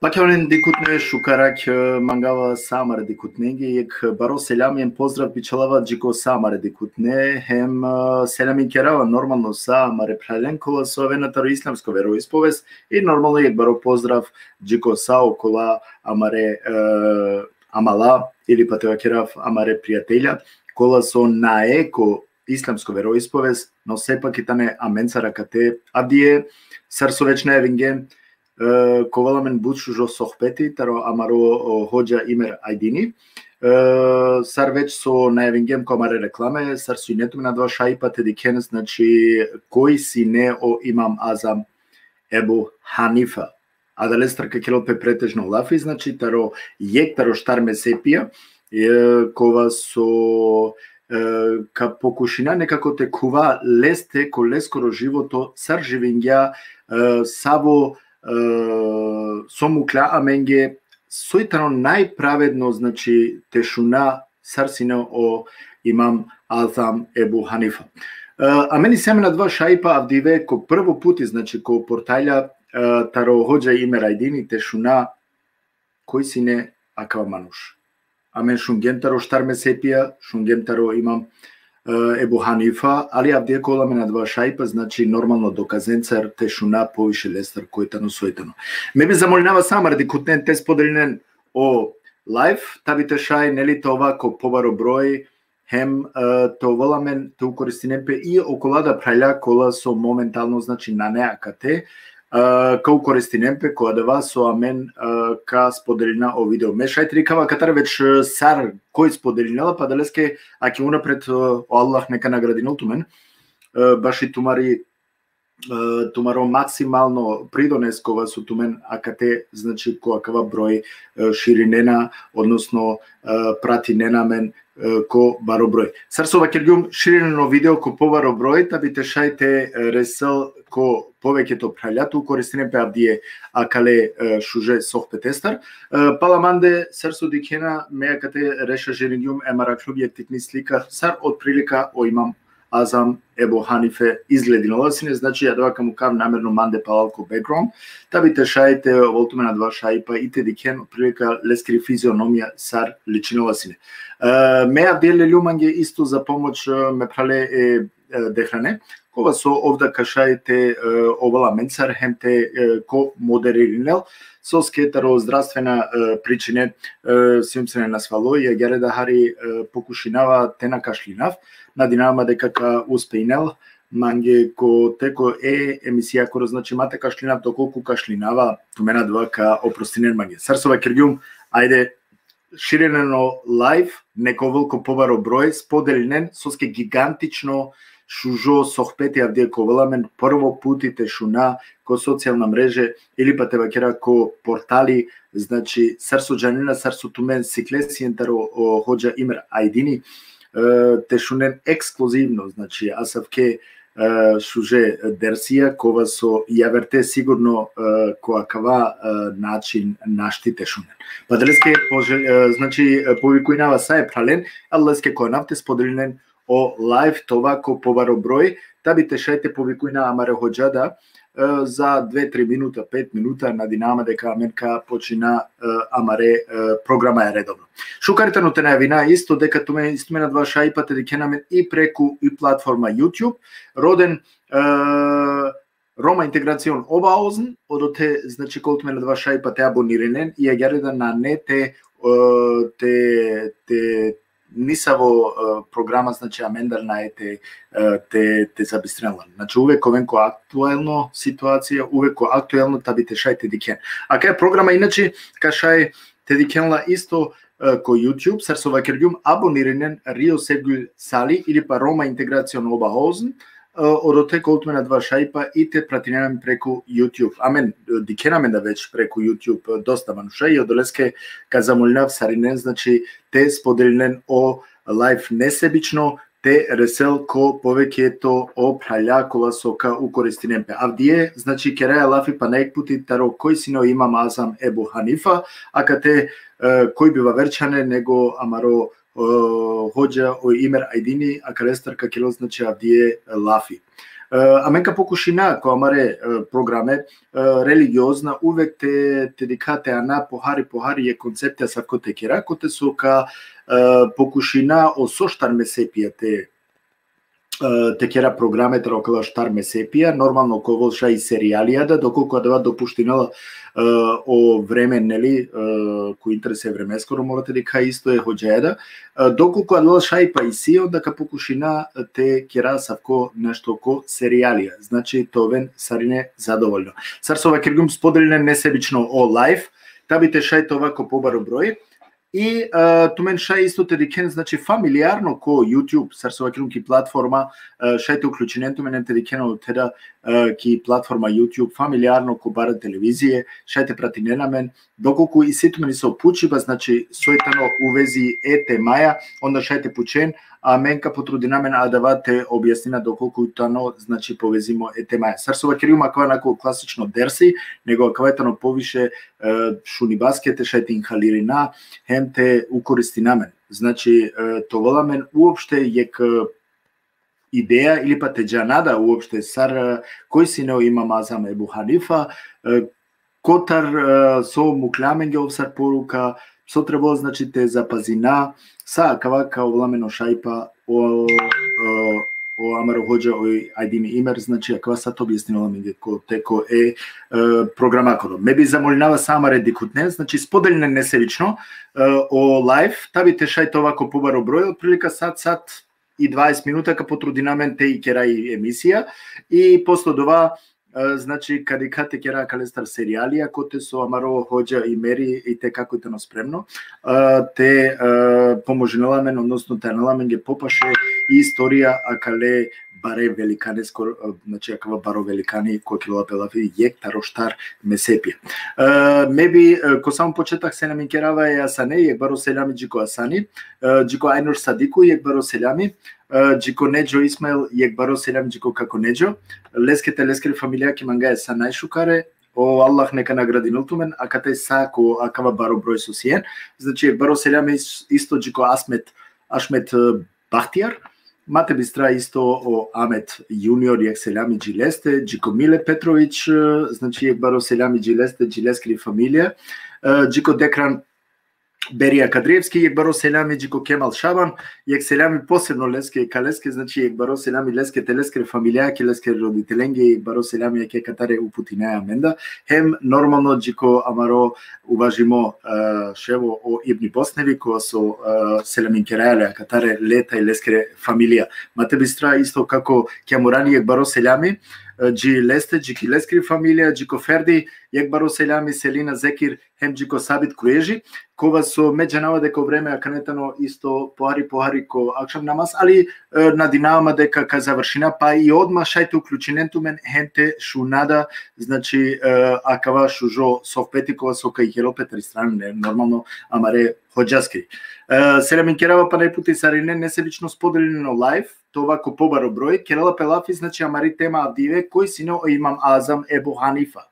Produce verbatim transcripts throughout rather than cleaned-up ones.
Pakjavnen dikhutne, šukar akh, e, mangava sa amare dikhutnenge, jekh baro selam hem pozdrav bičhalava dži ko sa amare dikhutne, hem, e, selam kerava normalno sa amare phralen kola so avena taro islamsko veroispovest, i normalno jekh baro pozdrav dži ko sa okola amare, e, amala, ili pa te vakerav amare prijatelja, kola so nae ko islamsko veroispovest, no sepak i tane amencar akate avdive, sar so već najavingjem, e, ka ovel amen but šužo sohbeti taro amaro, o, hodža Imer Ajdini. E, sar već so najavingjem ko amare reklame, sar so ine tumen adava šajipa te dikhen, znači, koj sine o Imam Azam Ebu Hanifa. Adalestar ka kerel pe pretežno lafi, znači, taro jekh taro štar mezhepija, e, kova so, e, ka pokušina nekako te khuva leste ko leskoro životo, sar živingja, e, savo, e, so mukhlja amenge, soj tano najpravedno, znači, te šuna sar sine o Imam Azam Ebu Hanifa. E, amen isi amen adava šajipa avdive ko prvo puti, znači, ko portalja, e, taro hodža Imer Ajdini te šuna koj sine akava manuš. Amen šungjem taro štar mezhepija, šungjem taro Imam, e, Ebu Hanifa, ali avdive ka ovel amen adava šajipa, znači, normalno dokazencar te šuna poviše lestar koj tano soj tano. Me bi zamolinava sa amare dikhutnen te spodelinen o live, ta bi te šaj, neli, te ova ko pobaro broj, hem, e, te ovel amen te ukoristinen pe i okola da phralja kola so momentalno, znači, nane akate, e, ka ukoristinen pe ko adava so amen, e, ka spodelina o video. Me šaj te dikhava katar već, e, sar koj spodelinela, pa adaleske, aki unapred, e, o Allah neka nagradinel tumen, e, baši tumari, e, tumaro maksimalno pridones kova so tumen akate, znači, ko akava broj, e, širinena, odnosno, e, pratinena amen, e, ko baro broj. Sar so vakergjum, širinen o video ko pobaro broj, ta bi te šaj te, e, resel ko poveketo phralja, te ukoristinen pe avdive akale, e, šuže sohbetestar. E, pala mande, sar so dikhena, me akate rešažiringjum e maraklo bi jekh tikni slika, sar otprilika o Imam Azam Ebu Hanife izgledinela sine, znači, adava ka mukav namerno mande palal ko background, ta bi te šaj te ovel tumen adava šajipa i te dikhen otprilika leskiri fizionomija sar ličinela sine. E, me avdive leljum mange isto za pomoć, e, me phrale e, e, Dehrane, kova so ov da ka šaj te, e, ovel amencar hem te, e, ko moderirinel, soske taro zdravstvena, e, pričine, e, sijum sine nasvalo, i agjaar da hari, e, pokušinava te na kašlinav, nadinava ma deka ka uspejnel, mange ko teko e emisijakoro, znači, ma te kašlinav, dokolku kašlinava, tumen adava ka oprostinen mange. Sar so vakergjum, ajde, širinen o live, neka ovel ko pobaro broj, spodelinen, soske gigantično šužo sohbeti avdive ka ovel amen, prvo puti te šuna ko socijalna mreže, ili pa te vakera ko portali, znači, sar so džanena, sar so tumen sikle sien taro o hodža Imer Ajdini, e, te šunen ekskluzivno, znači, asavke, e, šuže dersija, kova so javerte sigurno, e, ko akava, e, način našti te šunen. Pa adaleske pože-, e, znači, e, povikujnava sa e phralen, adaleske ka anav te spodelinen o live, te ova ko pobaro broj, ta bi te šaj te povikujna amare hodža da, e, za dve, tri minuta, pet minuta, nadinama deka amen ka počina, e, amare, e, programaja redovno. Šukar tano te najavina isto deka tumen, isto tumen adava šajipa te dikhen amen i preku i platforma YouTube, roden, e, Roma Integration Oberhausen, odote, znači, ka ovel tumen adava šajipa te abonirinen, i agjaar da nane te, e, te, te nisavo, e, programa, znači, amendar nae te, e, te, te zabistren lan. Znači, uvek ka oven ko aktuelno situacija, uvek ko aktuelno, ta bi te šaj te dikhen. Akaja programa inače ka šaj te dikhen la isto, e, ko YouTube, sar so vakergjum, abonirinen Rio Sevgül Sali ili pa Roma Integration Oberhausen, e, odote ka ovel tumen adava šajipa i te pratinen amen preku YouTube. Amen, e, dikhena amen da već preku YouTube, e, dosta manuša, i odoleske ka zamolinav sarinen, znači, te spodelinen o live nesebično, te resel ko poveketo o phralja kola so ka ukoristinen pe. Avdive, znači, keraja lafi pana jekh puti taro koj sine o Imam Azam Ebu Hanifa, akate, e, koj bi vaver čhane nego amaro, e, hodža o Imer Ajdini, akalestar ka kerel, znači, avdive lafi. E, amen ka pokušina ko amare, e, programe, e, religiozna, uvek te, te dikha te ana pohari, pohari e koncepte asavko te kera, kote so ka, e, pokušina o so štar mesepija te, e, te kera programe taro akala štar mesepija, normalno ka ovel šaj i serijalija da, dokolku adava dopuštinela, e, o vreme, neli, e, ko interes e vremeskoro mora te dikha isto e hodžaja da, e, dokolku adala šaj pa isi, onda ka pokušina te kera asavko nešto ko serijalija. Znači, te oven sarine zadovoljno. Sar so vakergjum, spodelinen nesebično o live, tabi te šaj te ova ko pobaro broj. I, e, tumen šaj isto te dikhen, znači, familijarno ko YouTube, sar so vakergjum ki platforma, e, šaj te uključinen tumen hem te dikhen o teda, e, ki platforma YouTube, familijarno ko bare televizije, šaj te pratinen amen, dokolku isi tumen isto pučiba, znači, soj tano u vezi e temaja, onda šaj te pučen, amen ka potrudina amen adava te objasnina dokolku tano, znači, povezimo e temaja. Sar so vakergjum, akava na ko klasično dersi, nego akava tano poviše, e, šunibaske te šaj te inhalirina, hem te ukoristina amen. Znači, e, te ovel amen uopšte jek, e, ideja ili pa te džana da uopšte sar, e, koj sine o Imam Azam Ebu Hanifa, e, kotar, e, so mukhlja amenge ov sar poruka, so trebela, znači, te zapazina, sa akava ka ovel amen o šaj pa o, e, o amaro hodža o Ajdin Imer, znači, akava sa te objasninela amenge ko teko e, e, programakoro. Me bi zamolinava sa amare dikhutne, znači, spodelinen nesebično, e, o live, tabi te šaj te ova ko pobaro broj, otprilika sat, sat i dvadeset minuta ka potrudina amen te i kera i emisija, i posle odova, e, znači, ka dikha te kera akalestar serijalija, kote so amaro hodža Imeri i te kako i tano spremno, e, te, e, pomožinela amen, odnosno te anela amenge popaše i istorija akale bare velikaneskoro, e, znači, akava baro velikani, kova kerela pe lafi, jek taro štar mesepija. E, me bi, e, ko samo početak selami kerava e Asane, jek baro selami dži ko Asani, e, dži ko Ajnur Sadiku, jek baro selami, e, dži ko Nedžo Ismail, jek baro selami dži ko kako Nedžo, leske te leskere familijake mangaja sa najšukare, o Allah neka nagradinel tumen, akate sa ko akava baro broj so sien, znači, jek baro selami is-, isto dži ko Asmet, Ašmet, e, Bahtijar, ma te bistra isto o Ahmet Junior, jek selami dži leste, dži ko Mile Petrović, e, znači, jek baro selami dži leste, dži leskiri familija, e, dži ko Dekran Berija Kadrievski, jek baro selami dži ko Kemal Šaban, jek selami posebno leske, ka leske, znači, jek baro selami leske te leskere familijake, leskere roditelenge, jek baro selami jek katare uputinaja amenda, hem normalno dži ko amaro uvažimo, e, ševo o Ibni Bosnevi, kova so, e, selamin keraja le akatare le taj leskere familija. Ma te bistra isto kako Kjamurani, jek baro selami, e, dži leste, dži ki leskiri familija, dži ko Ferdi, jek baro selami, Selina Zekir, hem dži ko Sabit Kureži, kova so me džanava deka o vreme akana tano isto pohari, pohari ko akšam namaz, ali, e, nadinava ma deka ka završina, pa i odma šaj te uključinen tumen, hem te šuna da, znači, e, akava šužo sohbeti kova so ka ikerel pe tari strana, ne, normalno, amare hodžaske. E, selamin kerava pana jek puti sarinen, nesebično spodelinen o live, te ova ko pobaro broj, kerela pe lafi, znači, amari tema avdive, koj sine o Imam Azam Ebu Hanifa.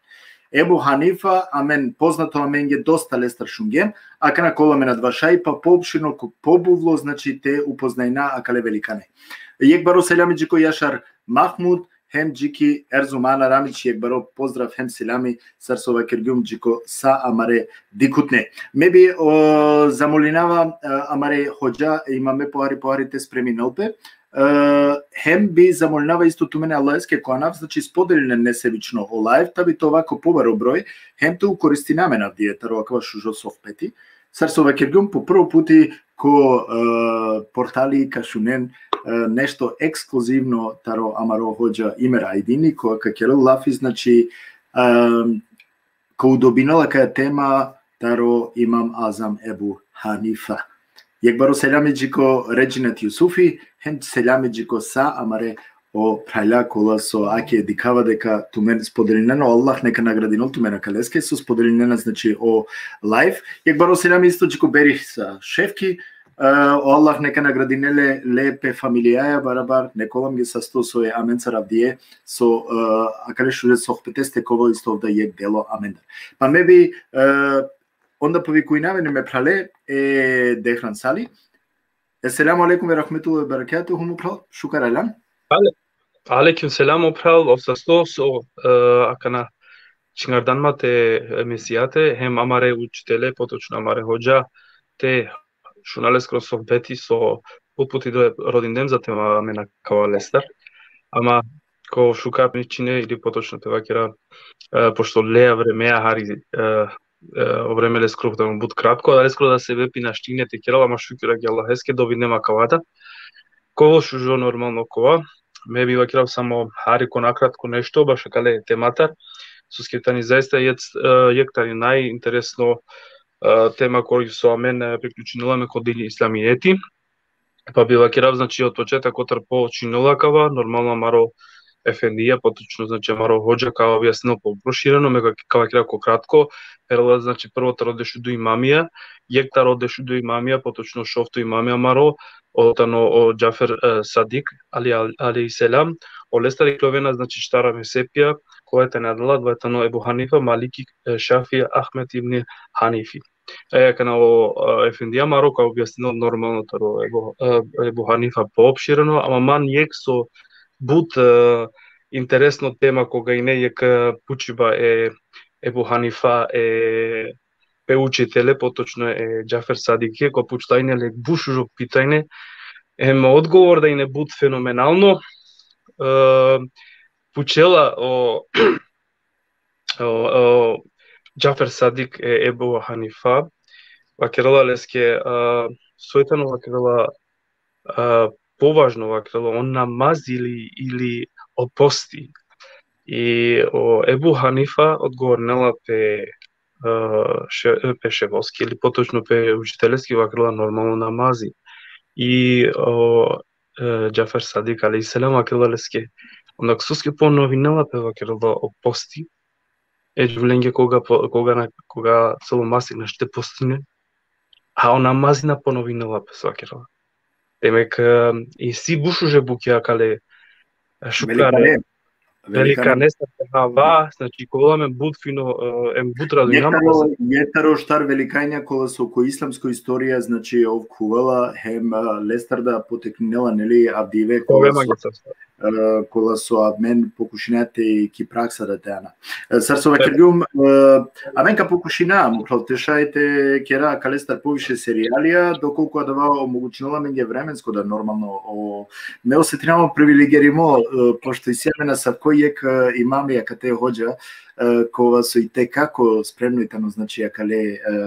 Ebu Hanifa, amen, poznato amenge, dosta lestar šungjem, akana ka ovel amen adava šaj pa poopširno, ko-, pobuvlo, znači, te upoznajna akale velikane. Jek baro selami dži ko Jašar Mahmud, hem dži ki Erzuman Aramić, jek baro pozdrav hem selami, sar so vakergjum, dži ko sa amare dikhutne. Me bi, o, zamolinava, e, amare hodža, imame pohari, pohari te spreminel pe, e, hem bi zamolinava isto tumen Allaheske ko anav, znači, spodelinen nesebično o live, tabi te ova ko pobaro broj, hem te ukoristina amen avdive taro akava šužo sohbeti. Sar so vakergjum, po prvo puti ko, e, portali ka šunen, e, nešto ekskluzivno taro amaro hodža Imer Ajdini, kova ka kerel lafi, znači, e, ka udobinel akaja tema taro Imam Azam Ebu Hanifa. Jek baro selami dži ko Redžinet Jusufi, hem selami dži ko sa amare o phralja kola so ake dikhava deka tumen spodelinena, o Allah neka nagradinol tumen akaleske so spodelinena, znači, o live. Jek baro selami isto dži ko Berih sa Šefki, e, o Allah neka nagradinel le, le pe familijaja barabar, neka ovel amenge sasto so e amencar avdive, so, e, akale šuže sohbeteste ka ovel isto avda jek delo amendar. Pa me bi, e, onda povikujnav amen me phrale, e, Dehran Sali. Esselamu alejkum ve rahmetullahi ve berekatuhu, mo phral, šukar ajlan. Ale-, Alejkum selam, o phral, o sasto, so, e, akana čhingardan ma te emisijate, hem amare učitele, potočno amare hodža, te šuna leskoro sohbeti, so but puti rodindem za te amen akava lestar. Ama ko šukar ničine ili potočno te vakera, e, pošto lea vremea hari, e, e, o vreme leskoro tano but kratko, a leskoro da sebepi našti ine te kerel, ama šukar ki Allaheske dobinem akava da. Kova šužo normalno kova, me bi vakerav samo hari ko nakratko nešto, baš akale tematar, soske tani zaista jek, e, jek tani najinteresno, e, tema koj so amen, e, priključinela me ko dini islamijeti. Pa bi vakerav, znači, od početak kotar počinela kava, normalno amaro efendija, potočno, znači, amaro hodža ka objasnel po prošireno, me ka, ka vakerav ko kratko, perela, znači, prvo taro dešudu imamija, jek taro dešudu imamija, potočno šovto imamija amaro, o tano o Džafer, e, Sadik, ali, ali, alejhi selam, olestar iklovena, znači, štara mezhepija, koja tane adala, dvaj tano Ebu Hanifa, Maliki, e, Šafi, Ahmed ibn Hanifi. E, akana o, e, efendija amaro ka objasnel normalno taro Ebu, e, Ebu Hanifa poopšireno, ama man jek so but, e, interesno tema koga ine jek, e, pučiba e Ebu Hanifa, e, pe učitele, potočno e Džafer Sadike, ko pučla ine le but šužo pitanje, em odgovor da ine but fenomenalno, e, pučela o, o, o Džafer Sadik e Ebu Hanifa, vakerela leske, e, soj tano, vakerela, e, považno, vakerela, o namaz ili, ili o posti. I o Ebu Hanifa odgovornela pe, e, še, pe ševoski, ili potočno pe učiteleski, vakerela, normalno, namazi. I o, e, Džafer Sadik alejhi selam vakerela leske, onda soske ponovinela pe, vakerela, o posti, e džuvlenge koga po-, koga na, koga celo masek našti te postine, a o namazi na ponovinela pe, so vakerela. Demek, e, isi but šuže bukja akale, e, šukare, velikane, velikane, sar te hava, znači, ka ovel amen but fino, e, em but radujnama. Jek taro, jek taro štar velikanja kola so ko islamsko istorija, znači, ov khuvela, hem, e, lestar da potekninela, neli, avdive kola so, e, kola so amen pokušina te ki praksa da te ana. E, sar so vakergjum, e, amen ka pokušina, mo phral, te šaj te kera akalestar poviše serijalija, dokolku adava omogučinela amenge vremensko da, normalno, o, me osetinava privilegerimo, e, pošto isi amen asavko jek, e, imami akate hodža, e, kova so i te kako spremno i tano, znači, akale, e,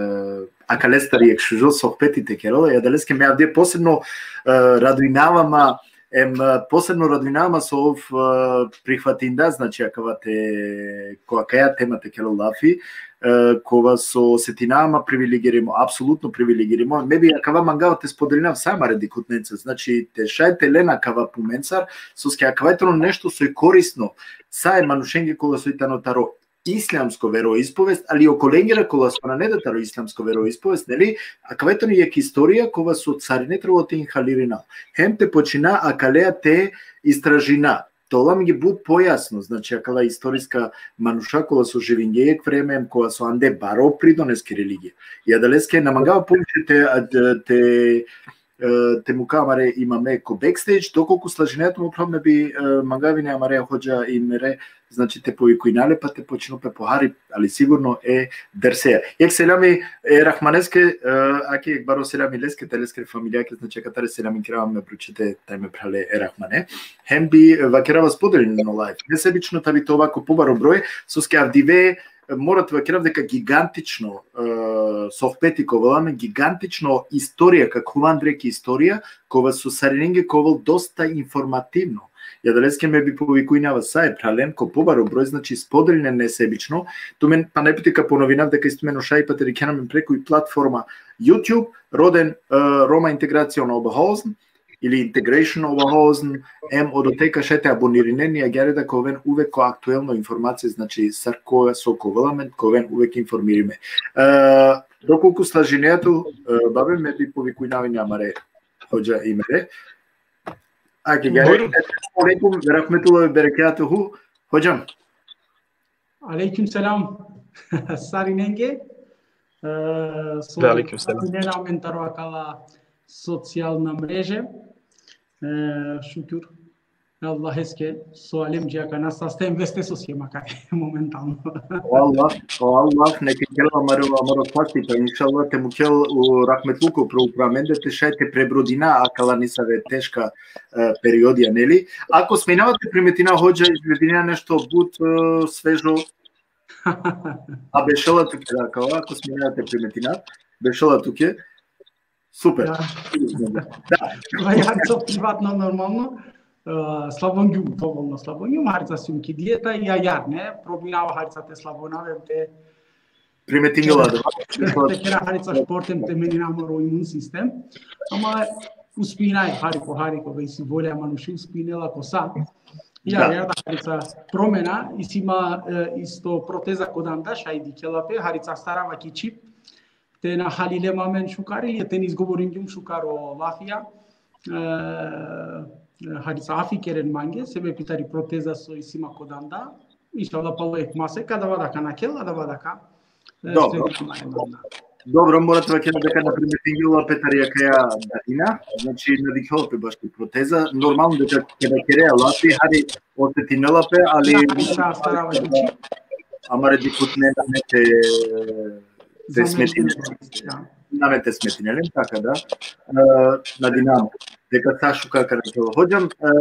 akalestar jek šužo sohbeti te kerela, i adaleske me avdive posebno, e, radujnava ma, em, e, posebno radujnava ma so ov, e, prihvatinda, znači, akava te, ko akaja tema te kerel lafi, e, kova so osetinava ma privilegerimo, apsolutno privilegerimo. Me bi akava mangava te spodelinav sa amare dikhutnenca, znači, te šaj te len akava pumencar, soske akava i tano nešto so i korisno sa e manušenge kola so i tano taro islamsko veroispovest, ali okolengere kola so nane da taro islamsko veroispovest, neli, akava i tano jek istorija kova so sarine trebela te inhalirina. Hem te počina akalea te istražina. Te ovel amenge but pojasno, znači, akala istoriska manuša kola so živinge jek vreme, kola so ande baro pridones ki religija. I adaleske na mangava poviše te, te, e, te muka amare imame ko backstage, dokolku slažinea tu, mo phral, me bi, e, mangav ine amare hodža Imere, znači, te povikujna le, pa te počinel pe pohari, ali sigurno e derseja. Jek selami e Rahmaneske, e, ake jek baro selami leske, te leskere familijake, znači, akatare selami kerava, me bručete taj me phrale e Rahmane. Hem bi, e, vakerava spodelinen o live. Nesebično te avi te ova ko pobaro broj, soske avdive, e, mora te vakerav deka gigantično, e, sohbeti ka ovel amen, gigantično istorija, ka khuva andre ki istorija, kova so sarinenge ka ovel dosta informativno. I adaleske me bi povikujnava sa e phralen ko pobaro broj, znači, spodelinen nesebično. Tumen pana jek puti ka ponovinav deka isi tumen o šajipa te dikhena amen preku i platforma YouTube, roden, e, Roma Integracion Oberhausen, ili Integration Oberhausen, em odote ka šaj te abonirinen, i agjaar da ka oven uvek ko aktuelno informacija, znači, sar koga so ka ovel amen, ka oven uvek informirime. E, dokolku slažinea tu, e, babe, me bi povikujnava ine amare hodža Imere. Ake, agjaar. Bujrun. Alejkum ve rahmetullahi ve berekatuhu. Hodžam. Alejkum selam. Sarinenge. E, so, ve alejkum selam, sarinena amen taro akala socijalna mreže. E, šukjur. Allaheske so alemđija kana saste em veste so siem akate momentalno. O Allah, o Allah, neka kerel amaro, amaro sasti, pa inšallah te mukel u rahmetluko upro amende, te šaj te prebrodina akala nesave teška e, periodija, neli? Ako sminava te primetina, hodža, izgledina nešto but e, svežo, a bešela tuke akala, ako sminava te primetina, bešela tuke. Super. Da. Da. Harica privatno, normalno. Uh, slavongjum, dovolno slavongjum, harica sijum ki dieta, i agjaar, ne, probinava harica te slavonava em te Primetingela da. Te kera harica šport em te menina amaro imun sistem. Ama uspinaj, hari po hari, koga isi volja manuši, uspinela ko sa. Ja, Da. Ja, da, harica promena, isi ma e, isto proteza ko danda, šaj dikhela pe, harica starava ki čhib, te na halile ma amen šukar ili te na izgovoringjum šukar o lafija. E, harica afi keren mange, sebepi tari proteza so isi ma ko danda. Inšallah, palo jekh masek, adava daka nakhel, adava daka. E, Dobro. Srećna ma e danda. Dobro, mora te vakera deka na primetingela pe tari akaja dadina, znači na dikhela pe baš ki proteza. Normalno deka keda kerea lafi, hari osetinela pe, ali Ja, harica starava ki čhib. Amare dikhutne na me te, te smetine, Ja. na me te smetine, len taka da. E, nadinam deka sa šukar ka nakhel. Hodžam, e,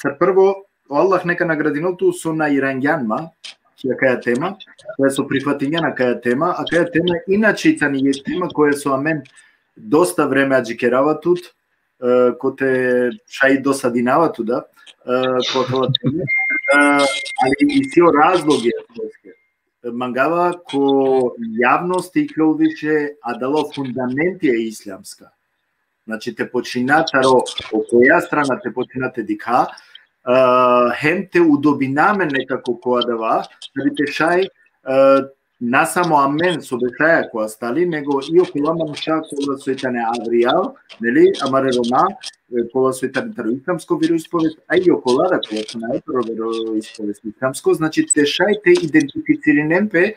sa prvo, o Allah neka nagradinel tu so na irangjan ma ki akaja tema, koja so prihvatingjan akaja tema, akaja tema inače tani jekh tema koja so amen dosta vreme adžikerava tut, e, kote šaj dosadinava tu da, e, ko akala tema, e, ali isi o razlogi, mangava ko javnost te iklol više adala fundamentija islamska. Znači, te počina taro, o koja strana te počina te dikha, e, hem te udobina amen nekako ko adava, da bi te šaj, e, na samo amen so bešaja ko astali, nego i okola manuša kola soj tane avrijal, neli, amare Roma, e, kola soj tane taro islamsko veroispovest, a i okola da kola so nae taro veroispovest islamsko, znači te šaj te identificirinen pe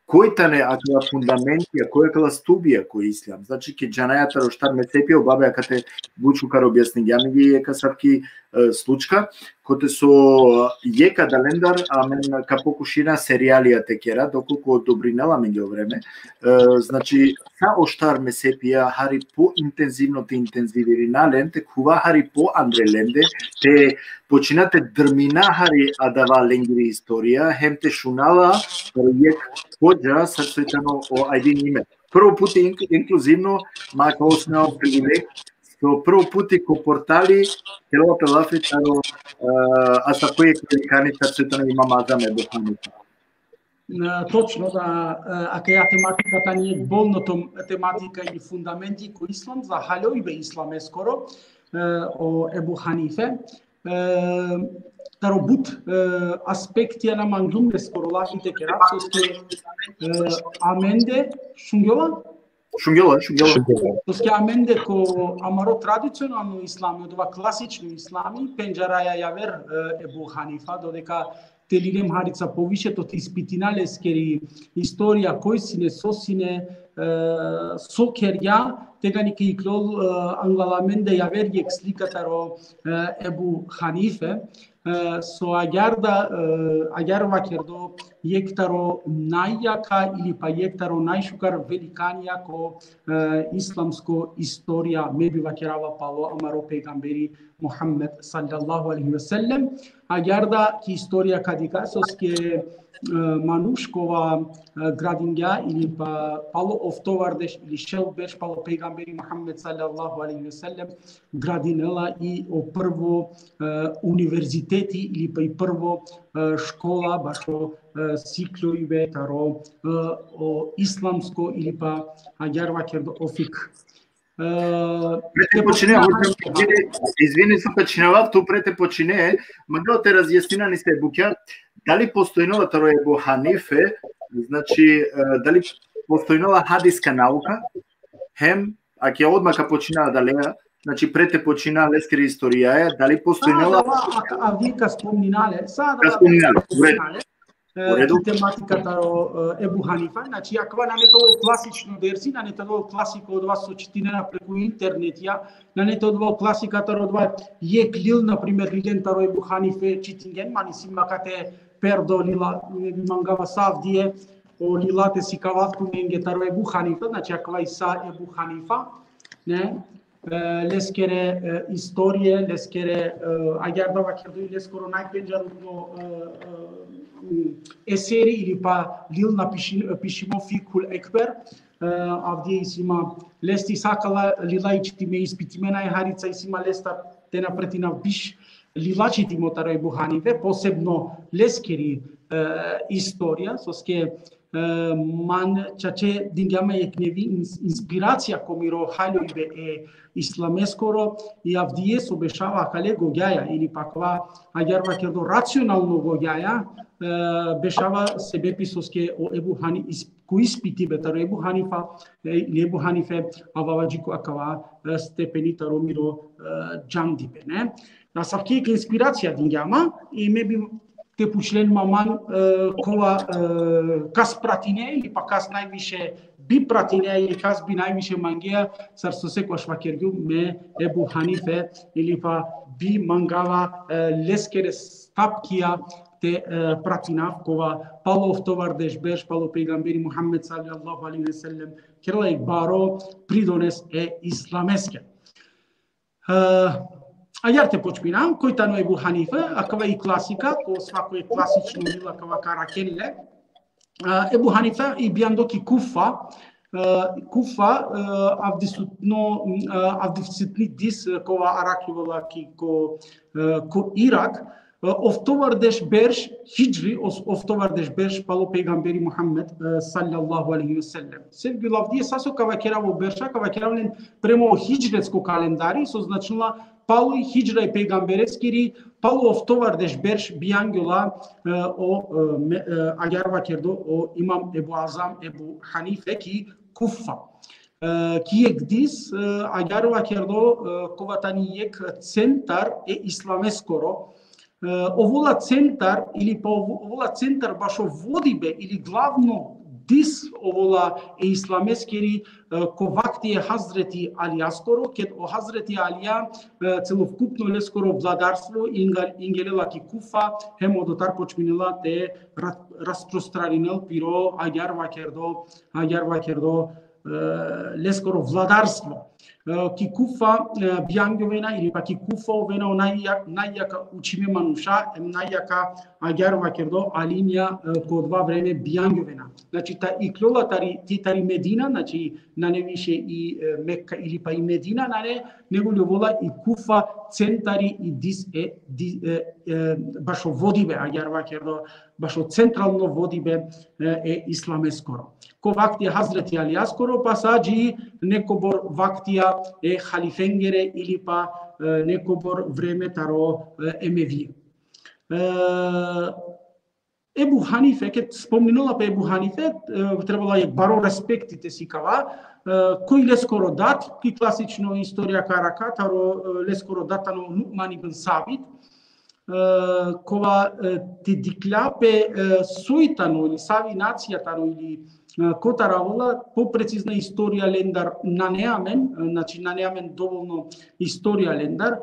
koj tane akala fundamentija, koj akala stubija ko islam. Znači, ke džanaja taro štar mezhepija, o babe akate but šukar objasningja mi jekh asavki, e, slučka, kote so jekh adalendar, amen ka pokušina serijalija te kera, dokolku odobrinela amenge o vreme. E, znači, sa o štar mezhepija hari pointenzivno te intenzivirina len, te khuva hari po andre lende, te počina te drmina hari adava lengiri istorija, hem te šuna la, taro jekh hodža, sar soj tano o Ajdin Imer. Prvo puti ink-, inkluzivno, ma ka osnova privileg, so prvo puti ko portali, kerela pe lafi taro, e, asavko jekh velikani, sar soj tano Imam Azam Ebu Hanife. E, točno da, e, akaja tematika tani jekh bolno tom-, tematika ili fundamenti ko islam, za haljojbe islameskoro, e, o Ebu Hanife, e, taro but, e, aspektija na manglum leskoro lafi te kera, soske, e, amende, šungjola? Šungjola, šungjola. Soske amende ko amaro tradicionalno islami, odova klasično islami, pendžaraja javer, e, Ebu Hanifa, dodeka te lilem harica poviše, to te ispitina leskeri istorija, koj sine, so sine, e, so kergja, tegani ka iklol, e, anglal amende javer jekh slika taro, e, Ebu Hanife, e, so agjaar da, e, agjaar vakerdo jekh taro najjaka ili pa jekh taro najšukar velikanja ko, e, islamsko istorija, me bi vakerava palo amaro pejgamberi Muhammed sallallahu alejhi ve sellem. Agjaar da ki istorija ka dikha, soske, e, manuš kova, e, gradingja ili pa palo oftovardeš ili šel berš palo pejgamberi Muhammed sallallahu alejhi ve sellem gradinela i o prvo, e, univerziteti ili pa i prvo, e, škola, bašo, e, sikljojbe taro, e, o islamsko ili pa agjaar vakerdo o fikh. E, Pre te počine, hodžam, izvini, izvini so ka čhinavav tu, pre te počine, mangava te razjasnina nesave bukja, dali postojnela taro Ebu Hanife, znači, e, dali postojnela hadiska nauka, hem, ake odma ka počina adaleja, znači, pre te počina leskeri istorijaja, dali postojnela... A, a, a vi ka spomnina le, sa Ka spomnina le, u redu. Le. U redu. Ki tematika taro, e, Ebu Hanifa, znači, akava nane to klasično dersi, nane to klasiko odova so čitinena preku internetija, nane to odova klasika taro odova jek lil, na primer, lilen taro Ebu Hanife, čitingen, man isi ma kate perdo lila, me bi mangava sa avdive, o lila te sikavav tumenge taro Ebu Hanife, znači, akava i sa Ebu Hanifa, ne, e, leskere, e, istorije, leskere, e, agjaar da vakerdo i leskoro najpendžarutno, e, e, eseri ili pa lil na piši-, pišimo Fikhul Ekber, e, avdive isi ma lesti sa akala lila i čitime, ispitime, naj harica isi ma lestar te na pretinav biš lila čitimo taro Ebu Hanife, posebno leskeri, e, istorija, soske e, man čače dingjam jek nevi ins-, inspiracija ko miro haljojbe e islameskoro, i avdive so bešava akale gogjaja, ili pa akava, agjaar vakerdo, racionalno gogjaja, e, bešava sebepi soske o Ebu Hani-, is-, ko ispitibe taro Ebu Hanifa, e, ili Ebu Hanife, avava dži ko akava, e, stepeni taro miro, e, džandibe, ne? Asavki jek inspiracija dingjam, i me bi te pučlen ma man, e, kova, e, kas pratine ili pa kas najviše bi pratine ili kas bi najviše mangea, sar so sekogaš vakergjum, me Ebu Hanife ili pa bi mangava, e, leskere stapkija te, e, pratinav, kova palo oftovardeš berš palo pejgamberi Muhammed sallallahu alejhi ve sellem kerela jek baro pridones e islameske. E, agjaar te počminav, koj tano Ebu Hanife, akava i klasika, ko svako e klasično lil akava ka arakhen le. E, Ebu Hanife i bijando ki Kufa, e, Kufa, e, avdisutno, e, avdisutni dis, e, kova arakhjola ki ko, e, ko Irak, e, oftovardeš berš hidžri, os-, oftovardeš berš palo pejgamberi Muhammed, e, sallallahu alejhi ve sellem. Sevgili avdive sa so ka vakerav o berša, ka vakerav len prema o hidžretsko kalendari, so značinela palo i hidžra e pejgambereskiri, palo oftovardeš berš bijangjola, e, o, e, me-, e, agjaar vakerdo o Imam Ebu Azam Ebu Hanife ki Kufa. E, ki jek dis, e, agjaar vakerdo, e, kova tani jek centar e islameskoro, e, ovola centar ili pa ovo-, ovola centar bašo vodibe ili glavno dis ovola e islameskiri, e, ko vakti e Hazreti Alijaskoro, ked o Hazreti Alija, e, celovkupno leskoro vladarstvo inga-, ingelela ki Kufa, hem odotar počminela te ra-, rasprostraninel piro, agjaar vakerdo, agjaar vakerdo, e, leskoro vladarstvo. E, ki Kufa, e, bijangjovena ili pa ki Kufa ovena o najja-, najjaka učime manuša, em najjaka, agjaar vakerdo, alimja, e, ko odova vreme bijangjovena. Znači, ta ikljola tari, ti tari Medina, znači, nane više i, e, Mekka ili pa i Medina, nane, nego li ovola i Kufa centari i dis e, di-, e, e, bašo vodibe, agjaar vakerdo, bašo centralno vodibe, e, e islameskoro. Ko vakti e Hazreti Alijaskoro, pa sa dži nekobor vaktija e halifengere ili pa, e, nekobor vreme taro, e, Emevije. E, Ebu Hanife, ked spomninela pe Ebu Hanife, e, trebela jek baro respekti te sikava, e, koj leskoro dat, ki klasično istorija ka arakha, taro, e, leskoro dat tano Nu'man ibn Sabit, e, kova, e, te dikhlja pe, e, soj tano ili savi nacija tano ili, e, kotar avela, poprecizna istorija lendar nane amen, e, znači nane amen dovolno istorija lendar, e,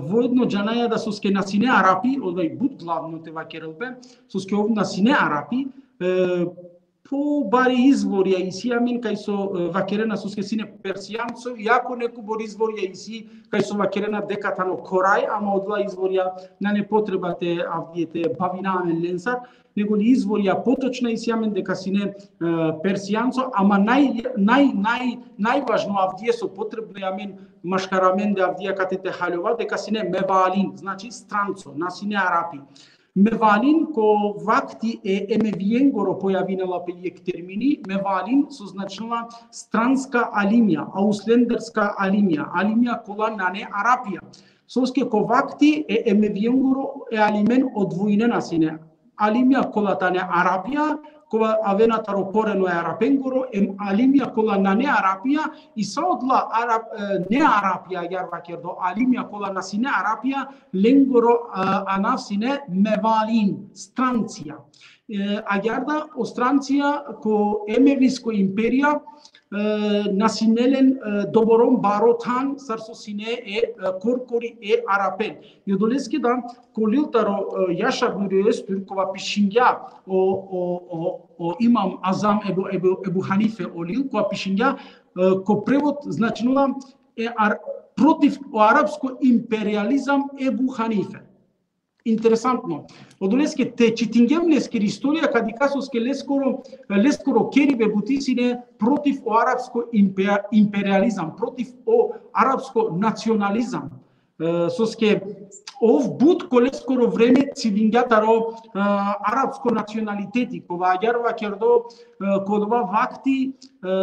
voedno džanaja da soske na sine Arapi, odova i but glavno te vakerel pe, soske ov na sine Arapi, e, pobari izvorja isi amen kaj so, e, vakerena soske sine Persijanco, iako nekobor izvorja isi kaj so vakerena deka tano Koraj, ama odola izvorja nane potreba te avdive te bavina amen lensar, nego li izvorja potočna isi amen deka sine, e, Persijanco, ama naj-, naj-, naj-, najvažno avdive so potrebno amen, maškar amende avdive kate te haljova, deka sine Mevalin, znači stranco, na sine Arapi. Mevalin, ko vakti e Emevijengoro pojavinela pe jek termini, Mevalin, so značinela stranska alimja, auslenderska alimja, alimja kola nane Arapija. Soske ko vakti e Emevijengoro e alimen odvojinena sine. Alimja kola tane Arapija, kova avena taro koreno e Arapengoro, em alimija kola nane Arapija, i sa odola Arap, e, ne Arapija, agjaar vakerdo, alimija kola na sine Arapija, lengoro, e, anav sine mevalin, strancija. E, agjaar da o strancija ko Emevisko imperija, e, na sine len, e, doborom baro than, sar so sine e, e, korkori e Arapen. I odoleske da, ko lil taro, e, Jaša Nuri Oztürk, kova pišingja o, o, o, o Imam Azam Ebu, Ebu, Ebu Hanife o lil, kova pišingja, e, ko prevod značinela, e, ar, protiv o arapsko imperializam Ebu Hanife. Interesantno. Odoleske te čitingjem leskiri istorija, ka dikha soske leskoro, leskoro keribe buti sine protiv o arapsko impe-, imperializam, protiv o arapsko nacionalizam. E, soske ov but ko leskoro vreme cidingja taro, e, arapsko nacionaliteti, kova agjaar vakerdo, e, ko odova vakti, e,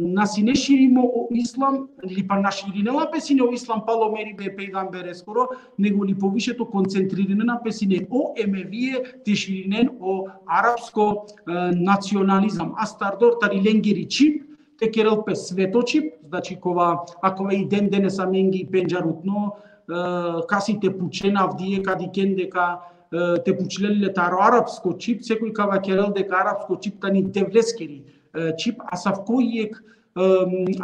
na sine širimo o islam, ili pa na širinela pe sine o islam palo meribe e pejgambereskoro, nego li povišeto koncentririnena pe sine o Emevije te širinen o arapsko, e, nacionalizam. Astardor tari lengiri čhib, te kerel pe sveto čhib, znači kova, akava i den denes amenge i pendžarutno, e, kasi te pučen avdive, ka dikhen deka, e, te pučlel le taro arapsko čhib, sekoj ka vakerel deka arapsko čhib tani Devleskiri, e, čhib, asavko jekh, e,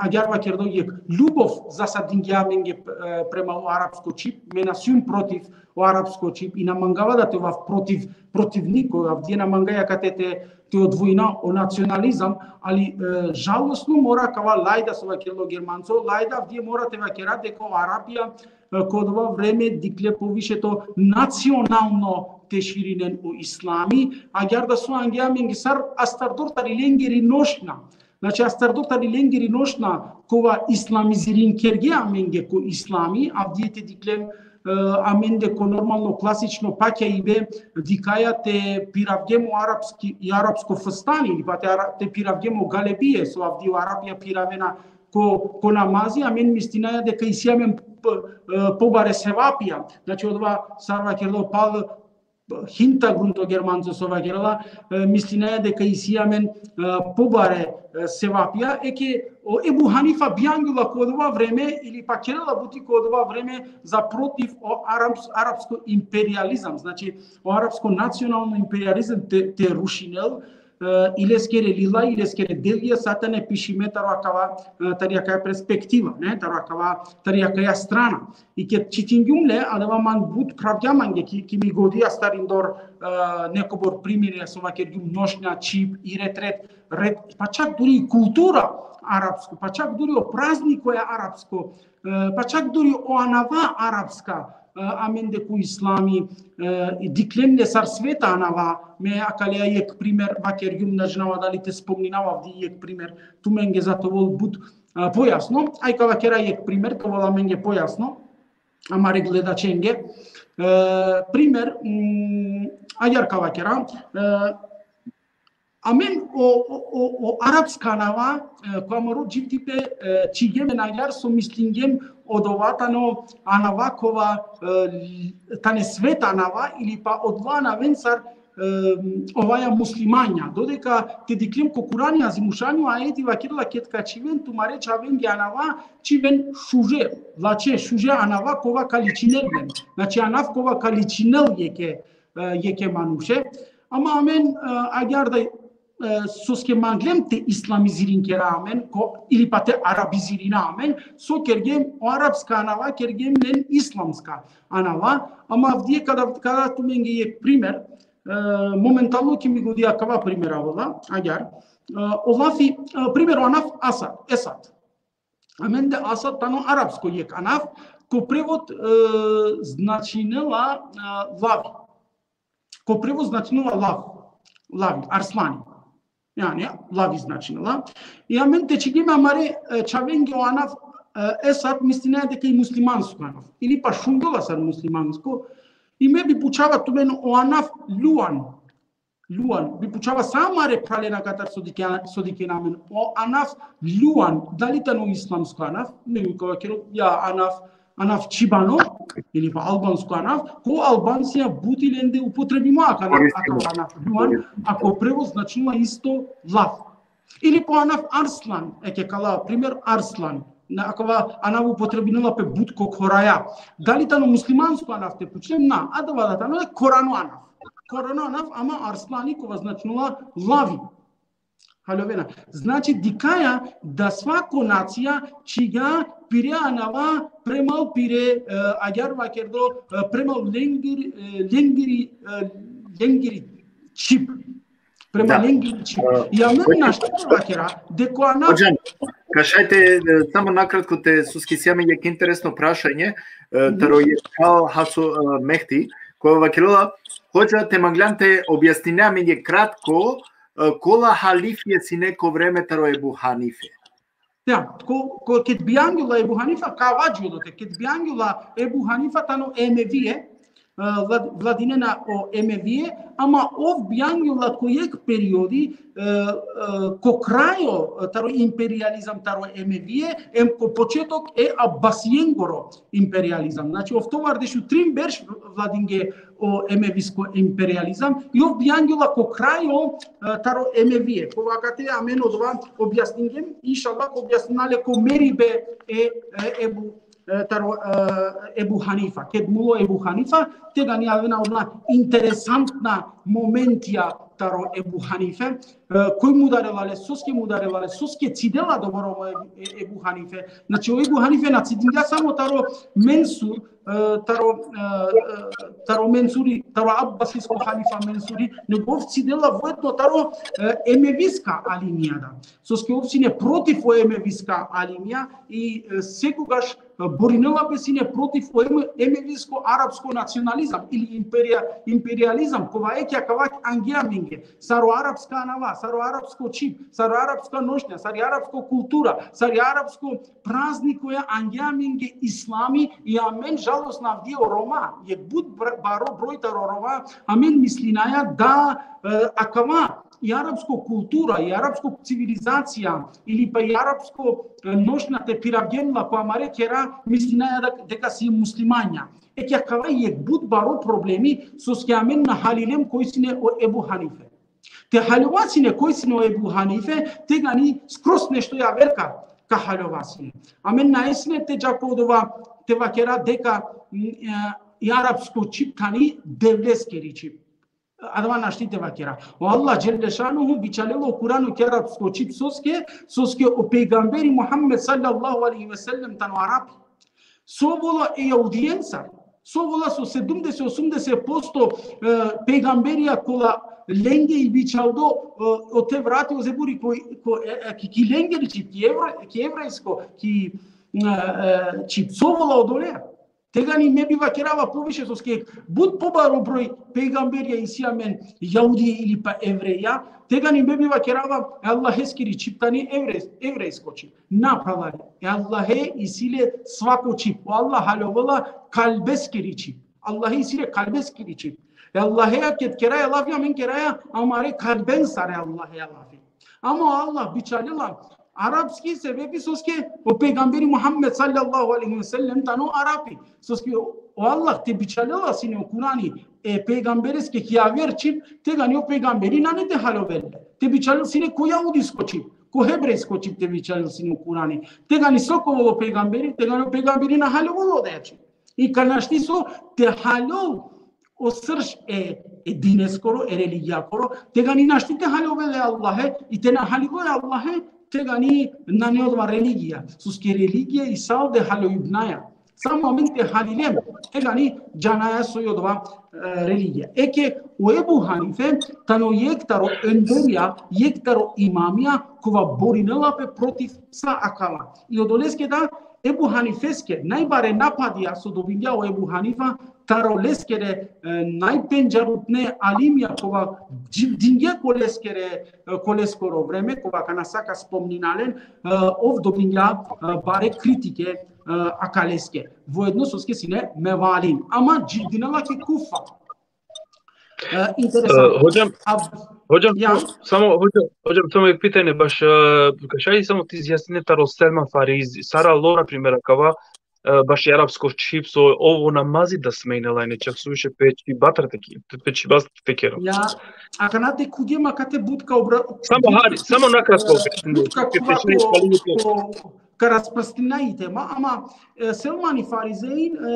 agjaar vakerdo jekh ljubov zasadingja amenge, e, prema o arapsko čhib, me na sijum protiv o arapsko čhib, i na mangava da te ovav protiv, protivniko, avdive na mangaja akate te, te odvojina o nacionalizam, ali, e, žalostno mora kava lajda so vakerel o Germanco, lajda avdive mora te vakera deka o Arapija, e, ko odova vreme dikhle povišeto nacionalno te širinen o islami, agjaar da so angja amenge sar astardor tari lengiri nošnja. Znači, astardor tari lengiri nošnja kova islamizirinkergje amenge ko islami, avdive te dikhlem, e, amende ko normalno klasično pakjaibe dikhaja te piravgjem o arapski, i arapsko fustani, ili pa te ara-, te piravgjem o galebije, so avdive o Arapija piravena ko, ko namazi, amen mislinaja deka isi amen p-, e, pobare sevapija. Znači, odova sar vakerdo pal, Hintergrund o Germanco so vakerela, e, mislinaja deka isi amen, e, pobare, e, sevapija, eke o Ebu Hanifa bijangjola ko odova vreme, ili pa kerela buti ko odova vreme za protiv o arabs-, arapsko imperializam, znači o arapsko nacionalno imperializam te, te rušinel, e, i leskere lila, i leskere delija, sa tane pišime taro akava, e, tari akaja perspektiva, ne, taro akava, tari akaja strana. I ked čitingjum le, adava man but phravgja mange, ki, ki mi godi astarindor, e, nekobor primerja so vakergjum, nošnja, čhib, i retret, ret-, pa čak duri i kultura arapsko, pa čak duri o praznikoja arapsko, e, pa čak duri o anava arapska, e, amende ko islami, e, i dikhlem le sar sveta anava, me akaleja jekh primer vakergjum, na džanava dali te spomninav avdive jekh primer, tumenge za te ovel but, e, pojasno, aj ka vakera jekh primer, te ovel amenge pojasno, amare gledačenge. E, primer, mm, agjaar ka vakera, e, amen o, o, o, o arapska anava, e, ko amaro dživdipe, e, čhigjem amen agjaar so mislingjem odova tano anava kova, e, tane sveta anava, ili pa odola anaven sar, e, ovaja muslimanja. Dodeka te dikhlem ko Kurani Azimušani, o ajeti vakerela ked ka čhiven tumare čhavenge anava, čhiven šuže, lačhe, šuže anava kova ka ličinel len. Znači, anav kova ka ličinel jekhe, e, jekhe manuše. Ama amen, e, agjaar da, e, soske manglem te islamizirinkera amen, ko, ili pa te arabizirina amen, so kergjem, o arapska anava kergjem len islamska anava. Ama avdive ka dav, ka dav tumenge jekh primer, e, momentalno ki mi godi akava primer avela, agjaar, e, o lafi, e, primer o anav Asad, Esad. Amende Asad tano arapsko jekh anav, ko prevod, e, značinela, e, lavi. Ko prevod značinela lav, lavi, arslani. Jani, lavi značinela. I amen te čhigjem amare, e, čhavenge o anav, e, Esad, mislinaja deka i muslimansko anav. Ili pa šungjola sar muslimansko. I me bi pučava tumen o anav Luan. Luan. Bi pučava sa amare phralena katar so dikhe-, so dikhena amen. O anav Luan, dali tano islamsko anav? Nego ka vakera, ja, anav, anav čhibano, ili pa albansko anav, ko Albancija buti lende upotrebimo akava, akava anav. Duan, ako prevod značinela isto lav. Ili po anav Arslan, eke kala, primer Arslan. Na, akava anav upotrebinela pe but ko khoraja. Dali tano muslimansko anav te pučem? Na, adava da tano korano anav. Korano anav, ama Arslani kova značinela lavi. Haljovena. Znači, dikhaja da svako nacija čhigja pire anava premal pire, e, agjaar vakerdo, e, premal lengiri, e, lengiri, e, lengiri čhib. Prema lengiri čhib. I amen našti te vakera, deka anav... Hodža, ka šaj te, e, samo nakratko te, soske si amen jekh interesno prašanje, e, taro jekh Haso, e, Mehdi, kova vakerela, hodža, te manglan te objasnine amen jekh kratko, e, kola halifija sine ko vreme taro Ebu Hanife. Ja, ko, ko, ked bijangjola Ebu Hanifa, ka vakerel tut, ked bijangjola Ebu Hanifa tano Emevije, e, vlad-, vladinena o Emevije, ama ov bijangjola ko jekh periodi, e, e, ko krajo, e, taro imperializam taro Emevije, em ko početok e Abbasijengoro imperializam. Znači, oftovardeš u trin berš vladinge o emevisko imperializam, i ov bijangjola ko krajo, e, taro Emevije. Kova akate amen odova objasningjem, inšallah, ka objasnina le ko meribe e, e, Ebu, e, taro, e, Ebu Hanifa. Ked mulo Ebu Hanifa, tegani avena odova interesantna momentija taro Ebu Hanife, e, koj mudarela le, soske mudarela le, soske cidela dobor o Ebu, e, Ebu Hanife. Znači, o Ebu Hanife na cidingja samo taro Mensur, e, taro, e, e, taro Mensuri, taro Abbasisko halifa Mensuri, nego ov cidela voedno taro, e, emeviska alimija da. Soske ov sine protiv o emeviska alimija i, e, sekogaš, e, borinela pe sine protiv o em-, emevisko arapsko nacionalizam ili imperia-, imperializam, kova eke akava angja amenge, sar o arapska anava, sar o arapsko čhib, sar o arapska nošnja, sar i arapsko kultura, sar i arapsko praznikoja angja amenge islami, i amen žalostno avdive o Roma, jekh but br-, baro broj taro Roma, amen mislinaja da, e, akava i arapsko kultura, i arapsko civilizacija, ili pa i arapsko, e, nošnja te piravgen la ko amare khera, mislinaja da, deka si muslimanja. Eke akava jekh but baro problemi, soske amen na halilem koj sine o Ebu Hanife. Te haljova sine koj sine o Ebu Hanife, tegani skroz nešto javer ka, ka haljova sine. Amen nane sine te dža ko odova te vakera deka, m, e, i arapsko čhib tani Devleskeri čhib. Adava našti te vakera. O Allah dželle šanuhu bičhalela o Kurani ki arapsko čhib soske, soske o pejgamberi Muhammed sallallahu alejhi ve sellem tano Arapi. So ovola e jaudijenca, so ovola so sedumdeset, osumdeset posto, e, pejgamberija kola lenge i bičhaldo, e, o Tevrati, o Zeburi ko, ko, e, e, ki, ki lengeri čhib, ki evre-, ki evrejsko, ki, e, e, čhib, so ovola odolea. Tegani me bi vakerava poviše, soske but pobaro broj pejgamberija isi amen jaudije ili pa evreja, tegani me bi vakerava e Allaheskeri čhib tani evre-, evrejsko čhib. Na, phralalen, e Allahe isi le svako čhib. O Allah haljovela kalbeskeri čhib. Allahe isi le kalbeskeri čhib. E Allahe ked keraja lafi, amen keraja amare kalben sar e Allahe lafi. Ama o Allah bičhalela arapski sebepi soske o pejgamberi Muhammed sallallahu alejhi ve sellem tano Arapi. Soske o Allah te bičhalela sine o Kurani e pejgambereske ki javer čhib, tegani o pejgamberi nane te haljovel le. Te bičhalel sine ko jaudisko čhib, ko hebrejsko čhib te bičhalel sine o Kurani. Tegani so ka ovel o pejgamberi, tegani o pejgamberi na haljovel odoja čhib. I ka našti so te haljol o srž e, e dineskoro, e religijakoro, tegani našti te haljovel e Allahe, i te na haljol e Allahe, tegani nane odova religija. Soske religija i sa o te haljojbinaja. Samo amen te haljilem, tegani džanaja so i odova, e, religija. Eke o Ebu Hanife tano jekh taro önderija, jekh taro imamija, kova borinela pe protiv sa akava. I odoleske da Ebu Hanifeske najbare napadija so dobingja o Ebu Hanifa, taro leskere, e, najpendžarutne alimija kova dži-, dživdingje ko leskere, e, ko leskoro vreme, kova kana sa ka spomnina len, e, ov dobingja, e, bare kritike, e, akaleske. Voedno soske sine mevalin. Ama dživdinela ki Kufa. E, interesantno. E, hodžam, hodžam, ja, samo, hodžam, hodžam, samo jekh pitanje, baš, e, ka šaj samo te izjasnine taro Selman Farizi. Sar alo, na primer, akava, e, baši arapsko čhib, so ov o namazi da smejnela, ine čak suviše pe čhibatar te ki-, pe čhibatar te kerel. Ja, akana te kugjem akate but ka obra-, Samo hari, samo nakratko, but ka kuva ko, ko, ka rasprostirina i tema, ama, e, Selmani Farizein, e,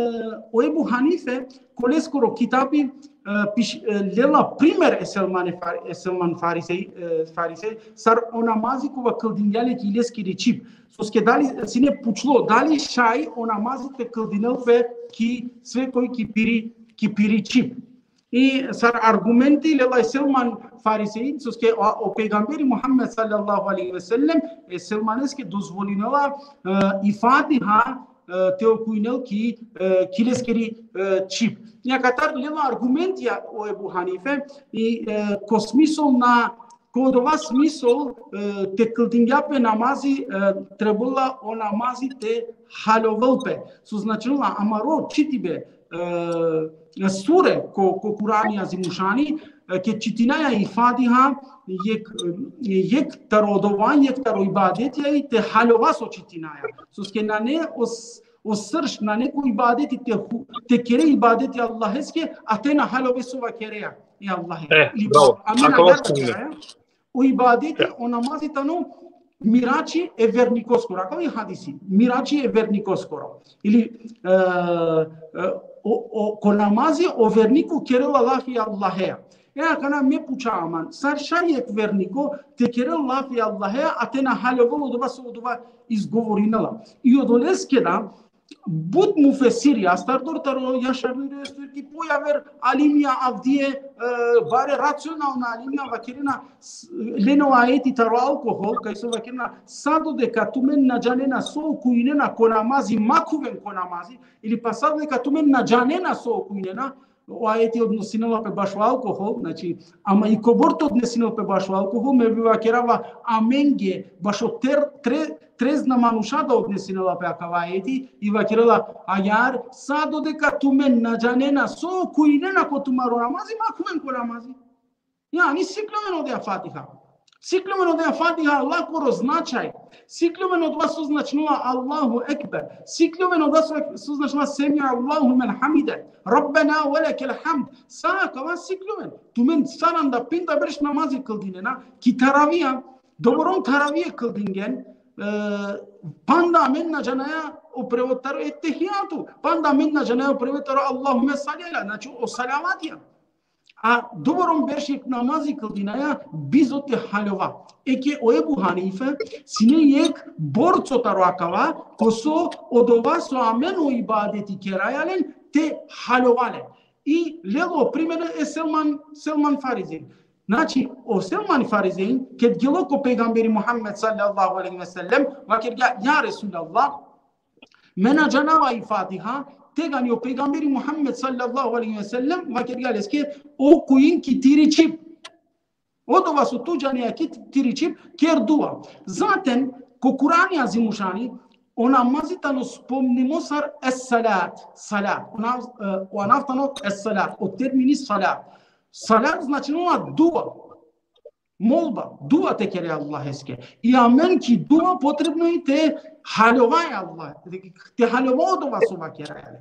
o Ebu Hanife, ko leskoro kitabi, e, piš-, e, lela primer e Selmani Far-, e Selman Farizej, e, Farizej, sar o namazi kova kldingja le ki leskiri čhib. Soske dali, sine pučlo, dali šaj o namazi te kldinel pe ki svekoj ki piri, ki piri čhib. I sar argumenti lela e Selman Farizein, soske o, o pejgamberi Muhammed sallallahu alejhi ve sellem, e Selmaneske dozvolinela, e, i Fatiha, e, te okujnel ki, e, ki leskiri, e, čhib. Akatar lela argumentija o Ebu Hanife, i, e, ko smisol na, ko dova smisol, e, te kldingja pe namazi, e, trebela o namazi te haljovel pe. So značinela amaro čitibe, e, sure ko, ko Kurani Azimušani, e, ked čitinaja i Fatiha, jek, e, jek taro dova, jek taro ibadetija i te haljova so čitinaja. Soske nane o s-, o srž, nane ko ibadeti te hu-, te kere ibadeti Allaheske, a te na haljove so vakereja e Allahe. E, Ili bravo. pa, amen Akava agar spomne. vakereja, o ibadeti, o namazi tano mirači e vernikoskoro. Akava i hadisi, mirači e vernikoskoro. Ili, e, e, o, o, ko namazi o verniko kerela lafi Allaheja. E, akana me puča amen, sar šaj jek verniko te kerel lafi Allaheja, a te na haljovel odova so odova izgovorinela. I odoleske da, but mufesiri, astardor taro Jašar Nuri Öztürk i pojaver alimija avdive, e, bare racionalna alimija vakerena, s-, lena o ajeti taro alkohol, kaj so vakerena, sa dodeka tumen na džanena so okujnena ko namazi, ma khuven ko namazi, ili pa sa dodeka tumen na džanena so okujnena, o ajeti odnosinela pe bašo alkohol, znači, ama i kobor te odnosinel pe bašo alkohol, me bi vakerava amenge, bašo ter-, tre-, trezna manuša da odnosinela pe akava ajeti, i vakerela, ajar, sa dodeka tumen na džanena so okujnena ko tumaro namazi, ma khuven ko namazi. Jani, sikljoven odeja Fatiha. Sikljoven odeja Fatiha, lakoro značaj. Sikljoven odova so značinela Allahu Ekber. Sikljoven odova so, so značinela Semi Allahu limen hamide. Rabbena ve lekel hamd. Sa akava sikljoven. Tumen saranda pinda berš namazi kldinena, ki taravija, doborom taravije kldingen, e, panda amen na džanaja o prevod taro ettehijatu, panda amen na džanaja o prevod taro Allahumme salli ala, znači o salavatija. A doborom berš jek namazi kldinaja bizo te haljova. Eke o Ebu Hanife sine jek borco taro akava, ko so odova so amen o ibadeti keraja len te haljova len. I lelo primer e Selman, Selman Farizein. Znači, o Selman Farizein, ked gelo ko pejgamberi Muhammed sallallahu alejhi ve sellem, vakergja, ja Resulallah, me na džanava i Fatiha, tegani o pejgamberi Muhammed sallallahu alejhi ve sellem vakergja leske, okujin ki tiri čhib. Odova so tu džanea ki tiri čhib, ker dua. Zaten, ko Kurani Azimušani, o namazi tano spomnimo sar es-salat, salat. O nav-, e, o anav tano es-salat, o termini salat. Salat značinela dua. Molba, dua te kere Allaheske. I amen ki dua potrebno i te haljova e Allah, te haljova odova so vakeraja le.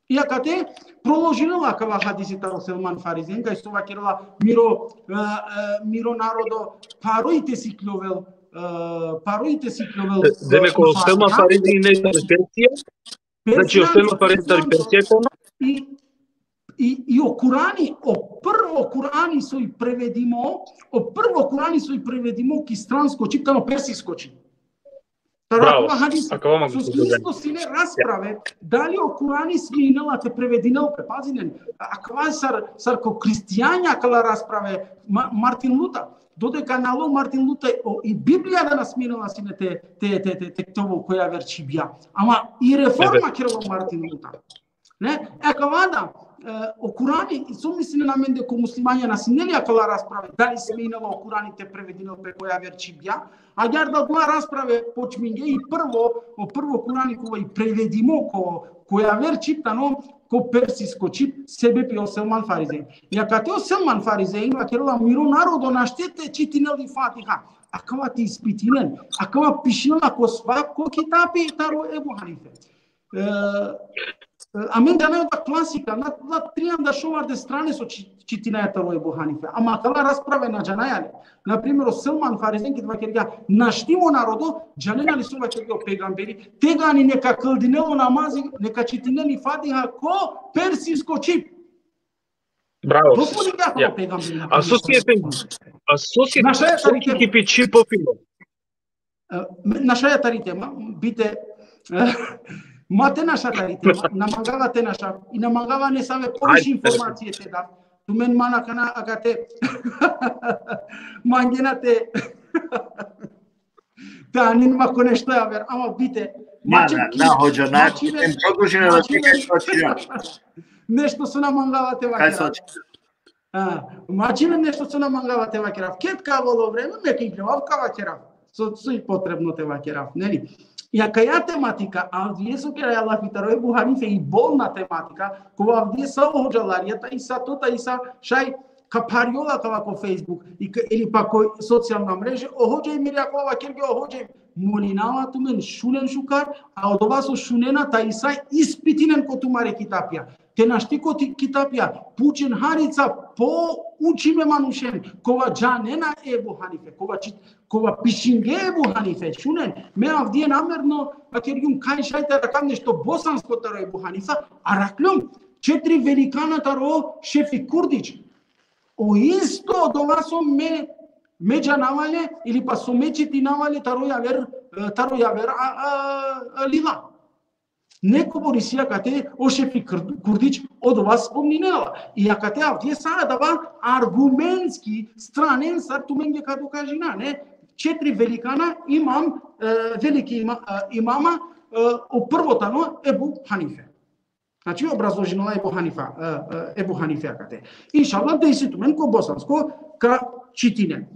I akate proložinela akava hadisi taro Selman Farizein, kaj so vakerela miro, e, e, miro narodo paroj te sikljovel, e, paroj te sikljovel, Demek, o Fatiha. Selman Farizein ine tari Persija? Znači, o Selman Farizein tari Persija, I, i, i o Kurani, o prvo Kurani so i prevedimo, o prvo Kurani so i prevedimo ki stransko čhib, tano persisko čhib. Taro Bravo. Akava hadisi. Akava mogu So te dodam. isto sine rasprave, dali o Kurani sminela te prevedinel pe, pazinen, akava sar, sar ko hristijanja akala rasprave, Ma-, Martin Luther, dodeka nalo Martin Luther, o, i Biblija da na sminela sine te, te, te, te, te ktovol ko javer čhibja. Ama i reforma kerela Martin Luther. Ne? E, akava da, e, o Kurani, so mislinena amende ko muslimanja, na sine li akala rasprave, dali sminela o Kurani te prevedinel pe ko javer čhibja. Agjaar da dova rasprave počmingje i prvo, o prvo Kurani kova i prevedimo ko, ko javer čhib tano, ko persisko čhib, sebepi o Selman Farizein. I akate o Selman Farizein vakerela miro narodo našti te čitinel i Fatiha. Akava te ispitinen, akava pišinela ko svako kitabi taro Ebu Hanife. e, amen džanaja da klasika, na, na trianda šovardeš strane so či-, čitinaja taro Ebu Hanife. Ama akala rasprave na džanaja le. Na primer, o Selman Farisen ked vakergja, našti mo narodo džanena li so vakergja o pejgamberi, tegani neka kldinel o namazi, neka čitinel i Fatiha ko persisko čhib. Bravo. Dozvolin ja, ja, pejgamberi. A so si efendi, a so si, Našaja so tari si tema. Ki piči po filo. E, našaja tari tema, bite, e, ma te naša tari tema, na mangava te naša, i na mangava nesave poviše Ajde. Informacije te da. Tumen man akana akate mangena te, te anin ma ko nešto javer, ama bite. Na, Mače na, ki-, na, hodža, na, mače en produžina da ti kaj so činja. Nešto so na mangava te Kaj vakera. So činja? A, mače nešto so na mangava te vakera. Ked ka avol o vreme, me ka idževav ka vakera. So, so i potrebno te vakera, neli? I akaja tematika, avdive so keraja lafi taro Ebu Hanife, i bolna tematika, kova avdive sa o hodžalarija, ta i sa to, ta i sa šaj ka pharjola kava ko Facebook, i ka, ili pa ko socijalna mreže, o hodža i miri akava vakergja, o hodža, molinava tumen, šunen šukar, a odova so šunena, ta i sa ispitinen ko tumare kitapja. Te našti ko ti kitapja, pučen harica poučime manušen, kova džanena Ebu Hanife, kova čit-, kova pišinge Ebu Hanife, šunen, me avdive namerno, vakergjum kaj šaj te arakav nešto bosansko taro Ebu Hanifa, arakljum četiri velikana taro Šefik Kurdić. O isto odova so me, me džanava le, ili pa so me čitinava le taro javer, e, taro javer, a, a, a, lila. Nekobor isi akate o Šefik Kurd-, Kurdić odova spomninela. I akate avdive sa adava argumentski stranen sar tumenge ka dokažina, ne? Četiri velikana imam, e, veliki ima-, e, imama, e, o prvo tano Ebu Hanife. Znači, obrazložinela Ebu Hanifa, e, e, Ebu Hanife akate. Inšallah, da isi tumen ko bosansko ka čitinen.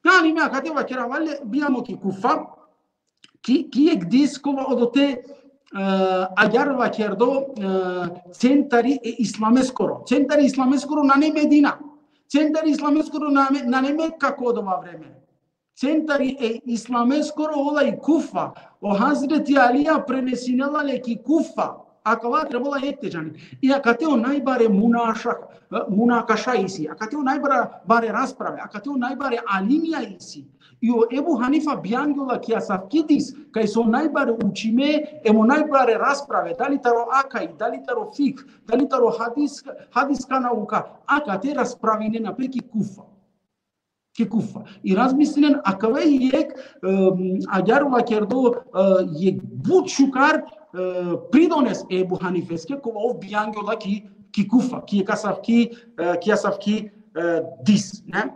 Nani me akate vakerava le, bijamo ki Kufa, ki, ki jekh dis kova odote, e, agjaar vakerdo, e, centari e islameskoro. Centari islameskoro nane Medina. Centari islameskoro nane, nane Mekka ko odova vreme. Centari e islameskoro ola i Kufa. O Hazreti Alija prenesinela le ki Kufa. Akava trebela jekh te džanen. I akate o najbare munaša-, e, munakaša isi. Akate o najbare, bare rasprave. Akate o najbare alimija isi. I o Ebu Hanifa bijangjola ki asavki dis, kaj so najbare učime, em o najbare rasprave, dali taro akaj, dali taro fikh, dali taro hadis, hadiska nauka, akate raspravinena pe ki Kufa. Ki Kufa. I razmislinen, akava i jekh, em, agjaar vakerdo, e, jekh but šukar, e, pridones Ebu Hanifeske, kova ov bijangjola ki, ki Kufa, ki asavki, e, ki asavki, e, dis, ne?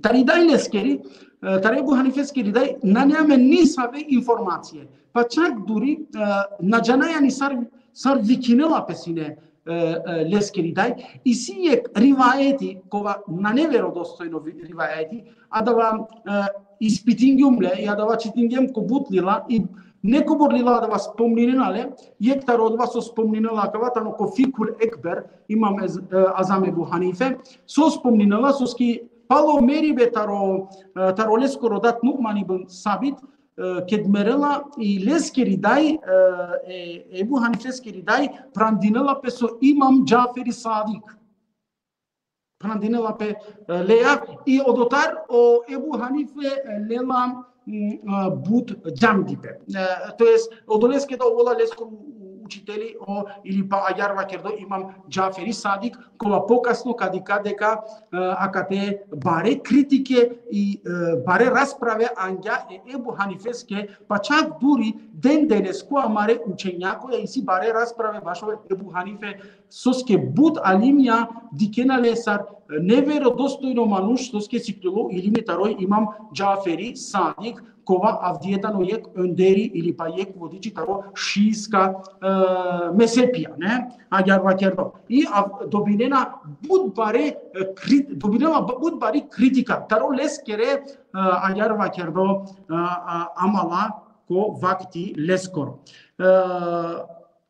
Tari daj leskeri, e, tari Ebu Hanifeskeri daj, nane amen nisave informacije. Pa čak duri, e, na džanaja ni sar, sar vikinela pe sine, e, e, leskeri daj. Isi jekh rivajeti, kova nane verodostojno vi-, rivajeti, adava, e, ispitingjum le, i adava čitingjem ko but lila, i nekobor lila adava spomninena le, jekh taro odova so spomninela akava tano ko Fikhul Ekber, imam Ez-, e, Azam Ebu Hanife, so spomninela, soske palo meribe taro, e, taro leskoro dat Nu'man ibn Sabit, e, ked merela i leskeri daj, e, e, Ebu Hanifeskeri daj, prandinela pe so imam Džaferi Sadik. Prandinela pe, e, leja, i odotar o Ebu Hanife, e, lela, mm, e, but džandipe. E, to jest, odoleske da ovola leskoro u-, učiteli o, ili pa agjaar vakerdo imam Džaferi Sadik, kova pokasno ka dikha deka, e, akate bare kritike i, e, bare rasprave angja e Ebu Hanifeske, pa čak duri den denesko amare učenjakoja isi bare rasprave bašo Ebu Hanife, soske but alimija dikhena le sar neverodostojno manuš, soske sikljolo ilimi taro imam Džaferi Sadik, kova avdive tano jekh önderi ili pa jekh vodiči taro šiiska, e, mezhepija, ne? Agjaar vakerdo. I av-, dobinena but bare, e, krit-, dobinena bu-, but bari kritika. Taro leskere, e, agjaar vakerdo, e, a, amala ko vakti leskoro. E,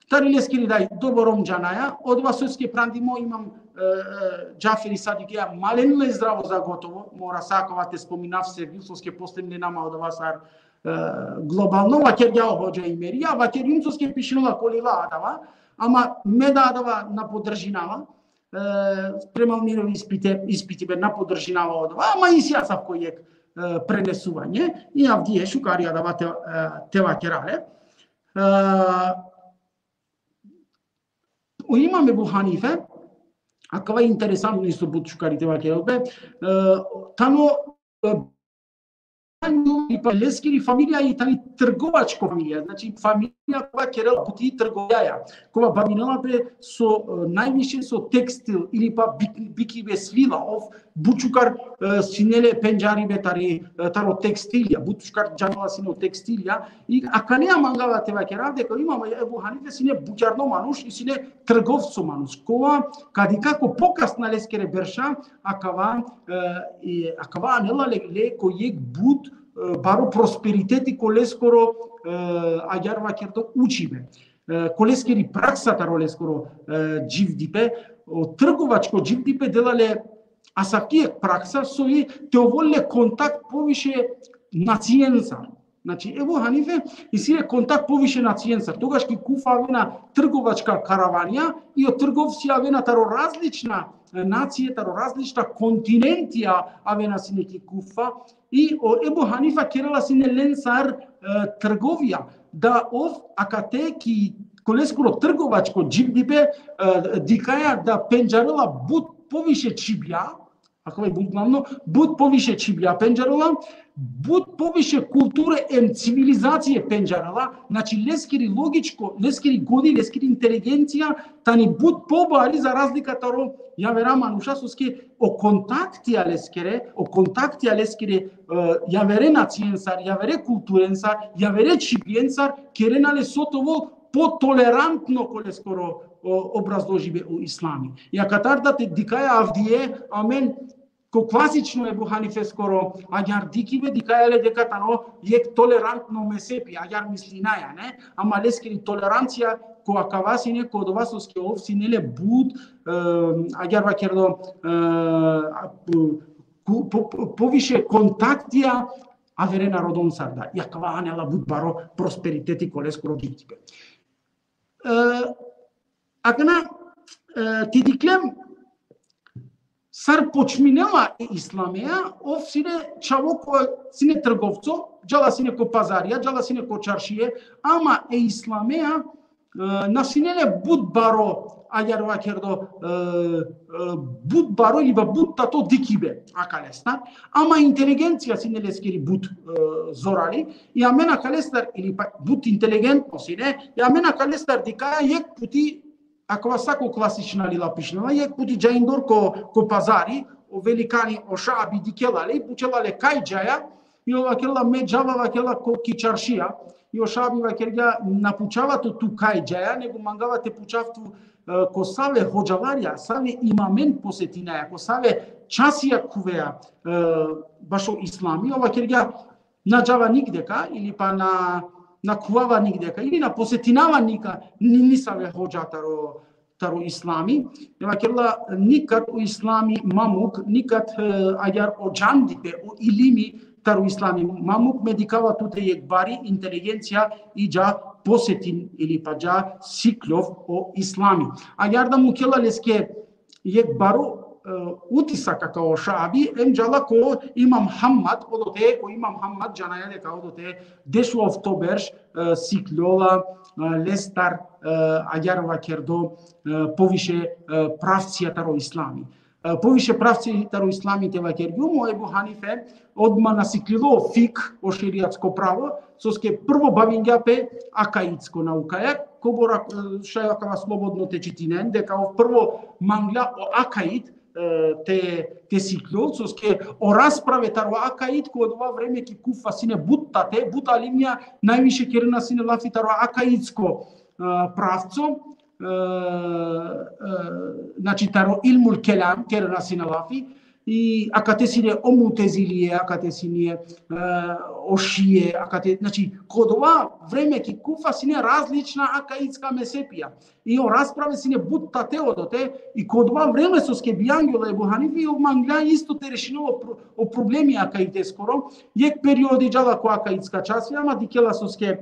tari leskeri daj doborom džanaja, odova soske prandimo imam, e, e, Džaferi Sadikeja, ma len le zdravo za gotovo, mora sa akava te spominav se, soske posle mle nama odova sar, globalno, vakergja o hodža Imerija, vakergjum soske pišinela ko lila adava, ama me da adava na podržinava, e, sprema miro ispite, ispitibe na podržinava adava, ama isi asavko jekh, e, prenesuvanje, i avdive šukar i adava te, e, te vakera le. E, o Imam Ebu Hanife, akava interesantno isto but šukar i te vakerel pe, e, tano, e, i pa leskiri familija i tani trgovačko familija, znači familija kova kerela buti trgovjaja, kova bavinela pe so, e, najviše so tekstil ili pa bik-, bikibe svila, ov but šukar, e, sine le pendžaribe tari, e, taro tekstilja, but šukar džanela sine o tekstilja, i akaleja mangava te vakerav deka o Imam Ebu Hanife sine bukjarno manuš i sine trgovco manuš. Kova, ka dikha ko pokasna leskere berša, akava, e, i, akava anela le, le ko jekh but, e, baro prosperiteti ko leskoro, e, agjaar vakerdo učibe. E, ko leskiri praksa taro leskoro, e, dživdipe, o trgovačko dživdipe dela le asavki jekh praksa so i te ovel le kontakt poviše nacijencar. Znači, Ebu Hanife isi le kontakt poviše nacijencar. Togaš ki Kufa avena trgovačka karavanja i o trgovcija avena taro različna, e, nacije, taro različna kontinentija avena sine ki Kufa. I o Ebu Hanifa kerela sine lencar, e, trgovija. Da ov akate ki, ko leskoro trgovačko dživdipe, e, dikhaja da pendžarela but poviše čhibja, akava i but glavno, but poviše čhibja pendžarela, but poviše kulture em civilizacije pendžarela, znači leskiri logičko, leskiri godi, leskiri inteligencija tani but pobari za razlika taro javera manuša, soske o kontaktija leskere, o kontaktija leskere, e, javere nacijencar, javere kulturencar, javere čhibjencar, kerena le so te ovel potolerantno ko leskoro, o, obrazložibe o islami. I akatar da te dikhaja avdive, amen ko klasično Ebu Hanifeskoro agjaar dikibe, dikhaja le deka tano jekh tolerantno mezhepi, agjaar mislinaja, ne? Ama leskiri tolerancija ko akava sine, ko odova soske ov sine le but, e, agjaar vakerdo, e, a, po, po, po, poviše kontaktija avere narodonsar da. I akava anela but baro prosperiteti ko leskoro dživdipe. E, akana, e, te dikhlem sar počminela e islamea, ov sine čhavo ko sine trgovco, džala sine ko pazarija, džala sine ko čaršie, ama e islamea, e, na sine le but baro, agjaar vakerdo, e, e, but baro ili pa but tato dikibe akalestar, ama inteligencija sine leskiri but, e, zorali, i amen akalestar, ili pa but inteligentno sine, i amen akalestar dikhaja jekh puti, akava sa ko klasična lila pišinela, jekh puti džajindor ko, ko pazari, o velikani, o Šabi dikhela le, pučela le kaj džaja, i ov vakerela me džava, vakerela, ko ki čaršija, i o Šabi vakergja na pučava tu, tu kaj džaja, nego mangava te pučav tu, e, ko save hodžalarja, save imamen posetinaja, ko save časija khuvea, e, bašo islami, ov vakergja na džava nigdeka, ili pa na, na khuvava nigdeka, ili na posetinava nika, ni, nisave hodža taro, taro islami. I vakerela nikad o islami ma muk, nikad, e, agjaar o džandipe, o ilimi taro islami ma muk, me dikhava tute jekh bari inteligencija i dža posetin ili pa dža sikljov o islami. Agjaar da mukela leske jekh baro, e, utisak akava o Šabi, em džala ko Imam Hammad, odote, o Imam Hammad džanaja deka odote dešuofto berš, e, sikljola, e, lestar, e, agjaar vakerdo, e, poviše, e, pravcija taro islami. E, poviše pravci taro islami te vakergjum, o Ebu Hanife odma na siklilo fikh, o šerijatsko pravo, soske prvo bavingja pe akaidsko naukaja, kobor, e, šaj akava slobodno te čitinen, deka ov prvo mangla o akaid, e, te, te siklol, soske o rasprave taro akaid ko odova vreme ki Kufa sine but tate, but alimija najviše kerena sine lafi taro akaidsko, e, pravco, e, e, znači taro ilmul kelam kerena sine lafi, I akate sine o Mutezilije, akate sine, e, o Šije, akate, znači, ko odova vreme ki Kufa sine različna akaitska mezhepija. I o rasprave sine but tate odote, i ko odova vreme soske bijangjola Ebu Hanife, ov mangla isto te rešinel o pro-, o problemi akaiteskoro, jekh periodi džala ko akaitska časija, ama dikela soske, e,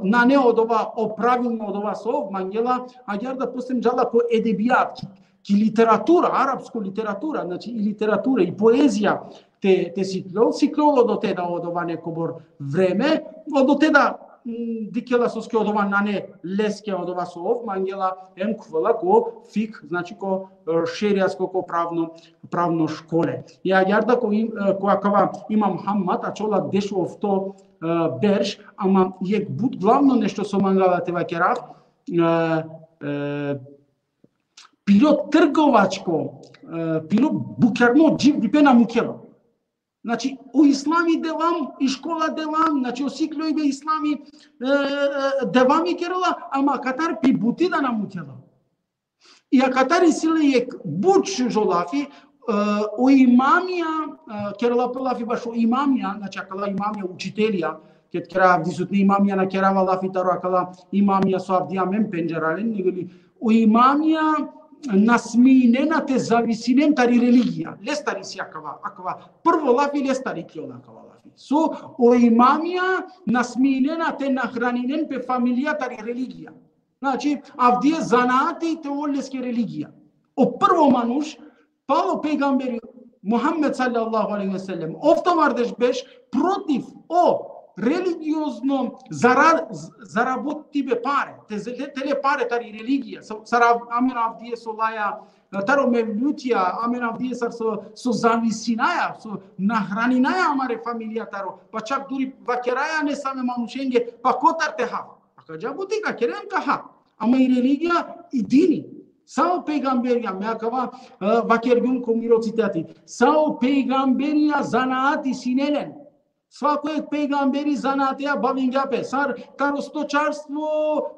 nane odova, o pravilno odova so ov mangela, agjaar da posle džala ko edebijat, ki, ki literatura, arapsko literatura, znači i literatura, i poezija, te, te sikljol, sikljol odote da odova nekobor vreme, odote da, m, dikela soske odova nane leske odova so ov mangela, em khuvela ko fikh, znači ko, e, šerijasko, ko pravno, pravno škole. I agjaar da ko im-, e, ko akava Imam Hammad, ačhola dešofto, e, berš, ama jekh but glavno nešto so mangava te vakerav, e, e, piro trgovačko, e, piro bukjarno dživdipe na mukela. Znači, o islami devam, i škola devam, znači, o sikljojbe islami, e, e, devami kerela, ama akatar pi buti da na mukela. I akatar isi le jekh but šužo lafi, e, o imamija, e, kerela pe lafi bašo imamija, znači, akala imamija, učitelija, ked kera avdisutne imamija, na kerava lafi taro akala imamija so avdi amen pendžaralen, nego li o imamija na sminena te zavisinen tari religija. Lestar isi akava, akava. Prvo lafi lestar ikljola akava lafi. So o imamija na sminena te nahraninen pe familija tari religija. Znači, avdive zanati te ol leske religija. O prvo manuš, palo pejgamberi Muhammed sallallahu alejhi ve sellem, oftovardeš berš protiv o religiozno zara-, z-, zarabotibe pare, te ze-, te le pare tari religija, sa-, sar av-, amen avdive so laja, taro mevlutija, amen avdive sar so, so zavisinaja, so nahraninaja amare familija taro, pa čak duri vakeraja nesave manušenge, pa kotar te hav. Akaja buti ka keren ka ha. Ama i religija i dini. Sa o pejgamberija, me akava, e, vakergjum ko miro citati. Sa o pejgamberija zanati sine len. Svako jekh pejgamberi zanateja bavingja pe. Sar taro stočarstvo,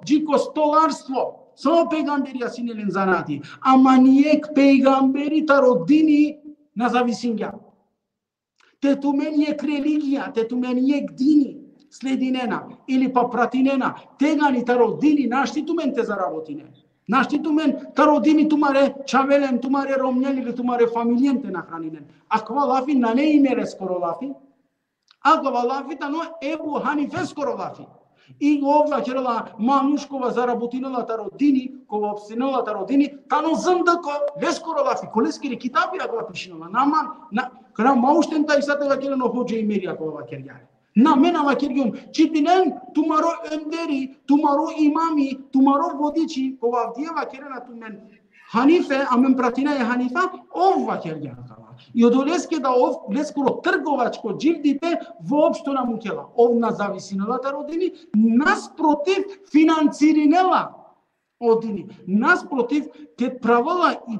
dži ko stolarstvo. Sa o pejgamberija sine len zanati. Ama nijekh pejgamberi taro dini na zavisingja. Te tumen jekh religija, te tumen jekh dini sledinena, ili pa pratinena, tegani taro dini našti tumen te zarabotinen. Našti tumen taro dini tumare čhavelen, tumare romnjen ili tumare familijen te nahraninen. Akava lafi nane i me leskoro lafi. Akava lafi tano Ebu Hanifeskoro lafi. I ov vakerela manuš kova zarabotinela taro dini, kova opstinela taro dini, tano zindiko, leskoro lafi, ko leskere kitabi akava pišinela. Na man, na, kana ma ušten ta i sa te vakeren o hodža i meri akava vakergja. Na, me na vakergjum, čitinen tumaro önderi, tumaro imami, tumaro vodiči, kova avdive vakerena tumen Hanife, amen pratinaja e Hanifa, ov vakergja akava. I odoleske da ov, leskoro trgovačko dživdipe, voopšto na mukela. Ov na zavisinela taro dini, nasprotiv financirinela o dini. Nasprotiv, ked pravela i,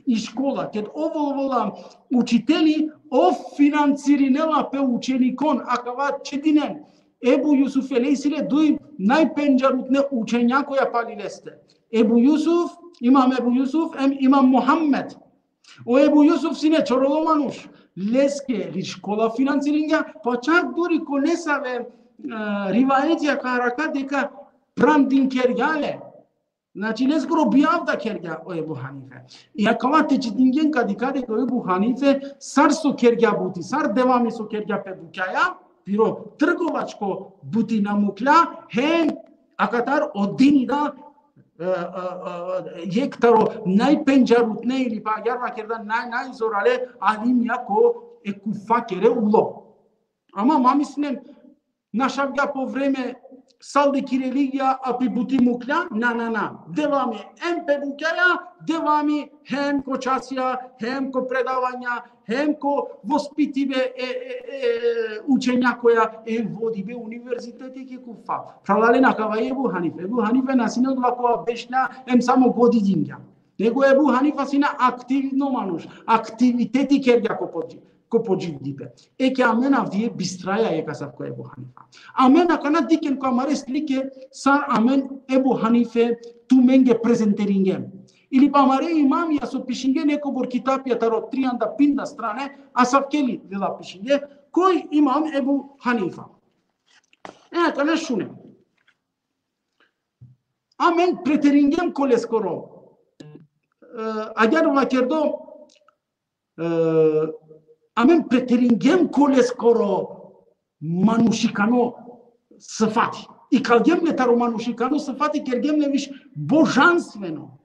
i škola, ked ov ovela učiteli, ov financirinela pe učenikon, akava čitinen. Ebu Jusuf, e, isi le duj najpendžarutne učenjakoja pali leste. Ebu Jusuf, imam Ebu Jusuf, em imam Muhammed. O Ebu Jusuf sine čorolo manuš. Leske li škola financiringja, pa čak duri ko nesave, e, rivajetija ka arakha deka prandin kergja le. Znači, leskoro bijav da kergja o Ebu Hanife. I akava te čitingen ka dikha deka o Ebu Hanife sar so kergja buti, sar devami so kergja pe bukjaja, piro trgovačko buti na muklja, hem akatar o dini da, e, e, e, jekh taro najpendžarutne ili pa agjaar vakerda naj, najzorale alimija ko e Kufakere ulo. Ama ma mislinen, našavgja po vreme saldi ki religija, a pi buti muklja, na, na, na. Devami hem pe bukjaja, devami hem ko časija, hem ko predavanja, hem ko vospitibe e, e, e, učenjakoja, hem vodibe univerziteti ki Kufa. Phralalen, akava i Ebu Hanife. Ebu Hanife na sine odova kova bešlja, hem samo godi dingja. Nego Ebu Hanifa sine aktivno manuš, aktiviteti kergja ko po dži-, ko po dživdipe. Eke amen avdive bistraja jekh asavko Ebu Hanifa. Amen akana dikhen ko amare slike sar amen Ebu Hanife tumenge prezentiringjem. Ili pa amare imamija so pišinge nekobor kitapija taro trianda pinda strane, asavke li dela pišinge, koj imam Ebu Hanifa. E, akana šune. Amen preteringjem ko leskoro. E, agjaar vakerdo, e, amen preteringjem ko leskoro manušikano sifati. Ikalgjem le taro manušikano sifati, kergjem le više božanstveno.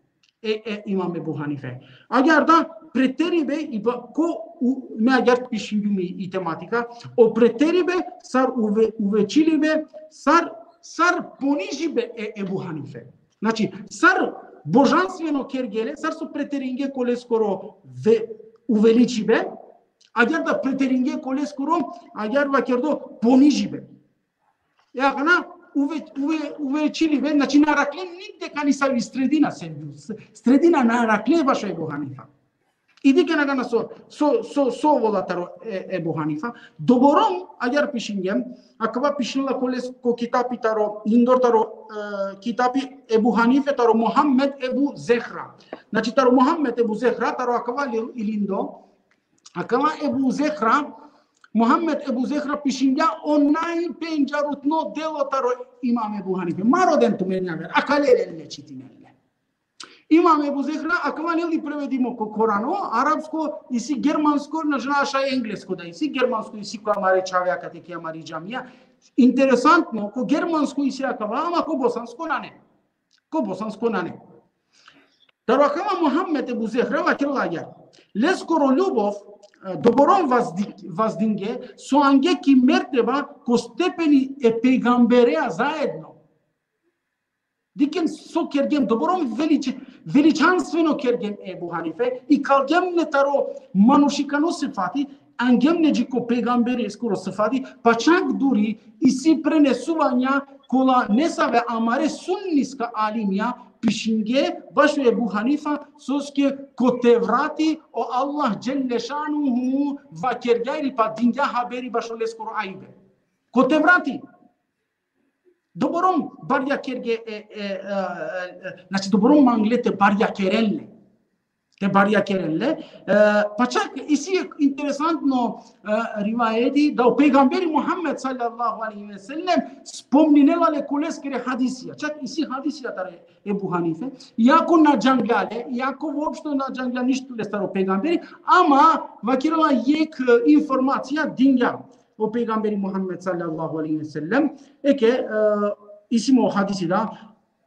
E, e, imam Ebu Hanife. Agjaar da preteribe, i ba, ko u, me agjaar pišingjum i, i tematika, o preteribe, sar uve, uvećilibe, sar, sar ponižibe e Ebu Hanife. Znači, sar božanstveno kergje le, sar so preteringe ko leskoro ve, uveličibe, agjaar da preteringe ko leskoro, agjaar vakerdo ponižibe. E, akana uve, uve, uvećilibe, znači, na arakle nigde kani savi sredina, se, sredina na arakle bašo Ebu Hanifa. I dikhen akana so, so, so, so ovola taro e, Ebu Hanifa. Doborom, agjaar pišingjem, akava pišinela ko les, ko kitapi taro, lindor taro, e, kitapi Ebu Hanife taro Muhammed Ebu Zehra. Znači, taro Muhammed Ebu Zehra, taro akava li, i lindo, akava Ebu Zehra, Muhammed Ebu Zehra pišingja o najpendžarutno delo taro imam Ebu Hanife. Ma roden tumen javer, akale len le čitinen le. Imam Ebu Zehra, akava neli prevedimo ko korano, arapsko, isi germansko, na džanav šaj englesko da isi, germansko isi ko amare čhave akate ki amari džamija. Interesantno, ko germansko isi akava, ama ko bosansko nane. Ko bosansko nane. Taro akava Muhammed Ebu Zehra vakerela agjaar. Leskoro ljubov, e, doborom vazdi-, vazdinge, so ange ki merteba ko stepeni e pejgambereja zaedno. Dikhen so kergjem, doborom velič-, veličanstveno kergjem e Ebu Hanife, ikalgjem le taro manušikano sifati, angjem le dži ko pejgambereskoro sifati, pa čak duri isi prenesuvanja kola nesave amare sunniska alimija pišinge bašo Ebu Hanifa, soske ko Tevrati o Allah dželle šanuhu vakergja ili pa dingja haberi bašo leskoro ajbe. Ko Tevrati. Doborom barja kerge, e, e, e, e, znači, doborom mangle te barja keren le. Te barja keren le. E, pa čak isi interesantno, e, rivajeti da o pejgamberi Muhammed sallallahu alejhi ve sellem spomninela le ko leskere hadisija. Čak isi hadisija taro Ebu Hanife. Iako na džangla le, iako voopšto na džangla ništo lestar o pejgamberi, ama vakerela jekh, e, informacija dingja o pejgamberi Muhammed sallallahu alejhi ve sellem. Eke, e, isi mo hadisi da,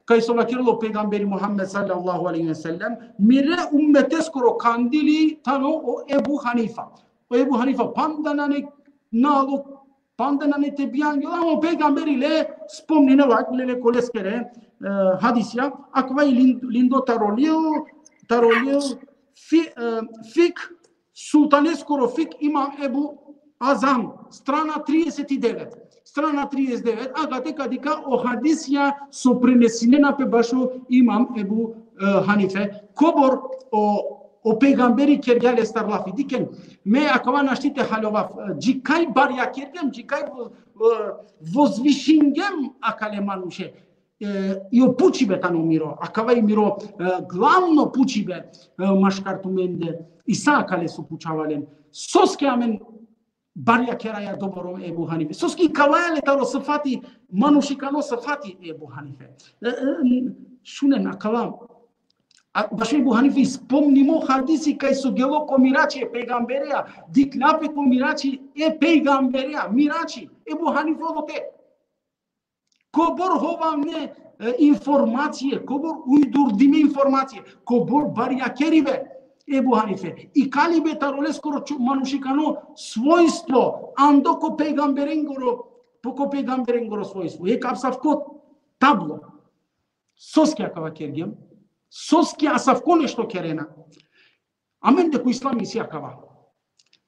kaj so vakerela o pejgamberi Muhammed sallallahu alejhi ve sellem, mire ummeteskoro kandili tano o Ebu Hanifa. O Ebu Hanifa panda nane nalo, panda nane te bijangel, ama o pejgamberi le spomninela le, le ko leskere, e, hadisija, akava i lin-, lindo taro lil, taro lil fi-, e, fik, sultaneskoro fik Imam Ebu Azam, strana trideset i devet. Strana trideset i devet, akate ka dikha o hadisija so prenesinena pe bašo Imam Ebu, e, Hanife. Kobor o, o pejgamberi kergja lestar lafi. Dikhen, me akava našti te haljovav, e, dži kaj barja kergjem, dži kaj vo-, e, vozvišingjem akale manuše. E, i o pučibe tano miro, akava i miro, e, glavno pučibe, e, maškar tumende, i sa akale so pučava len. Soske amen barja keraja doborom Ebu Hanife. Soske ikalaja le taro sifati, manušikano sifati Ebu Hanife. E, e, šunen akava. A, bašo Ebu Hanife spomnimo hadisi kaj so gelo ko mirači e pejgambereja, dikhlja pe ko mirači e pejgambereja, mirači, Ebu Hanife odote. Kobor hovavne, e, informacije, kobor ujdurdime informacije, kobor barjakeribe Ebu Hanife. Ikalibe taro leskoro ču-, manušikano svojstvo, ando ko pejgamberengoro, po ko pejgamberengoro svojstvo. Jekh asavko tablo. Soske akava kergjem? Soske asavko nešto kerena? Amende ko islami isi akava.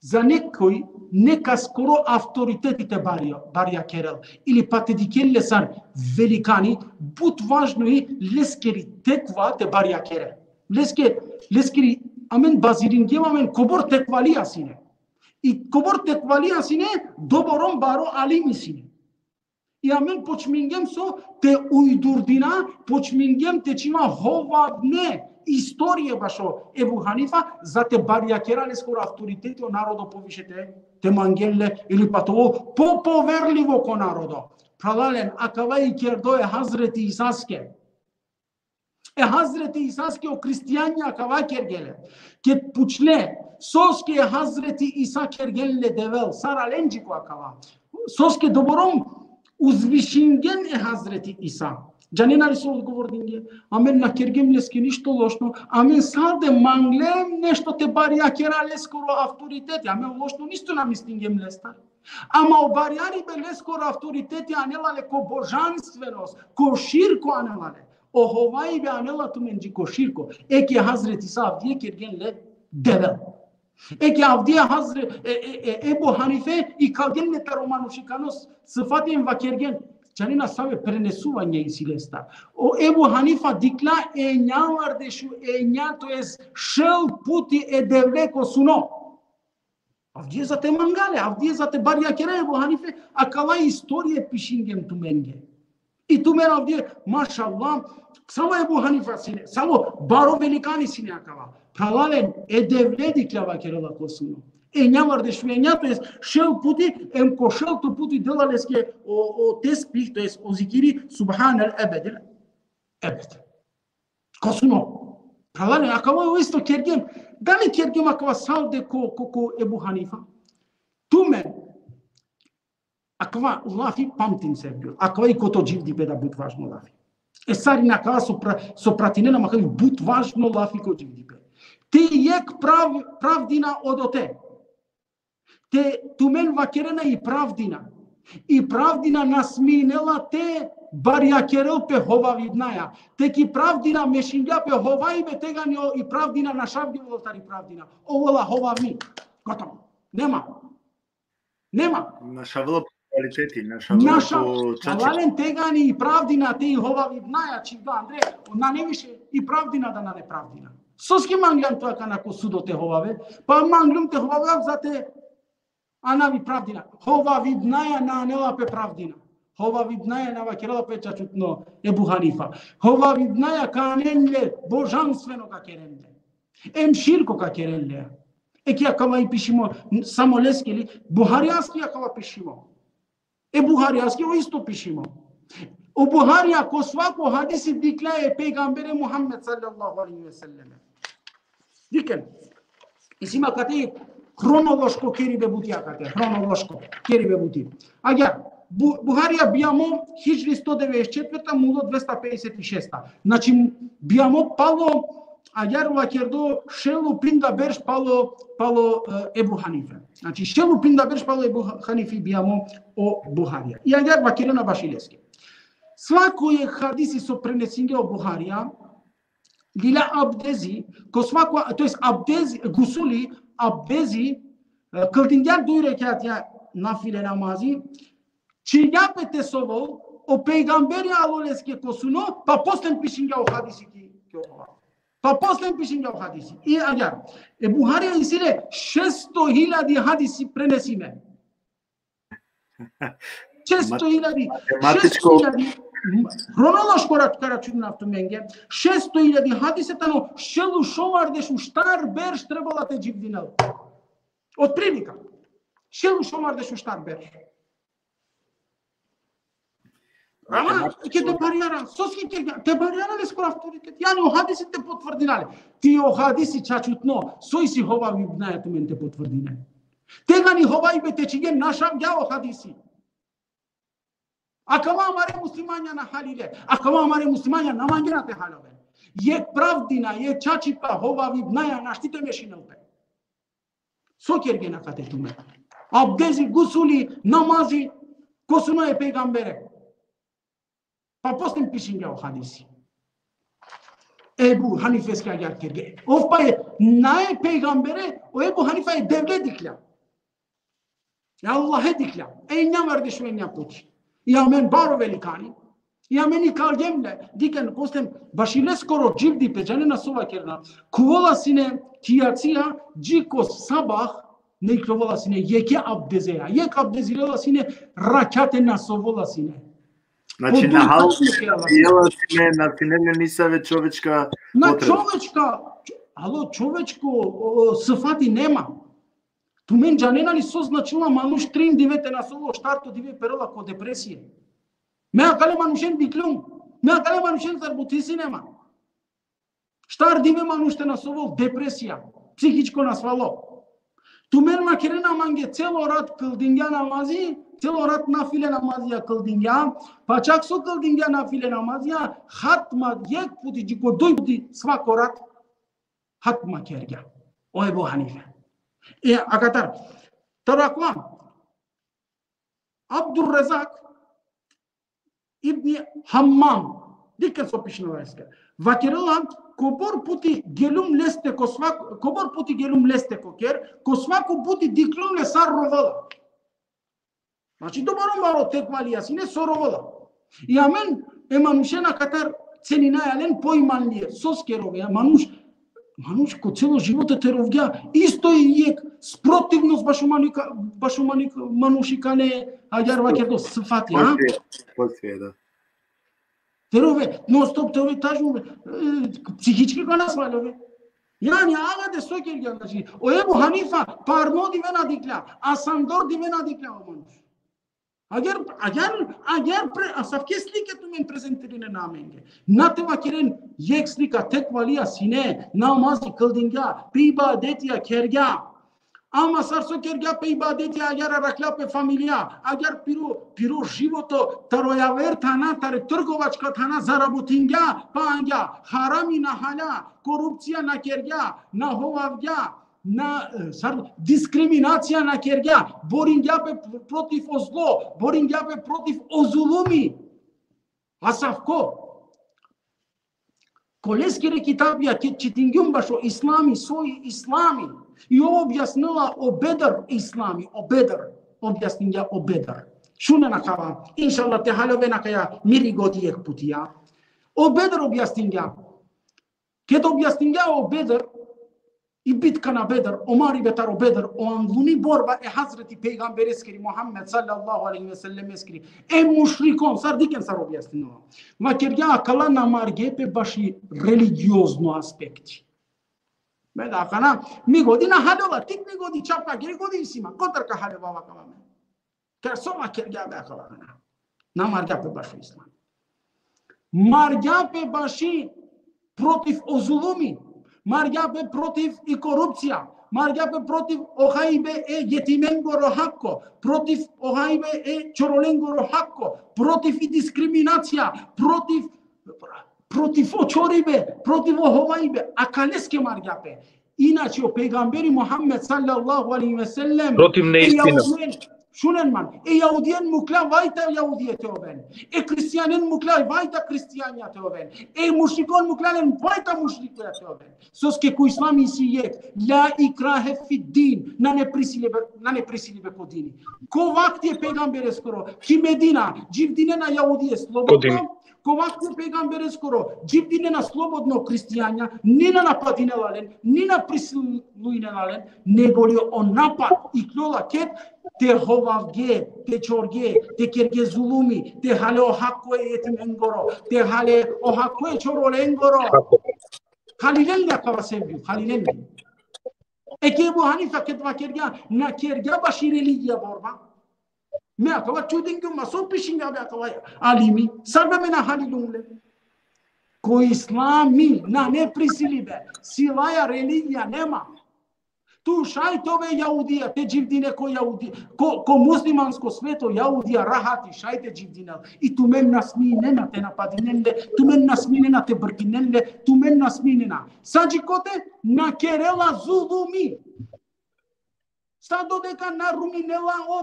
Za nekoj, nekaskoro avtoriteti te barja, barjakerel. Ili pa te dikhel le sar velikani, but važno i leskeri tekva te barjakere. Leske, leskeri, amen baziringjem amen kobor tekvalija sine. I kobor tekvalija sine, doborom baro alimi sine. I amen počmingjem so te ujdurdina, počmingjem te čhiva hovavne istorije bašo Ebu Hanifa, za te barjakera leskoro autoriteti o narodo poviše te, te mangen le, ili pa te ovel po poverlivo ko narodo. Phralalen, akava i kerdo e Hazreti Isaske. E Hazreti Isaske o hristijanja akava kergje le. Ked pučle, soske e Hazreti Isa kergjen le Devel, sar alen dži ko akava. Soske doborom uzvišingjen e Hazreti Isa. Džanena li so odgovor dingje? Amen na kergjem leske ništo lošno, amen sade manglem nešto te barjakera leskoro autoriteti, amen lošno ništo na mislingjem lestar. Ama o barjaribe leskoro autoriteti anela le ko božanstvenost, ko širko anela le. O hovajbe anela tumen dži ko širko. Eke Hazreti Isa avdive kergjen le Devel. Eke avdive Hazre, e, e, e, Ebu Hanife ikalgjen le taro manušikanost, sifati em vakergjen. Džanena save prenesuvanje isi lestar. O Ebu Hanifa dikhlja e enjavardeš u enja, to jest šel puti e Devle ko suno. Avdive za te manga le, avdive za te barjakera e Ebu Hanife, akala istorije pišingjem tumenge. I tumen avdive, mašallah, samo Ebu Hanifa sine, samo baro velikani sine akala. Phralalen, e Devle dikhlja, vakerela, ko suno. Enjavardeš u enja, to jest šel puti, em ko šelto puti dela leske o, o tesbih, to jest o zikiri, Subhanel ebedil ebed. Ko suno. Phralalen, akava o isto kergjem. Dali kergjem akava sade ko, ko, ko Ebu Hanifa? Tumen, akava lafi pamtin, sevgili. Akava i ko to dživdipe da but važno lafi. E sarine akava so pra-, so pratinena ma, akava but važno lafi ko dživdipe. Te jekh prav-, pravdina odote. Te tumen vakerena i pravdina. I pravdina na sminela te barjakerel pe hovavibnaja. Te ki pravdina mešingja pe hovajbe, tegani o, i pravdina našavgjola tari pravdina. Ovola hovavni. Gotovo. Nema. Nema. Našavela po kvaliteti, našavela, naša-, po čače. Phralalen, tegani i pravdina te i hovavibnaja, čhivdo andre, nane više i pravdina da nane pravdina. Soske mangljam tu akana ko sudo te hovave? Pa manglum te hovave za te anav i pravdina. Hovavibnaja na anela pe pravdina. Hovavibnaja na vakerela pe čačutno Ebu Hanifa. Hovavibnaja ka anen le božanstveno ka keren le. Em širko ka keren le. Eke akava i pišimo samo leske li, Buharijaske akava pišimo. E Buharijaske o isto pišimo. O Buharija ko svako hadisi dikhlja e pejgambere Muhammed sallallahu alejhi ve sellem. Dikhen. Isi ma kate hronološko keribe buti akate, hronološko keribe buti. Agjaar, Bu-, Buharija bijamo hidžri sto devedeset četvrta, mulo dvesta pedeset šesta. Znači, bijamo palo, agjaar vakerdo, šel u pinda berš palo, palo, e, Ebu Hanife. Znači, šel u pinda berš palo Ebu Hanifi bijamo o Buharija. I agjaar vakerena baši leske. Svako jekh hadisi so prenesingja o Buharija, lilja abdezi, ko svako, to jest abdezi, gusuli, abdezi, e, kldingja duj rekjatja nafile namazi, čhivgja pe te sovel, o pejgamberi alo leske ko suno, pa posle pišingja o hadisi ki, ki ova. Pa posle pišingja o hadisi. I agjaar, e Buharija isi le šesto hiljadi hadisi prenesime. Šesto hiljadi, matematičko. Šesto hiljadi, hronološko rat-, ka računav tumenge, šesto hiljadi hadise tano, šel u šovardeš u štar berš trebela te dživdinel. Otprilika. Šel u šovardeš u štar berš. Ama, matematičko. Ke te barjara, soske ke te barjara leskoro autoritet. Jani o hadisi te potvrdina le. Ti o hadisi čačutno, so isi hovavibnaja tumen te potvrdina. Tegani hovajbe te čhivgjen, našavgja o hadisi. Akava amare muslimanja na halile. Akava amare muslimanja na mangena te halaven. Jekh pravdina, jekh čačipa hovavibnaja našti te mešinel pe. So kergjen akate tumen? Abdezi, gusuli, namazi, ko suno e pejgambere. Pa posle pišingja o hadisi. Ebu Hanifeske agjaar kerge. Ov pa e, na e pejgambere, o Ebu Hanifa e Devle dikhlja. E Allahe dikhlja. E enjavardeš u enja puti. I amen baro velikani. I amen ikalgjem le. Dikhen, posle, baši leskoro dživdipe, džanena so vakerena. Khuvola sine ki jacija, dži ko sabah, ne ikljovola sine jekhe abdezeja. Jekh abdezi lela sine, rakjate na sovola sine. Znači, na hal jela sine, na sine le nisave čovečka potreba. Čovečka, čo-, alo, čovečko, o, sifati nema. Tumen džanena li so značila manuš trin dive te nasovol, štarto dive perela ko depresija. Me akale manušen diklum. Me akale manušen zarbuti sine ma. Štar dive manuš te nasovol, depresija, psihičko nasvalo. Tumen vakerena mange celo rat kldingja namazi, celo rat nafile namazija kldingja, pa čak so kldingja nafile namazija, hatma jek puti, dži ko duj puti svako rat, hatma kergja. O Ebu Hanife. E, akatar, taro akava, Abdurrezak ibn Hammam, dikhen so pišinela leske. Vakerela, kobor puti gelum leste ko svak-, kobor puti gelum leste ko ker, ko svako puti diklum le sar rovela. Znači, dobaro maro tekvalija sine so rovela. I amen e manušen akatar ceninaja len poimanlije. Soske rove, a manuš, manuš ko celo životo te rovgja, isto i jek sprotivnost bašo manuka-, bašo manuka-, manušikane, agjaar vakerdo, sifati, a? Posve, posve, da. Te rove, non stop te rove, tažno, e, psihički kana svalove. Jani, agjaar de so kergja, znači, o Ebu Hanifa, parno dive na diklja, asavdor dive na diklja o manuš. Agjaar, agjaar, agjaar pre-, asavke slike tumen prezentirinen amenge. Na te vakeren jek slika, tekvalija sine, namazi kldingja, pe ibadetija kergja. Ama sar so kergja pe ibadetija, agjaar araklja pe familija, agjaar piro, piro životo, taro javer thana, taro trgovačka thana zarabotingja, pa angja, harami na halja, korupcija na kergja, na hovavgja, na, e, sar, diskriminacija na kergja, boringja pe pr-, protiv o zlo, boringja pe protiv o zulumi. Asavko. Ko leskere kitabija, ked čitingjum bašo islami, so i islami. I ov objasnela o Bedr islami, o Bedr. Objasningja o Bedr. Šunen akava, inšallah te haljoven akaja miri godi jek putija. O Bedr objasningja. Ked objasningja o Bedr, i bitka na Bedr, o maribe taro Bedr, o angluni borba e Hazreti Pejgambereskiri Muhammed sallallahu alejhi ve sellemeskiri, e mušrikon, sar dikhen sar objasningja. Vakergja akala na marge pe baši religiozno aspekti. Me da akana, mi godi na haljola, tik mi godi čapka, geri godi isi ma, kotar ka haljova akava me. Ker so vakergja be akava akana. Na margja pe bašo islam. Margja pe baši protiv o zulumi. Margja pe protiv i korupcija. Margja pe protiv o hajbe e jetimengoro hakko. Protiv o hajbe e čorolengoro hakko. Protiv i diskriminacija. Protiv, protiv o čoribe. Protiv o hovajbe. Akaleske margja pe. Inače, o pejgamberi Muhammed sallallahu alejhi ve sellem, protiv neistina. E jahudijen, šunen man, e jahudijen mukla vajta jahudije te oven. E kristijanen mukla vajta kristijanja te oven. E mušrikon mukla len vajta mušrikija te oven. Soske ko islami isi jek, la ikrahe fid din, nane prisilibe, nane prisilibe ko dini. Ko vakti e pejgambereskoro, ki Medina, dživdinena jahudije slobodno, ko dini. Ko vakti e pejgambereskoro, dživdinena slobodno kristijanja, ni na napadinela len, ni na prisilujnela len, nego li o napad ikljola ked te hovavge, te čorge, te kerge zulumi, te hale o hako e jetimengoro, te hale o hako e čorolengoro. Halilen le akava sevgi, halilen le. E ki Ebu Hanifa ked vakergja, na kergja baši religija borba. Me akava čudingjum ma so pišingja be akava alimi. Sar be me na halilum le. Ko islami nane prisilibe. Silaja religija nema. Tu šaj te ove jahudija, te dživdine ko jahudi-, ko, ko muslimansko sveto jahudija rahati šaj te dživdinel. I tumen na sminena te napadinen le, tumen na sminena te brkinen le, tumen na sminena. Sa dži kote na kerela zulumi. Sa dodeka na ruminela o,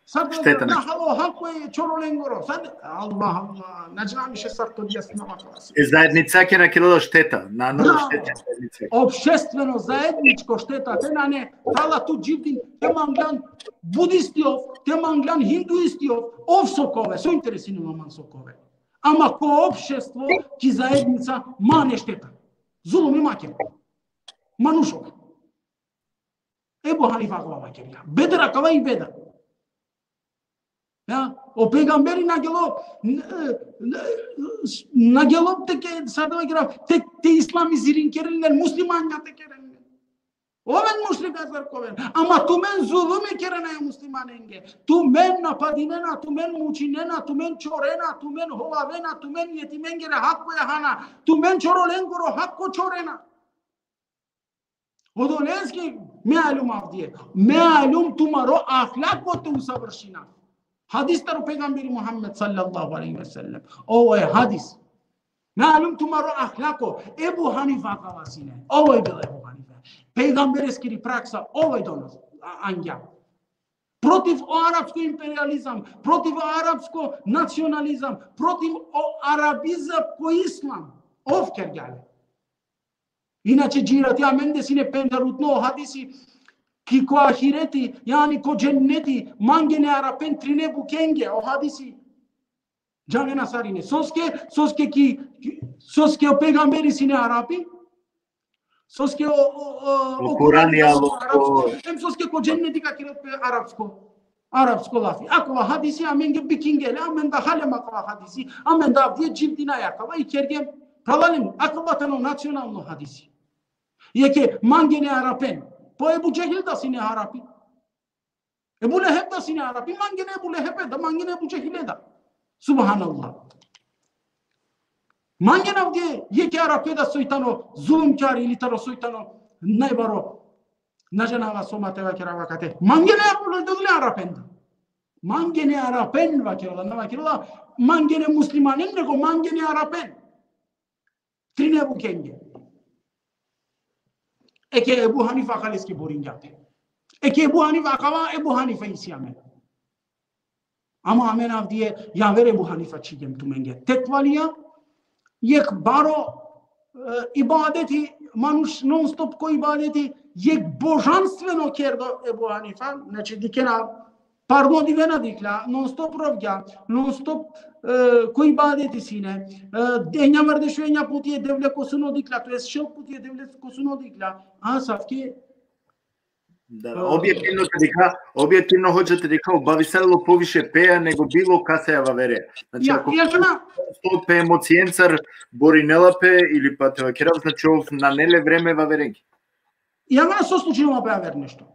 sa dodeka na halo hako e čorolengoro. Sa de-, Allah, Allah, na džanav više sar te objasninav akava. E zaednicake na kerela šteta, na, na šteta zaednicake. Opštveno zaedničko šteta, te nane, tala tu dživdin, te manglan budisti ov, te manglan hinduisti ov, ov so ka ove, so interesinela man so ka ove. Ama ko opštestvo, ki zaednica, mane šteta. Zulumi ma ker. Manušo. Ebu Hanifa akava vakergja. Bedr akava i Bedr. Ja, o pejgamberi na gelo, n-, n-, na gelo te ke, sa da vakera, te, te islamizirin keren len, muslimanja te keren len. Oven mušrika sar ka oven. Ama tumen zulumi kerena e muslimanenge. Tumen napadinena, tumen mučinena, tumen čorena, tumen holavena, tumen jetimengere hakko jahana, tumen čorolengoro hakko čorena. Odoleske me aljum avdive. Me aljum tumaro ahlako te usavršina. Hadis taro pejgamberi Muhammed sallallahu alejhi ve sellem. Ovo e hadis. Me aljum tumaro ahlako. Ebu Hanifa akava sine. Ovo e bilo Ebu Hanifa. Pejgambereskiri praksa, ovo e donos. A-, angja. Protiv o arapsko imperializam, protiv o arapsko nacionalizam, protiv o arabizam ko islam. Ov kergja le. Inače, džirati amende sine pendarutno hadisi, ki ko ahireti, jani ko dženneti, mangena e Arapen trine bukenge, o hadisi. Džanena sarine. Soske, soske ki, ki, soske o pejgamberi sine Arapi, soske o, o, o, o Kurani alo arapsko, em soske ko dženneti ka kerel pe arapsko. Arapsko lafi. Akava hadisi amenge bikingele, amen da halem akava hadisi, amen da avdive dživdinaja akava, i kergjem, pralalem, akava tano nacionalno hadisi. Jekhe mangena e Arapen. Po Ebu Džehil da sine Arapi. Ebu Leheb da sine Arapi, mangena Ebu Lehebe da, mangena Ebu Džehile da. Subhanallah. Mangena avdive jekhe Arape da soj tano zulumkjari ili taro soj tano najbaro, na džanava so ma te vakerav akate. Mangena e Ebu Leheb da Arapen da. Mangena e Arapen vakerela, na vakerela, mangena e muslimanen, nego mangena e Arapen. Trine bukenge. Eke Ebu Hanifa akaleske boringja pe. Eke Ebu Hanifa akava, Ebu Hanifa isi amen. Ama amen avdive javer Ebu Hanifa čhigjem tumenge. Tekvalija, jekh baro, e, ibadeti, manuš non stop ko ibadeti, jekh božanstveno kerdo Ebu Hanifa, znači dikena, parno dive na dikhlja, non stop rovgja, non stop, e, ko ibadeti sine, e, enja mardeš enja puti e Devle ko suno dikhlja, to jest šel puti e Devle ko suno dikhlja, asavke Da, da, objektivno te dikha, objektivno hodža te dikha, obavisalo poviše peja nego bilo kasaja vavere. Znači, ja, ako ja, na sto pe emocijencar borinela pe ili pa te vakerav, znači, ov nane le vreme vaverenge. Ja, na so slučajno pe aver nešto.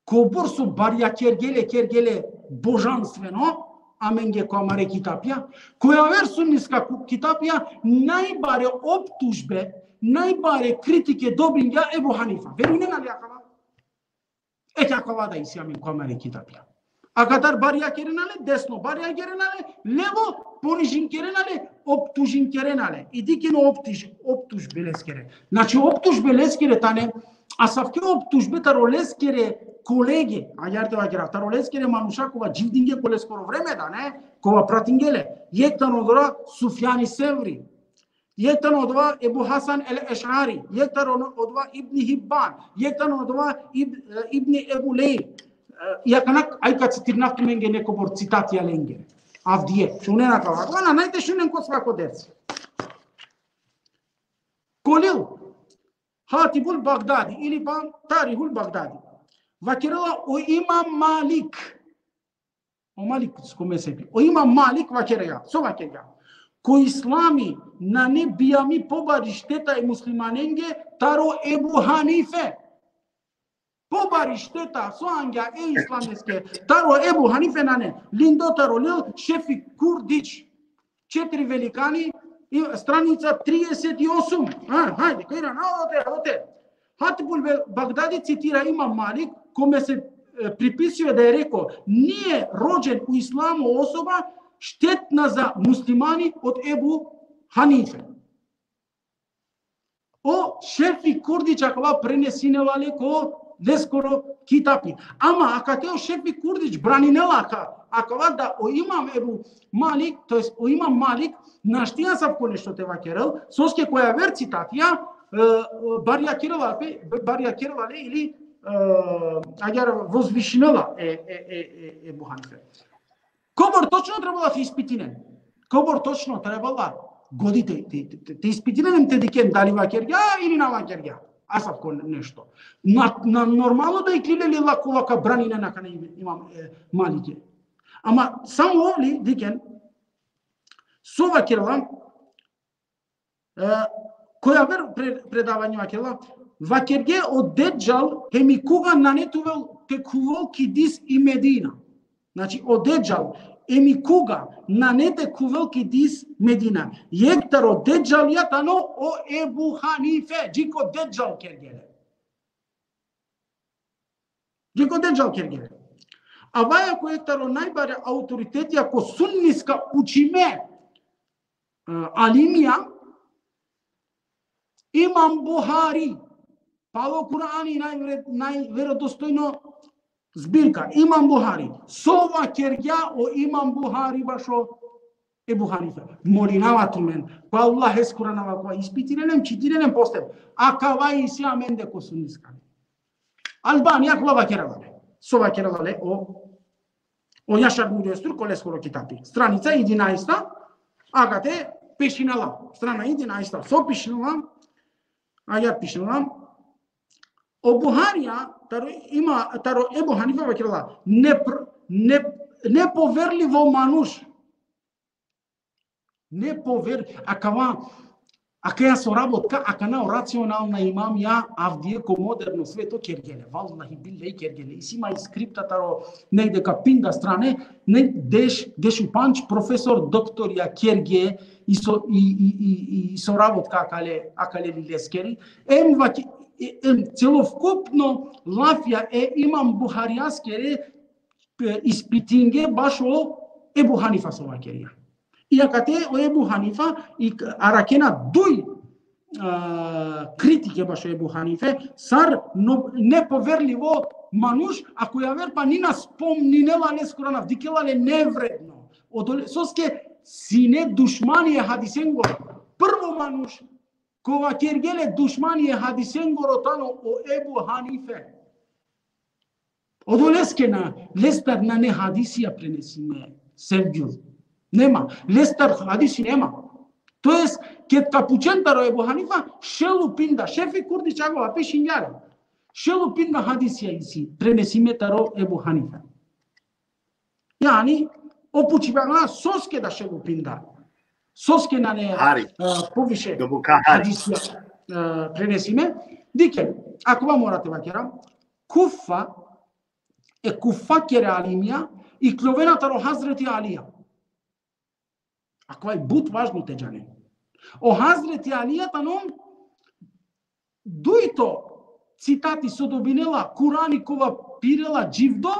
Kobor so barja kergele, kergele božanstveno, amenge ko amare kitapja, ko javer sunniska ku-, kitapja, najbare optužbe, najbare kritike dobingja Ebu Hanifa. Verujnena li akava? Eke akava da isi amen ko amare kitapja. Akatar barja kerena le, desno barja kerena le, levo ponižin kerena le, optužin kerena le. I dikhen o optuž-, optužbe leskere. Znači, optužbe leskere tane, asavke optužbe taro leskere kolege, agjaar te vakera, taro leskere manuša kova dživdinge ko leskoro vreme da, ne, kova pratingje le. Jekh tano odova Sufjani Sevri, jekh tano odova Ebu Hasan el Ešari, jekh tano odova Ibni Hibban, jekh tano odova Ib-, e, Ibni Ebu Lejl. E, i akana, aj ka citirnav tumenge nekobor citatija lengere. Avdive, šunena kava. Akava nane te šunen ko svako dersi. Kolil, Hatibul Bagdadi, ili pa Tarihul Bagdadi. Vakerela o Imam Malik. O Malik, ko mezhebi. O Imam Malik vakerela. So vakerela? Ko islami nane bijami pobari šteta e muslimanenge taro Ebu Hanife. Pobari šteta so angja e islameske taro Ebu Hanife nane. Lindo taro lil Šefik Kurdić. Četiri velikani, i stranica trideset osam. Ha, hajde, ko Iran, a, ote, ote. Hatibul Be-, Bagdadi citira Imam Malik, kome se, e, pripisuje da je rekao: „Nije rođen u islamu osoba štetna za muslimani od Ebu Hanife.” O Šefik Kurdić akava prenesinela le ko leskoro kitapi. Ama akate o Šefik Kurdić braninela aka-, akava da o Imam Ebu Malik, to jest o Imam Malik, našti asavko nešto te vakerel, soske ko javer citatija, e, barjakerela pe, barjakerela le ili, e, agjaar vozvišinela e, e, e, e, Ebu Hanife. Kobor točno trebela te ispitinen? Kobor točno trebela, godi te, te, te, te ispitinen, te dikhen dali vakergja ili na vakergja asavko nešto. Na, na normalno da iklile lila kova ka braninen akana Imam, e, Malike. Ama samo ovli, dikhen, so vakerela, e, ko javer pre-, predavanje vakerela, vakerge o Dedžal, hem i kuga nane te khuvel ki dis i Medina. Znači, o Dedžal, hem i kuga nane te khuvel ki dis Medina. Jekh taro Dedžalija tano o Ebu Hanife, džiko Dedžal kergje le. Džiko Dedžal kergje le. Avaja ko jekh taro najbare autoritetija ko sunniska učime, e, alimija, Imam Buhari, palo Kur'ani najvre-, najverodostojno zbirka, Imam Buhari. So vakergja o Imam Buhari bašo Ebu Hanife. Molinava tumen, ko Allah eskuranava kova, ispitirinen, čitinen, posle. Akava isi amende ko sunniska. Albani, akava vakerela le. So vakerela le o, o Jašar Nuri Ozturk, ko leskoro kitabi. Stranica idinaista, akate pišinela. Strana idinaista. So pišinela, agjaar pišinela. O Buharija, taro ima, taro Ebu Hanife vakerela, nepr-, ne-, nepoverljivo manuš. Nepover-, akava, akaja so rabot ka, akana o racionalna imamija, avdive ko moderno sveto kergje le. Vallahi billahi kergje le. Isi ma i skripta taro negde ka pinda strane, ne, deš, dešupandž profesor doktorija kergje, i so, i, i, i, i so rabot ka akale, akale leskeri. Em vaki-, e-, em celovkupno lafija e Imam Buharijaskere, e, ispitinge bašo Ebu Hanifa so vakergja. I akate o Ebu Hanifa, i k-, arakena duj, a, kritike bašo Ebu Hanife, sar no-, nepoverljivo manuš, a ko javer pa ni na spomninela leskoro anav, dikhela le nevredno. Odole-, soske sine dušmani e hadisengoro. Prvo manuš, kova kergje le dušmani e hadisengoro tano o Ebu Hanife. Odoleske na, lestar nane hadisija prenesime, sevgjul. Nema, lestar hadisi nema. To jest, ked ka pučen taro Ebu Hanifa, šel u pinda, Šefik Kurdić akava pišingja le. Šel u pinda hadisija isi prenesime taro Ebu Hanifa. Jani, o pučibe ma soske da šel u pinda. Soske nane, hari, e, poviše, dobuka hari, hadisija, e, prenesime. Dikhen, akava mora te vakera. Kufa, e Kufakere alimija, ikljovena taro Hazreti Alija. Akava i but važno te džanen. O Hazreti Alija tano dujto citati so dobinela Kurani kova pirela dživdo,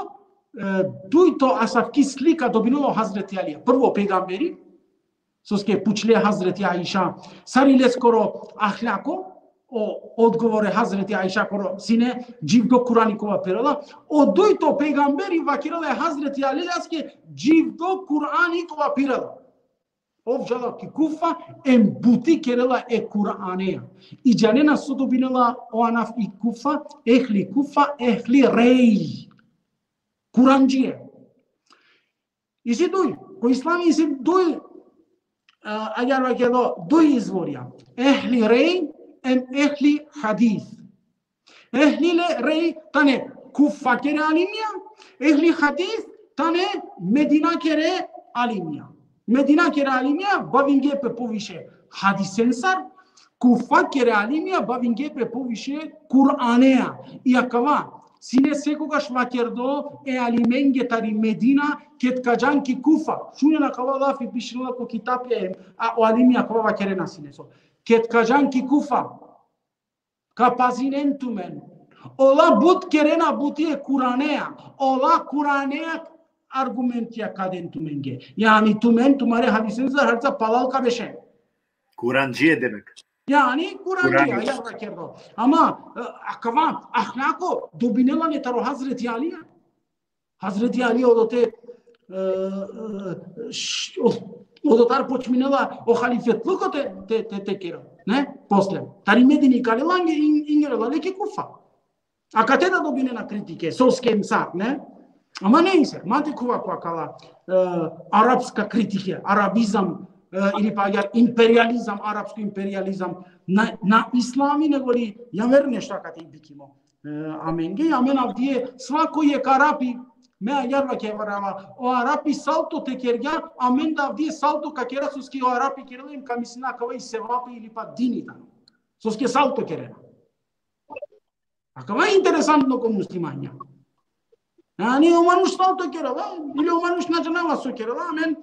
e, dujto asavki slika dobinela o Hazreti Alija. Prvo pejgamberi, soske pučle Hazreti Aiša, sar i leskoro ahlako, o odgovor e Hazreti Aišakoro sine dživdo Kurani kova pirela, o dujto pejgamberi vakerela e Hazreti Alijaske dživdo Kurani kova pirela. Ov džala ki Kufa, em buti kerela e Kuraneja. I džanena so dobinela o anav i Kufa, ehli Kufa, ehli rej. Kurandžije. Isi duj, ko islami isi duj, a, agjaar vakerdo, duj izvorija. Ehli rej, em ehli hadis. Ehli le rej tane Kufakere alimija, ehli hadis tane Medinakere alimija. Medinakere alimija bavingje pe poviše hadisensar, Kufakere alimija bavingje pe poviše Kuraneja. I akava sine sekogaš vakerdo e alimenge tari Medina, ked ka džan ki Kufa. Šunen akava lafi pišinela ko kitapja, a o alimija akava vakerena sine so. Ked ka džan ki Kufa, ka pazinen tumen. Ola but kerena buti e Kuraneja. Ola Kuraneja argumentija ka den tumenge. Jani tumen tumare hadisensar harca palal ka bešen. Kurandžije demek. Jani Kurandžije, kurandžije, agjaar vakerdo. Ama, e, akava ahlako dobinela le taro Hazreti Alija. Hazreti Ali odote, e, e, š-, o-, odotar počminela o halifetluko te, te, te, te kerel, ne? Posle. Tari Medini ikalela ange in-, ingerela le ki Kufa. Akate da dobinena kritike, soske em sar, ne? Ama nejse, ma te khuva ko akala, e, arapska kritike, arabizam, e, ili pa agjaar imperializam, arapsko imperializam, na, na islami, nego li javer nešto akate i bikimo. E, amenge, amen avdive, svako jekh Arapi, Me agjaar vakerava, o Arapi salto te kergja, amen da avdive salto ka kera, soske o Arapi kerela, em ka mislina akava i sevapi ili pa dini tano. Soske salto kerela. Akava i interesantno ko muslimanja. Ani o manuš salto kerela, ili o manuš na džanela so kerela, amen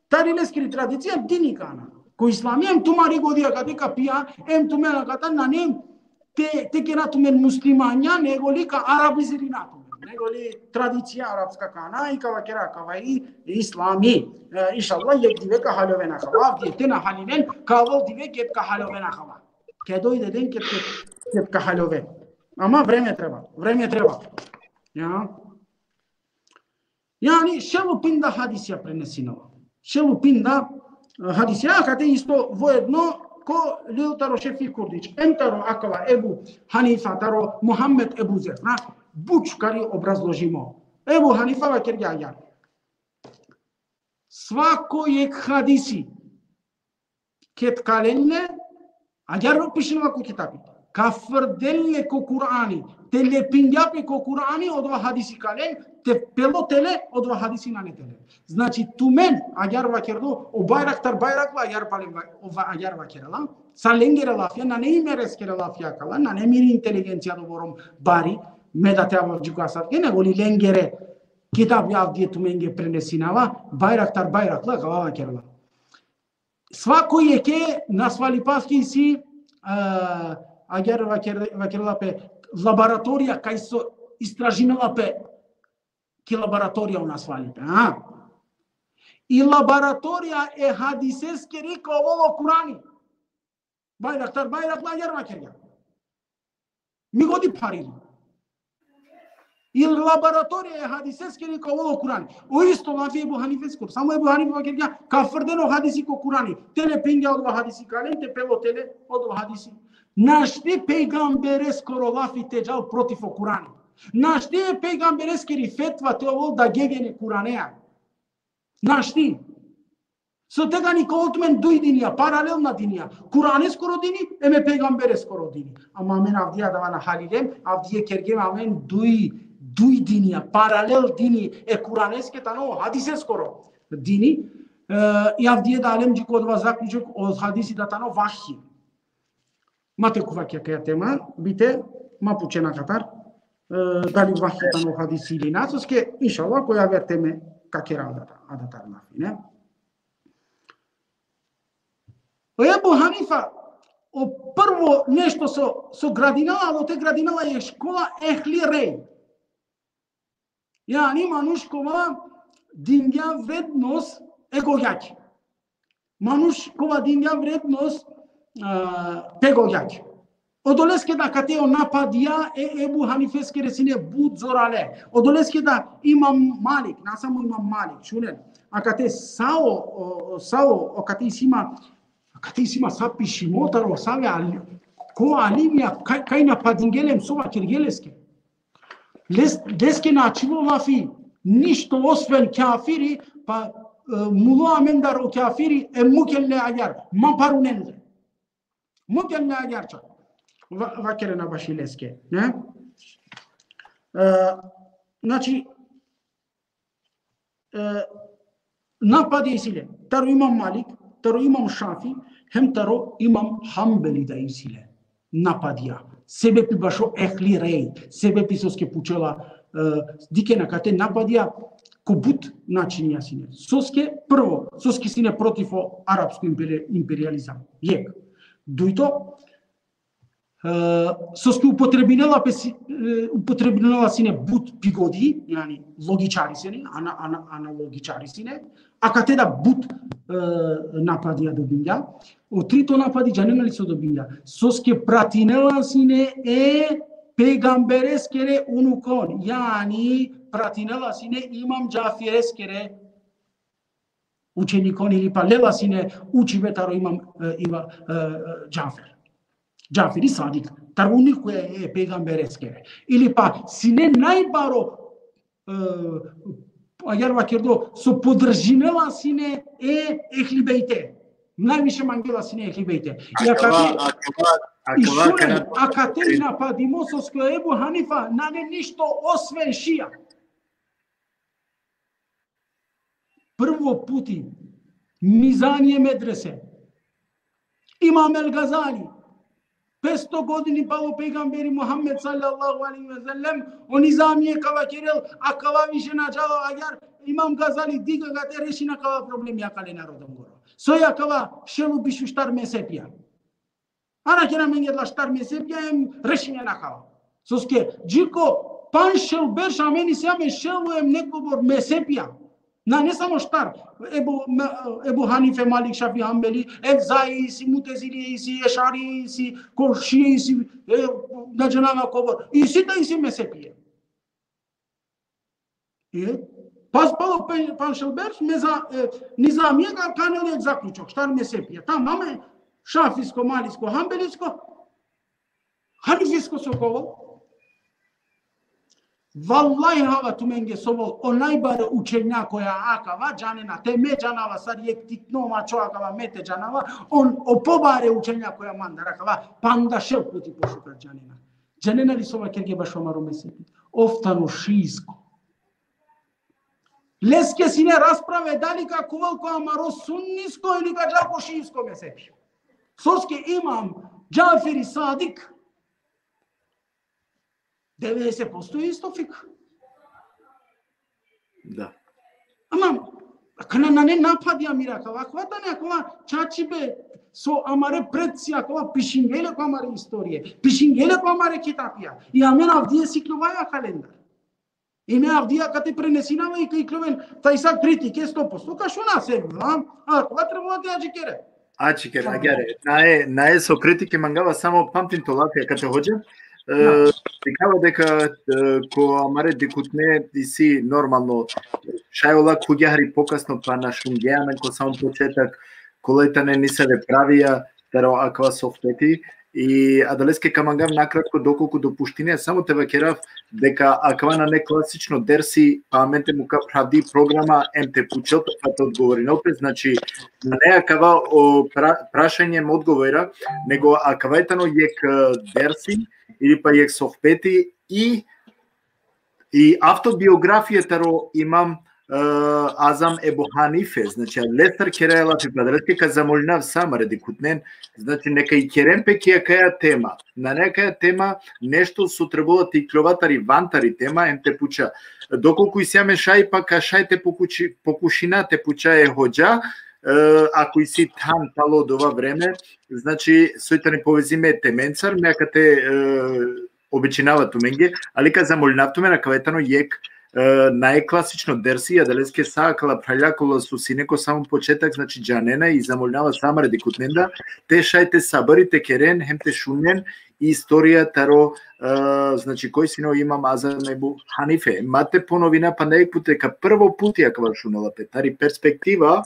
tari leskiri tradicija dini ka ana. Ko islami em tumari godi akate kapija, em tumen akate nane te, te kena tumen muslimanja, nego li ka arabizirina tumen, nego li tradicija arapska ka ana, i ka vakera akava i islami. E, inšallah, jek dive ka haljoven akava, avdive te na halinen, ka ovel dive ked ka haljoven akava. Ke dojde den ked, ked, ked ka haljoven. Ama vreme treba, vreme treba. Ja. Jani, šel u pinda hadisija prenesinela. Šel u pinda, e, hadisija, akate isto voedno ko lil taro Šefi Kurdić. Em taro akava Ebu Hanifa, taro Muhammed Ebu Zehra. But šukar i obrazložimo. Ebu Hanifa vakergja agjaar. Svako jek hadisi ked ka len le, agjaar pišinela ko kitabi, ka frden le ko Kur'ani, te lepingja pe ko Kur'ani, odova hadisi ka len, te pelo tele, odova hadisi nane tele. Znači, tumen, agjaar vakerdo, o Bajraktar Bajrakla, agjaar palem va-, ova agjaar vakerela, sa lengere lafija, nane i mereskere lafija akala, nane miri inteligencija doborom bari, me da te avav dži ko asavke, nego li lengere kitabi avdive tumenge prenesinava, Bajraktar Bajrakla, akava vakerela. Svako jekhe nasvalipaske isi, e, agjaar vaker-, vakerela pe laboratorija, kaj so istražinela pe ki laboratorija o nasvalipe, a? I laboratorija e hadiseskiri ka ovel o Kur'ani. Bajraktar Bajrakla agjaar vakergja. Mi godi pharili. I laboratorija e hadiseskiri ka ovel o Kur'ani. O isto lafi Ebu Hanifeskoro. Samo Ebu Hanife vakergja, ka frden o hadisi ko Kur'ani. Te lepingja odova hadisi ka len, te pelo tele odova hadisi. Našti pejgambereskoro lafi te džal protiv o Kur'ani. Našti e pejgambereskiri fetva te ovel da gegene Kur'anea. Našti. So tegani ka ovel tumen duj dinija, paralelna dinija. Kur'aneskoro dini, em e pejgambereskoro dini. Ama amen avdive adava na halilem, avdive kergjem amen duj, duj dinija, paralel dini, e Kur'aneske tano hadiseskoro dini. E, i avdive da alem dži ko odova zaključok, o hadisi da tano vahji. Ma te khuva ki akaja tema, bite, ma pučena akatar, e, dali vahji tano hadisi ili na, soske, inšallah, ko javer teme ka kera adatar, adatar lafi, ne? O Ebu Hanifa, o prvo nešto so, so gradinela, alo te gradinela e škola ehli rej. Jani manuš kova dingja vrednost e gogjake. Manuš kova dingja vrednost, a, pe gogjake. Odoleske da akate o napadija e Ebu Hanifeskere sine but zorale. Odoleske da Imam Malik, na samo Imam Malik, šunen. Akate sa o, o, sa o, akate isi ma, akate isi ma sa pišimo taro save ali-, ko alimija, kaj, kaj napadingje le, em so vakergje leske. Les-, leske na ačhilo lafi ništo osven kafiri, pa, e, mulo amendar o kafiri, e muken le agjaar, ma parunen le. Muken le agjaar čak. Va-, vakerena baši leske, ne? E, znači, e, napadi isi le taro Imam Malik, taro Imam Šafi, hem taro Imam Hanbeli da isi le napadija. Sebepi bašo ehli rej, sebepi soske pučela, e, dikhen akate napadija ko but načinija sine. Soske, prvo, soske sine protiv o arapsko imperi-, imperijalizam. Jek. Dujto, e, soske upotrebinela pe si-, e, upotrebinela sine but pigodi, jani logičari sine, ana-, ana-, analogičari sine, akate da but, e, napadija dobingja. O trito napadi džanena li so dobingja? Soske pratinela sine e pejgambereskere unukon, jani pratinela sine Imam Džafereskere učenikon ili pa lela sine učibe taro Imam, e, Iva-, e, e, Džafer. Džaferi Sadik, taro unuko e, e pejgambereskere. Ili pa sine najbaro, e, agjaar vakerdo, so podržinela sine e Ehli Bejte. Najviše mangela sine Ehli Bejte. I akava, akava, akava, i šunen, akava, akate napadimo soske Ebu Hanifa nane ništo osven šija. Prvo puti, Mizanije medrese. Imam el Gazali, petsto godini palo pejgamberi Muhammed sallallahu alejhi ve sellem, o Nizamije ka vakerel, akava više na džala, agjaar Imam Gazali diga gate rešina akava problemi akale narodongoro. Soj akava šel u biš u štar mezhepija. Ana kena amenge adala štar mezhepija em rešinena akava. Soske, dži ko pandž šel berš amen isi amen šel em nekobor mezhepija. Nane samo štar. Ebu, me-, Ebu Hanife, Malik, Šafi, Hanbeli, Evzai isi, Mutezili isi, Ešari isi, ko Šije isi, e, na džanava kobor. Isi da isi mezhepije. E, pas palo pe-, pandž šel berš, meza-, e, Nizamije ka, ka anel jek zaključok, štar mezhepija. Tamam, e, šafisko, malisko, hanbelisko, hanifisko so ka ovel. Vallahi, hava tumenge so ovel, o najbare učenjakoja akava džanena, te me džanava sar jek tikno mačo akava me te džanava, on o pobare učenjakoja mandar akava, panda šel puti pošukar džanena. Džanena li so vakerge bašo amaro mezhepi? Ov tano šiisko. Leske sine rasprave dali ka ovel ko amaro sunnisko ili ka džal ko šiisko mezhepi. Soske Imam Džaferi Sadik devedeset posto isto fikh. Da. Ama, akana nane napadi amira akava, akava tane akava čačibe so amare predcija akava pišingje le ko amare istorije, pišingje le ko amare kitapija. I amen avdive siklovaja kalendar. I me avdive akate prenesinava i ka ikloven, ta isi kritike sto posto, ka šuna se, a? Akava trebela te adžikere. Adžikere, agjaar. Nae, nae so kritike mangava, samo pamtin to lafi akate hodža. E, Da. Dikhava deka, e, ko amare dikhutne isi normalno, šaj ola khuvgja hari pokasno, pa na šungje amen ko samo početak, kola tane nisave pravija taro akava sohbeti. I adaleske ka mangav nakratko, dokolku dopuštine, samo te vakerav deka akava nane klasično dersi, pa amen te muka phravdi programa, em te pučel pe, pa te odgovorinel pe, znači, nane akava o pra-, prašanje em odgovora, nego akava tano jek, e, dersi, ili pa jek sohbeti i, i avtobiografija taro Imam, e, Azam Ebu Hanife, znači, a lestar keraja lafi, pa adaleske ka zamolinav sa amare dikhutnen, znači, neka ikeren pe ki akaja tema, nane akaja tema nešto so trebela te iklova tari van tari tema, em te puča. Dokolku isi amen šaj, pa ka šaj te pokuši-, pokušina te puča e hodža, e, ako isi than palo dova vreme, znači, soj tani povezime temencar, me akate, e, obećinava tumenge, ali ka zamolinav tumen, akava tano jek, e, nae klasično dersi, adaleske sa akala phralja kola so sine ko samo početak, znači, džanena, i zamolinava sa amare dikhutnen da te šaj te sabari te keren, hem te šunen istorija taro, e, znači, koj sine o Imam Azam Ebu Hanife. Ma te ponovina panda jek put deka prvo puti akava šunela pe, tari perspektiva,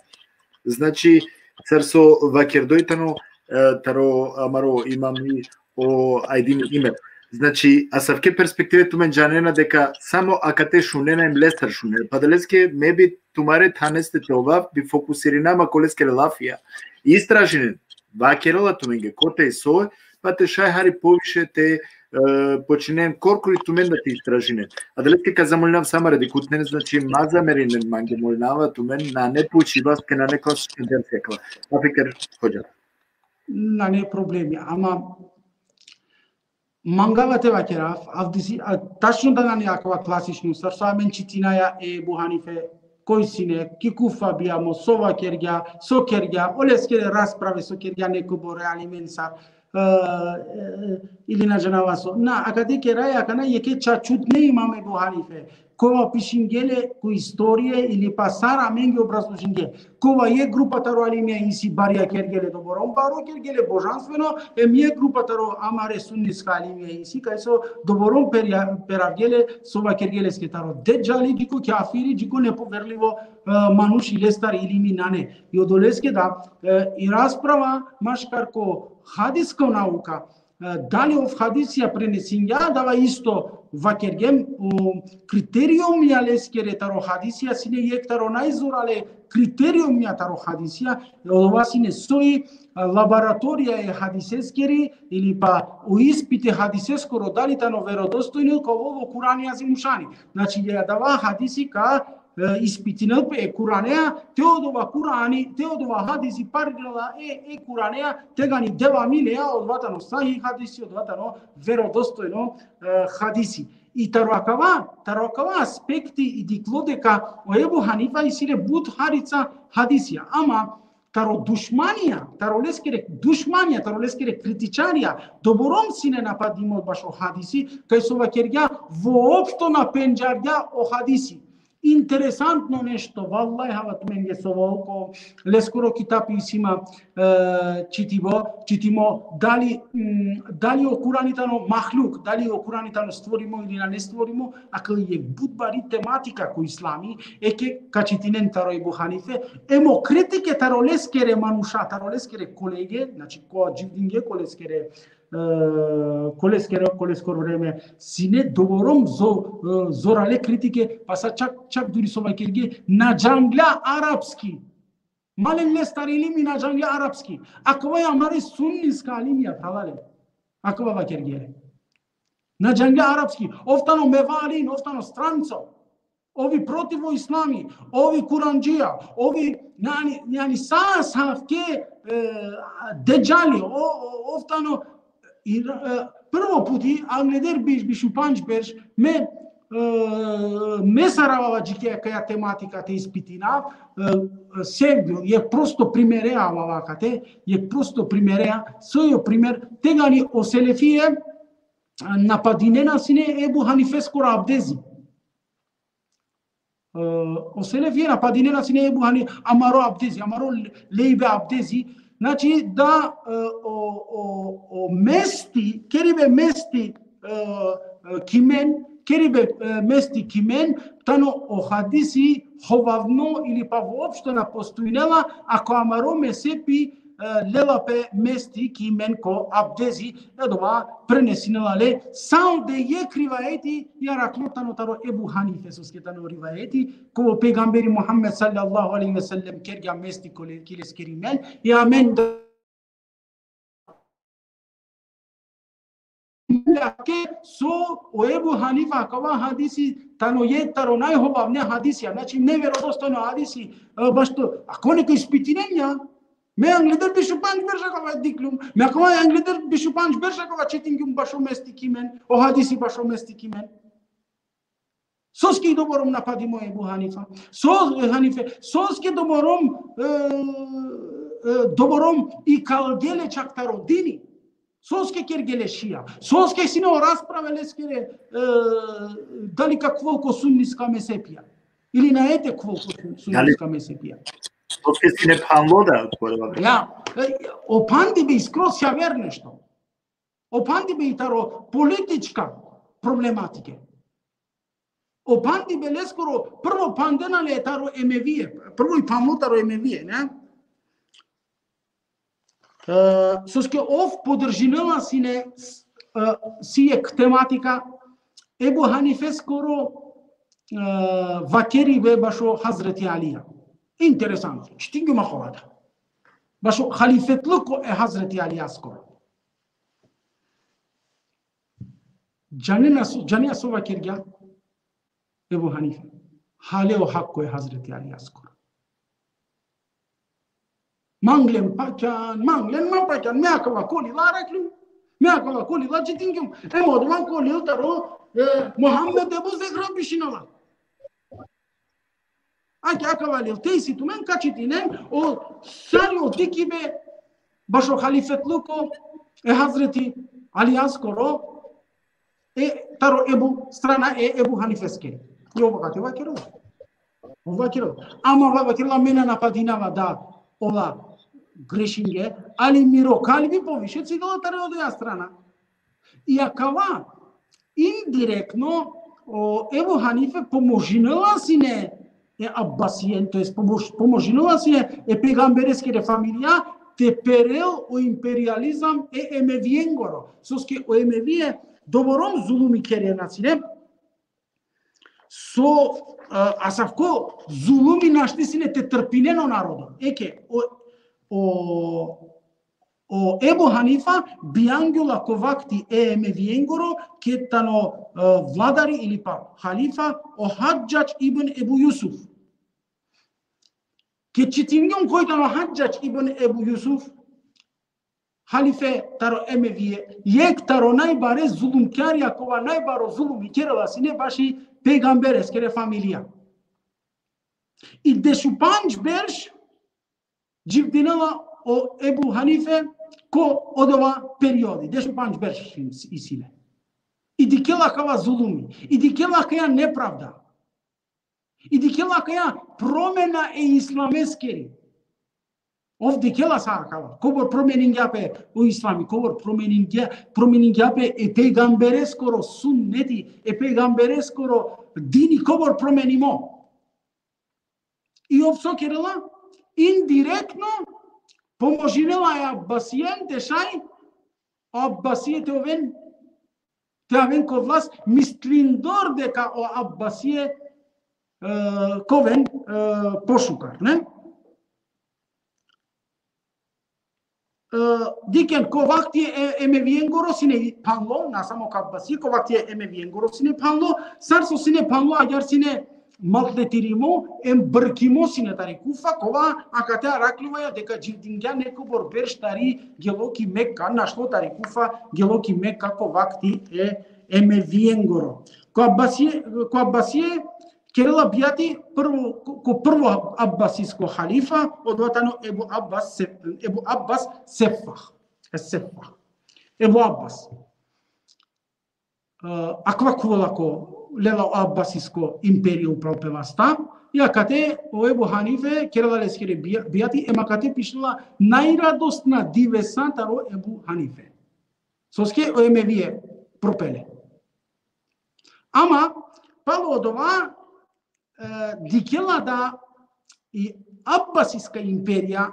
znači, sar so vakerdoj tano, e, taro amaro imami o Ajdin Imer. Znači, asavke perspektive tumen džanena deka samo akate šunena em lestar šunena. Pa adaleske me bi tumare thaneste te ovav, bi fokusirinav ma koleskere lafija. Istražinen, vakerela tumenge kote i soj, pa te šaj hari poviše te, e, počinen korkori tumen da te istražinen. Adaleske ka zamolinav sa amare dikhutnen, znači, ma zamerinen mange, molinava tumen, nane pučiba, soske nane klasično dersi akava. Pa fikir, hodža. Nane problemi, ama mangava te vakerav, avdisi, a, tačno da nane akava klasično, sar so amen čitinaja e Ebu Hanife, koj sine, ki Kufa bijamo, so vakergja, so kergja, oleskere rasprave so kergja nekobore alimencar, e, e, ili na džanava so. Na, akate keraja akana jekhe čačutne Imam Ebu Hanife, kova pišingje le ko istorije ili pa sar amenge obrazložingje. Kova jek grupa taro alimija isi barja kergje le doborom baro, kergje le božanstveno, em jek grupa taro amare sunniska alimija isi, kaj so doborom perja-, peravgje le, so vakergje leske taro dedžali, dži ko kjafiri, dži ko nepoverlivo, e, manuš i lestar ilimi nane. I odoleske da, e, i rasprava maškar ko hadisko nauka, e, dali ov hadisija prenesingja, adava isto vakergjem, o, kriteriumija leskere taro hadisija sine jek taro najzorale kriteriumija taro hadisija, odova sine soj, e, laboratorija e hadiseskeri, ili pa o ispit e hadiseskoro, dali tano verodostojno, ka ovel o Kurani Azimušani. Znači, adava hadisi ka e, ispitinel pe e Kuranea, te odova Kurani, te odova hadisi parirela e, e Kuranea, tegani devamilea, odova tano sahih hadisi, odova tano verodostojno, e, hadisi. I taro akava, taro akava aspekti i diklo deka o Ebu Hanifa isi le but harica hadisija. Ama taro dušmanija, taro leskere dušmanija, taro leskere kritičarija, doborom sine napadimo bašo hadisi, kaj so vakergja, voopšto na pendžargja o hadisi. Interesantno nešto, vallahi, hava tumenge so volko, leskoro kitapi isi ma, e, čitibo, čitimo, dali, mm, dali o Kurani tano mahluk, dali o Kurani tano stvorimo ili na nestvorimo, akava jekh but bari tematika ko islami, e ke ka čitinen taro Ebu Hanife, em o kritike taro leskere manuša, taro leskere kolege, znači, ko dživdinge ko leskere, e, ko leskere, ko leskoro vreme, sine doborom zo-, e, zorale kritike, pa sa čak, čak duri so vakerge, na džangla arapski. Malen lestar ilimi na džangla arapski. Akava i amare sunniska alimija, phralalen. Akava vakerge le. Na džangla arapski. Ov tano mevalin, ov tano stranco. Ovi protiv o islami, ovi kurandžija, ovi, jani, jani sa, sa ke, e, dedžali, o, o, ov tano, i, e, prvo puti, angleder biš, biš u pandž berš, me, e, me sarava džikija kaja tematika te ispitinav, e, e, sevgjo, jekh prosto primere avava kate, jekh prosto primere, so jo primer, tegani o selefije, napadinena sine Ebu Hanifeskoro abdezi. E, o selefije napadinena sine Ebu Hani-, amaro abdezi, amaro le-, lejbe abdezi. Znači da, e, o, o, o mesti, keribe mesti, e, e, ki men, keribe, e, mesti ki men, tano o hadisi hovavno ili pa voopšto na postojnela, ako amaro mezhepi, e, lela pe mesti ki men ko abdezi, e, dova prenesinela le, samo de jekh rivajeti, i araklo tano taro Ebu Hanife, soske tano rivajeti, ko pejgamberi Muhammed sallallahu alejhi ve sellem kergja mesti ko le-, ki leskeri men, i amen da ke so o Ebu Hanifa akava hadisi tano jekh taro najhovavne hadisija, znači neverodostojno hadisi, e, baš to, ako neko ispitinen ja, me angleder biš u pandž berš akava diklum, me akava angleder biš u pandž berš akava čitingjum bašo mesti ki men, o hadisi bašo mesti ki men. Soske i doborom napadimo Ebu Hanifa. So, e, Hanife, soske doborom, e, e, doborom ikalge le čak taro dini. Soske kerge le šija. Soske sine o rasprave leskere, e, dali ka khuvel ko sunniska mezhepija. Ili nae te khuvel ko sun-, sunniska mezhepija. Soske sine phanlo da, kore. Ja, e, o phandibe i skroz javer nešto. O phandibe i taro politička problematike. O phandibe leskoro prvo phandena le taro Emevije, prvo i phanlo taro Emevije, ne? E, soske ov podržinela sine, e, si jekh tematika Ebu Hanifeskoro, e, vakeribe bašo Hazreti Alija. Interesantno, čitingjum akava da. Bašo halifetluko e Hazreti Alijaskoro. Džanena so, džanena so vakergja Ebu Hanife. Hale o hako e Hazreti Alijaskoro. Manglen pakjan, manglen man pakjan, me akava kolila arakljum, me akava kolila čitingjum, em odova kolil taro, e, Muhammed Ebu Zehra bišinela. Ake akava lil te isi tumen ka čitinen, o sar o dikibe bašo halifetluko e Hazreti Alijaskoro, e taro Ebu, strana e Ebu Hanifeske. I ov akate vakerela. Ov vakerela. Ama ov vakerela, me na napadinava da ola grešinge, ali miro kalbi poviše cidela taro odoja strana. I akava indirektno, o, Ebu Hanife pomožinela sine e Abbasijen, to jest pomož-, pomožinela sine e pejgambereskere familija te perel o imperializam e Emevijengoro. Soske o Emevije doborom zulumi kerena sine, so, e, asavko zulumi našti sine te trpinen o narodo. Eke, o, o, O Ebu Hanifa bijangjol la ko vakti e Emevijengoro, ked tano, e, vladari ili pa halifa, o Hadžadž ibn Ebu Jusuf. Ked čitingjum koj tano Hadžadž ibn Ebu Jusuf, halife taro Emevije, jekh taro najbare zulumkjarja, kova najbaro zulumi kerela sine baši pejgambereskere familija. I dešupandž berš dživdinela o Ebu Hanife ko odova periodi, dešupandž berš isi le. I dikhela kava zulumi, i dikhela kaja nepravda, i dikhela kaja promena e islameskeri. Ov dikhela sa kava, kobor promeningja pe o islami, kobor promeningja, promeningja pe e pejgambereskoro sunneti, e pejgambereskoro dini, kobor promenimo. I ov so kerela? Indirektno pomožinela e Abbasijen te šaj, o Abbasije te oven, te aven ko vlast, mislindor deka o Abbasije, e, ka oven, e, pošukar, ne? E, dikhen, ko vakti e, Emevijengoro sine phanlo, na samo ko Abbasije, ko vakti e Emevijengoro sine phanlo, sar so sine phanlo, agjaar sine maltretirimo, em brkimo sine tari Kufa, kova akate arakhljovaja deka dživdingja nekobor berš tari, gelo ki Mekka, našlo tari Kufa, gelo ki Mekka ko vakti e Emevijengoro. Ko Abbasije, ko Abbasije kerela bijati prvo, ko, ko prvo abbasisko halifa, odova tano Ebu Abbas Se-, Ebu Abbas Sefah. Sefah. Ebu Abbas. E, akava khuvela ko, lela o abbasisko imperio upral pe vasta. I akate o Ebu Hanife kerela leskere bija-, bijati, em akate pišinela najradosna divesa taro Ebu Hanife. Soske o Emevije propele. Ama, palo odova, e, dikhela da i abbasiska imperija,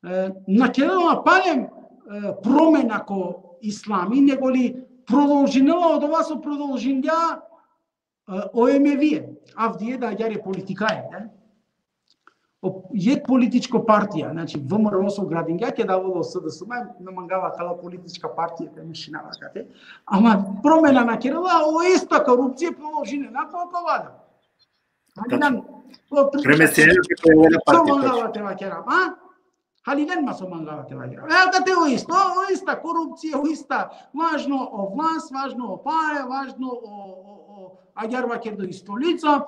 e, na kerela palem, e, promena ko islami, nego li prodolžinela odova so prodolžingja, e, o Emevije. Avdive da agjaar e politikaja, ne? O, jekh političko partija, znači, V M R O so gradingja, keda avela o S D S M, na mangava kala politička partija, te mešinava kate. Ama promena na kerela, o ista korupcija prodolžinena ko, ko vlada. Tačno. Premesinena ko vlada. So partija, mangava tačno te vakerav, a? Halilen ma so mangava te vakerav. E, akate o isto, o ista korupcija, o ista, važno o vlast, važno o pare, važno o, o, o, agjaar vakerdo i stolica,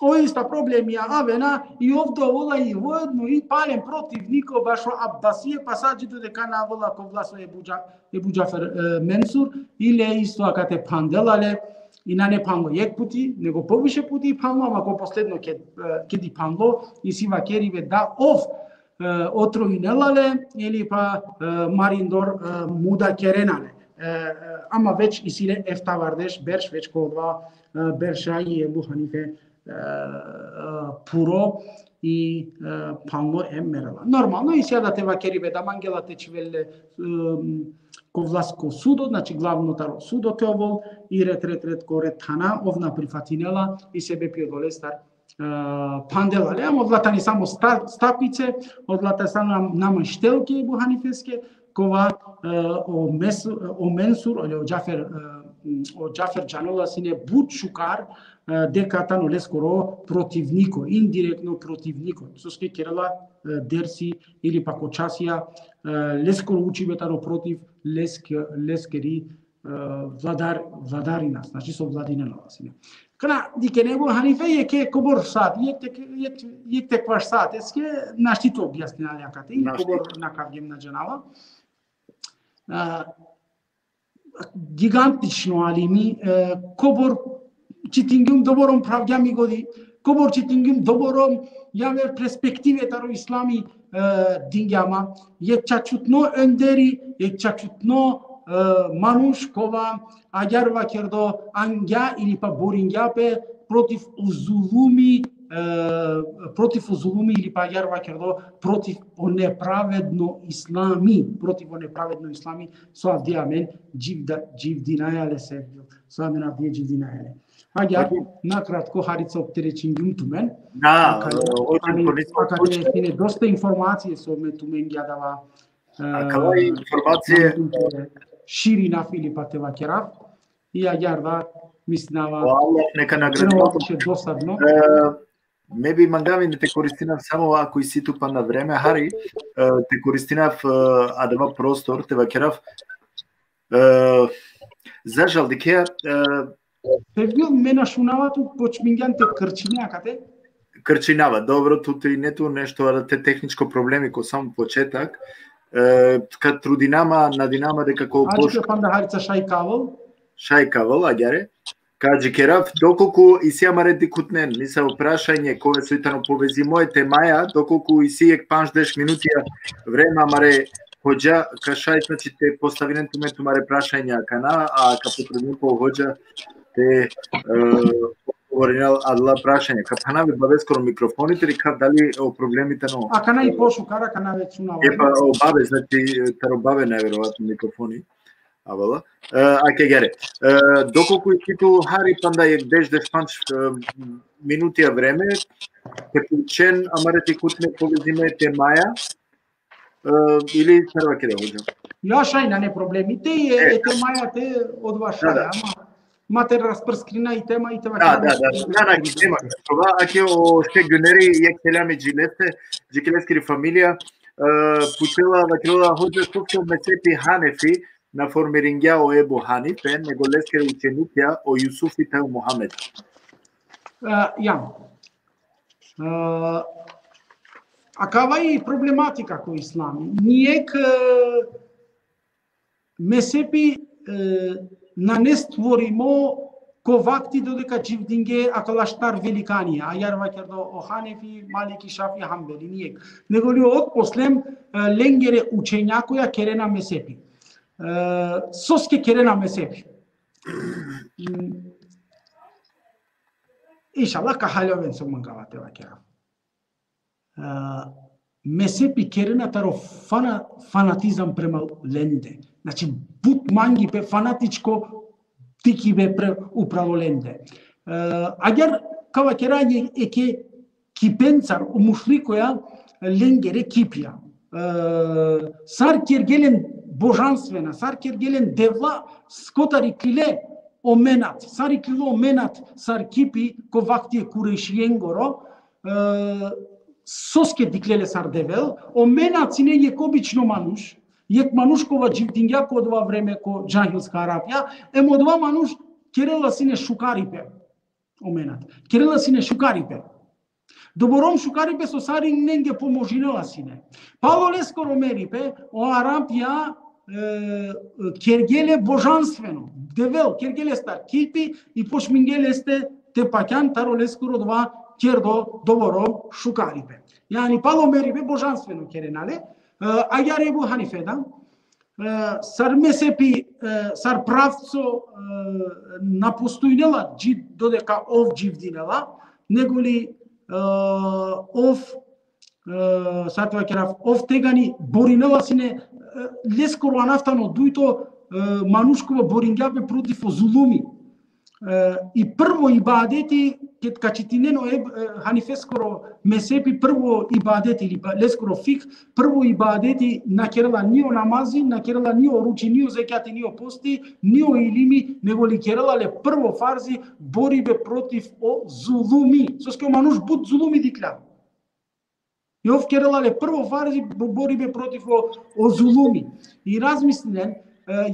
o ista problemija avena, i ov da ola i vojedno i palem protivniko bašo Abbasije, pa sa dži deka na avela ko vlast o Ebu Dža-, Ebu Džafer, e, Mensur, i le isto akate phandela le, i nane phanlo jekh puti, nego poviše puti phanlo, ama ko posledno ked, e, kedi phanlo, isi vakeribe da ov, e, otrovingja le, ili pa, e, marindor, e, muda kerena le. E, e, ama već isi le eftavardeš berš, već ko odova, e, berša i Ebu Hanife, e, e, puro i, e, phanlo em merela. Normalno, isi ja da te vakeribe da mangela te čhivel le, e, ko vlast ko sudo, znači glavno taro sudo te ovol, i red, red, red, ko red thana, ov na prifatinela, i sebepi odolestar, e, phandela le, ama odola tani samo sta-, stapice, odola tani samo nam-, namaštelke Ebu Hanifeske, kova, e, o Mes-, o Mensur, o Džafer, e, o Džafer džanela sine but šukar, e, deka tano leskoro protivniko, indirektno protivniko. Soske kerela, e, dersi ili pa ko časija, e, leskoro učibe taro protiv lesk-, leskeri, e, vladar-, vladarina, znači so vladinena la sine. Kana, dikhen, Ebu Hanife jekhe kobor sat, jekh tek, jekh, jekh tekvaš sateske našti te objasnina le akate, našti. Kobor na kavgjem na džanava. E, gigantično alimi, e, kobor čitingjum, doborom pravgjam i godi, kobor čitingjum, doborom javer perspektive taro islami, e, dingja ma. Jekh čačutno önderi, jekh čačutno, e, manuš kova agjaar vakerdo angja ili pa boringja pe protiv o zulumi, e, protiv o zulumi ili pa agjaar vakerdo protiv o nepravedno islami, protiv o nepravedno islami, so avdive amen dživda-, dživdinaja le se, so amen avdive dživdinaja le. Agjaar, nakratko, harica opterećingjum tumen. Da, akate, o, o, akate, o, akate sine dosta informacije so me tumenge dava, Akala informacije širinav ili pa te vakerav. I agjaar da mislinava. O Allah neka nagradi. Dosadno. Me bi mangav te koristinav samo ako isi tu panda vreme, hari, te koristinav adava prostor, te vakerav. Za žal, dikhe. Sevgil, me na šunava, tu počmingjan te krčine akate? Krčinava, dobro, tu te ine tu nešto, te tehničko problemi ko samo početak. Ka trudinama, nadinama deka ko... Adžike panda harica šaj ka avel? Šaj ka avel, agjaar. Ka džikerav, dokolku isi amare dikhutnen, misal, prašanje, kova soj tano povezimo e temaja, dokolku isi jekh pandž-deš minutija vreme amare hodža, ka šaj, znači, te postavinen tumen tumare prašanja akana, a ka potrudinen pe o hodža te odgovorinel adala prašanja. Ka phanav e babeskoro mikrofoni, te dikhav dali o problemi tano. Akana i pošukar, akana već šunava. E pa o babe, znači, taro babe najverovatno mikrofoni. Avela. Ake, agjaar. Dokolku isi tu hari panda jekh deš, deš pandž minutija vreme, te pučen amare dikhutne povezime e temaja, ili sar vakere, hodža? Ja, šaj, nane problemi. Te e temaja te odova šaj, ama ma te rasprskirina i tema i te vakere. Da, da, da, da, tema. Ake o Šeh Guneri, jekh selami dži leste, dži leskiri familija, pučela, vakerela, hodža, soske o mezhepi Hanefi na formiringja o Ebu Hanife, nego leskere učenikja o Jusufi te o Muhamed. Ja. Akava i problematika ko islami. Nijekh mezhepi nane stvorimo ko vakti dodeka dživdinge akala štar velikanja, agjaar vakerdo o Hanefi, Maliki, Šafi, Hanbeli, nijekh. Nego li otposlem lengere učenjakoja kerena mezhepi. Soske kerena mezhepi? Inšallah ka haljoven so mangava te vakerav. Mezhepi kerena taro fanatizam prema lende. Znači, but mangipe, fanatičko dikhibe upral olende. Agjaar ka vakera, eke kipencar o mušrikoja lengere kipja. Sar kergje len božanstvena, sar kergje len devla, skotar iklile o Menat, sar iklilo o Menat sar kipi ko vakti e Kurejšijengoro, soske dikle le sar devel? O Menat sine jekh obično manuš, jekh manuš kova dživdingja ko odova vreme ko džahilska Arapija, em odova manuš kerela sine šukaripe. O Menat kerela sine šukaripe. Doborom šukaripe so sarinenge pomožinela sine. Palo leskoro meripe, o Arapija kergje le božanstveno. Devel kergje lestar kipi i počmingje leste te pakjan taro leskoro odova kerdo doboro šukaripe. Jani palo meripe božanstveno kerena le. Agjaar Ebu Hanife da, sar mezhepi, sar pravco na postojnela dži dodeka ov dživdinela, nego li ov, sar te vakerav, ov tegani borinela sine, leskoro anav tano dujto manuš kova boringja pe protiv o zulumi. I prvo ibadeti, ked ka čitinen o Ebu Hanifeskoro mezhepi, prvo ibadeti ili leskoro fikh, prvo ibadeti na kerela ni o namazi, na kerela ni o ruči, ni o zekjati, ni o posti, ni o ilimi, nego li kerela le prvo farzi boribe protiv o zulumi. Soske o manuš but zulumi dikhlja. I ov kerela le prvo farzi boribe protiv o, o zulumi. I razmislinen,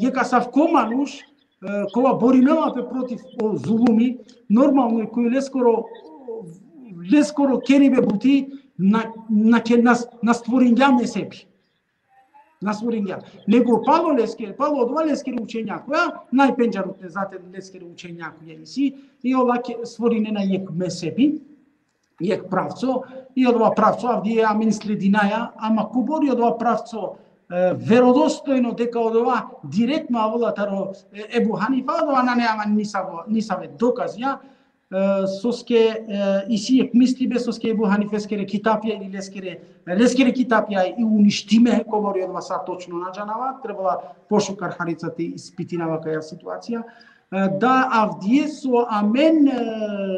jekh asavko manuš kova borinela pe protiv o zulumi, normalno koj leskoro, leskoro keribe buti na, na, na stvoringja mezhepi. Na stvoringja. Nego palo leskere, palo odova leskere učenjakoja, najpendžarutne zate leskere učenjakoja isi, i ola stvorinena jekh mezhepi, jekh pravco, i odova pravco avdive amen sledinaja, ama kobor i odova pravco verodostojno, deka odova direktno avela taro Ebu Hanifa, odova nane amen nisave dokazija, soske isi jekh mislibe, soske Ebu Hanifeskere kitapja ili leskere, leskere kitapja i uništime, kobor i odova sa točno na džanava, trebela pošukar harica te ispitinava kaja situacija. Da, avdive so amen,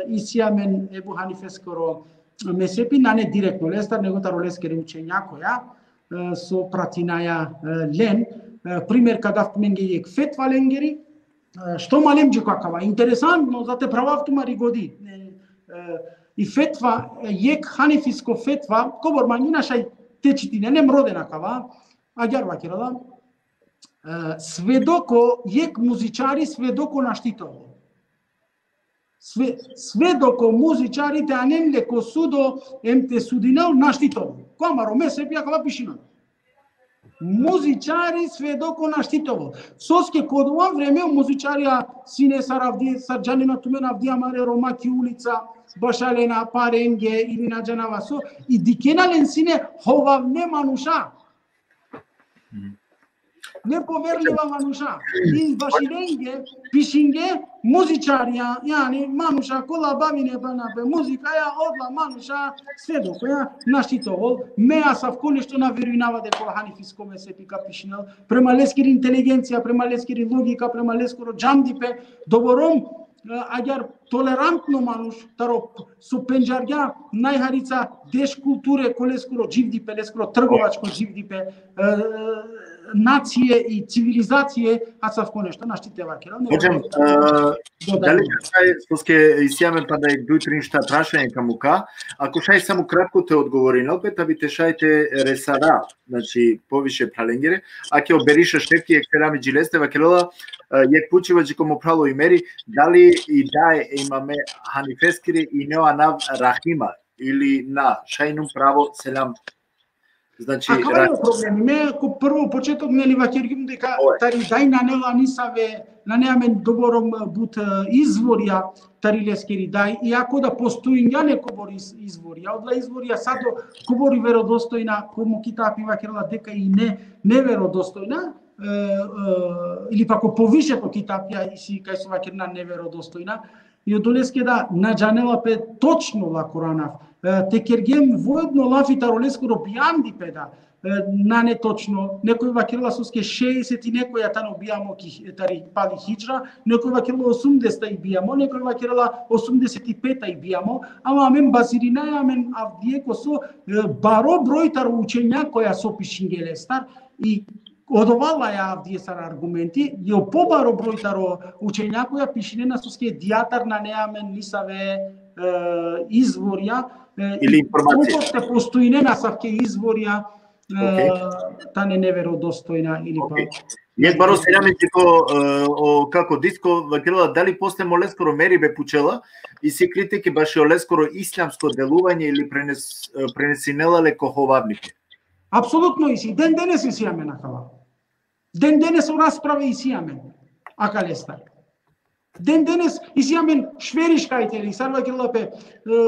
isi amen Ebu Hanifeskoro mezhepi, nane direktno lestar, nego taro leskere učenjakoja, e, so pratinaja, e, len, e, primer ka dav tumenge jekh fetva lengeri, e, što malem dži ko akava. Interesantno, za te pravav tumari godi. E, e, i fetva, e, jekh hanefisko fetva, kobor mangina šaj te čitinen, em roden akava, agjaar vakerela, e, svedoko jekh muzičari svedoko našti te ovel. Sve, svedoko muzičari te anen le ko sudo, em te sudinel našti te ovel. Ko amaro mezhepi akava pišinel. Muzičari svedoko našti te ovel. Soske ko dova vreme o muzičarija sine sar avdi, sar džanena tumen, avdi amare Roma ki ulica, bašalena parenge ili na džanava so, i dikhena len sine hovavne manuša. Mhm. Nepoverljiva manuša. I baši lenge pišinge muzičarija, jani manuša kola bavine pana pe muzikaja, odola manuša svedokoja našti te ovel. Me asavko nešto na verujnava deka o hanefisko mezhepi ka pišinel. Prema leskiri inteligencija, prema leskiri logika, prema leskoro džandipe, doborom, e, agjaar tolerantno manuš, taro so pendžargja najharica deš kulture, ko leskoro dživdipe, leskoro trgovačko dživdipe, e, nacije i civilizacije, asavko nešto našti te vakera. Hodžam, e, dodaj. Dali šaj, soske isi amen pana jekh duj trin štar prašanje ka muka, ako šaj samo kratko te odgovorinel pe, ta bi te šaj te resara, znači, poviše phralengere, ake o Beriša Šefki, jekh selami dži leste, vakerela, e, jekh pučiba dži ko mo phral o Imeri, dali i daj e imame Hanifeskiri ine o anav Rahima ili na, šaj inum pravo, selam. Znači, akava nane problemi. Me ko prvo početok, neli, vakergjum deka tari daj nane la nisave, nane amen doborom but, e, izvorja tari leskiri daj, iako da postojingja nekobor iz-, izvorja, odola izvorja sa do kobor i verodostojna, ko mo kitapi vakerela deka i ne, neverodostojna, e, e, ili pak o poviše po kitapja isi kaj so vakerena neverodostojna, i odoleske da na džanela pe točno la koranav. E, te kergjem voedno lafi taro leskoro bijandipe da, e, nane točno, nekoj vakerela soske šeeset i nekoja tano bijamo ki, tari pali hidžra, nekoj vakerela osumdeseta i bijamo, nekoj vakerela osumdeset i peta i bijamo, ama amen bazirinaja amen avdive ko so, e, baro broj taro učenjakoja so pišinge lestar, i odova laja avdive sar argumenti, i o pobaro broj taro učenjakoja pišinena soske dijatar nane amen nisave, e, izvorja, e, ili informacije. Ukoliko te postojinen asavke izvorja, e, okej, tane neverodostojna ili pa. Okej. Jekh baro selami dži ko, e, o kako Disko, vakerela, dali posle mo leskoro meribe pučela, isi kritike bašo leskoro islamsko deluvanje ili prenes-, e, prenesinela le ko hovavnike? Apsolutno isi. Den denes isi amen akava. Den denes o rasprave isi amen akalestar. Den denes isi amen šveriškajteli, sar vakerela pe, e,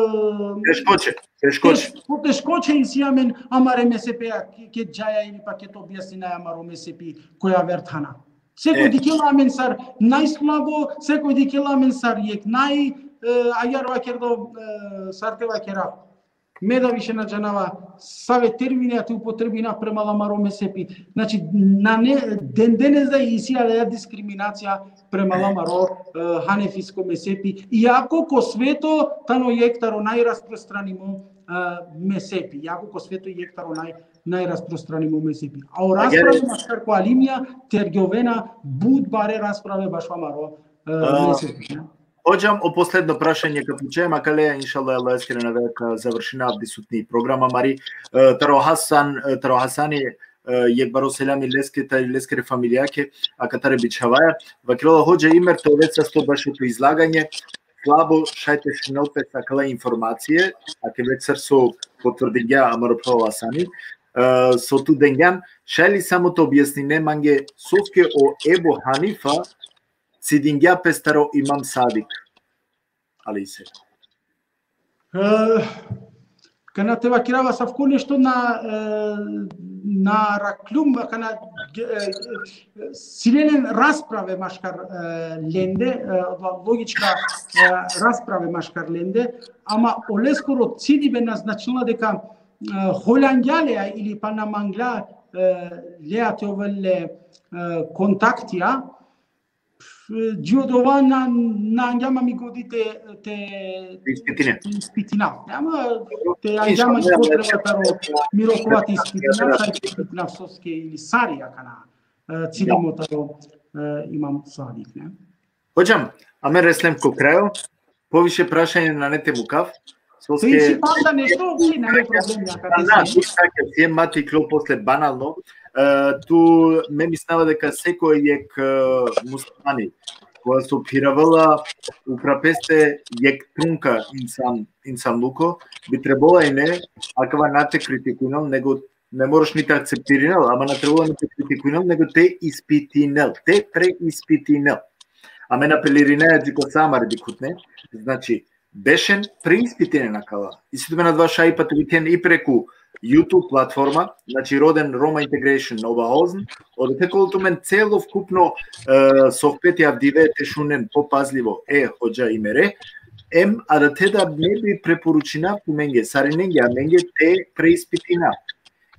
teškoće, teškoće. Teš-, po teškoće isi amen amare mezhepea, ke, ke džaja ili pa ke objasninaja amaro mezhepi ko javer thana. Sekoj, e, dikhela amen sar najslabo, sekoj dikhela amen sar jekh naj, e, agjaar vakerdo, e, sar te vakera. Me da više na džanava save termini te upotrebina prema amaro mezhepi. Znači, nane, den denes da isi adaja diskriminacija prema amaro, e, hanefisko mezhepi. Iako ko sveto tano jekh taro najrasprostranimo, e, mezhepi. Iako ko sveto jekh taro naj-, najrasprostranimo mezhepi. A o, agjaar, rasprave maškar ko alimija tergjovena but bare rasprave bašo amaro, e, a, mezhepi, ne? Hodžam, o posledno prašanje ka pučem, akaleja, inšallah, Allaheskere anavea ka završina avdisutni program amari, e, taro Hasan, e, taro Hasani, e, jekh baro selami leske, tari leskere familijake, akatar e bičhavaja. Vakerela: Hodža Imer, te ove sasto bašo to izlaganje, slabo šaj te šunel pes akala informacije, ake već sar so potvrdingja amaro phral Hasani, e, so tu dengjan, šaj li samo te objasnine mange soske o Ebu Hanifa cidingja pes taro Imam Sadik alejhi selam. E, kana te vakerav asavko nešto na, e, na rakljum, kana, e, sine len rasprave maškar, e, lende, e, logička, e, rasprave maškar lende, ama oleskoro cidibe na značinela deka, e, holjangja leja ili pa na mangla, e, leja te ovel le, e, kontaktija, Dži odova na, na angja ma mi godi te, te Ispitina. Te ispitina. Ama Dobro. te angja ma Inšallah, potreba taro miro kova te ispitina, sa ispitina soske ili sari akana. E, cidimo taro, e, imam Sadik, ne? Hodžam, amen reslem ko krajo. Poviše prašanje nane te mukav. Te isi panda nešto, okej, nane problemi, akate Na, si. tu taka, si e mati klo posle banalno. E, tu me mislinava deka sekoj jek, e, muslimani, kova so phiravela upra peste jek trunka insan, insanluko, bi trebela i ne, akava na te kritikujnel, nego ne moraš ni te akceptirinel, ama na trebela ni te kritikujnel, nego te ispitinel, te preispitinel. Amen apelirinaja dži ko sa amare dikhutne, znači, bešen preispitinen akava. Isi tumen adava šajipa te vikhen i preku YouTube platforma, znači Roden Roma Integration Oberhausen, odote ka ovel tumen celokupno, e, sohbeti avdive te šunen popazlivo e hodža i mere, em adate da me bi preporučinav tumenge, sarinenge amenge te preispitina.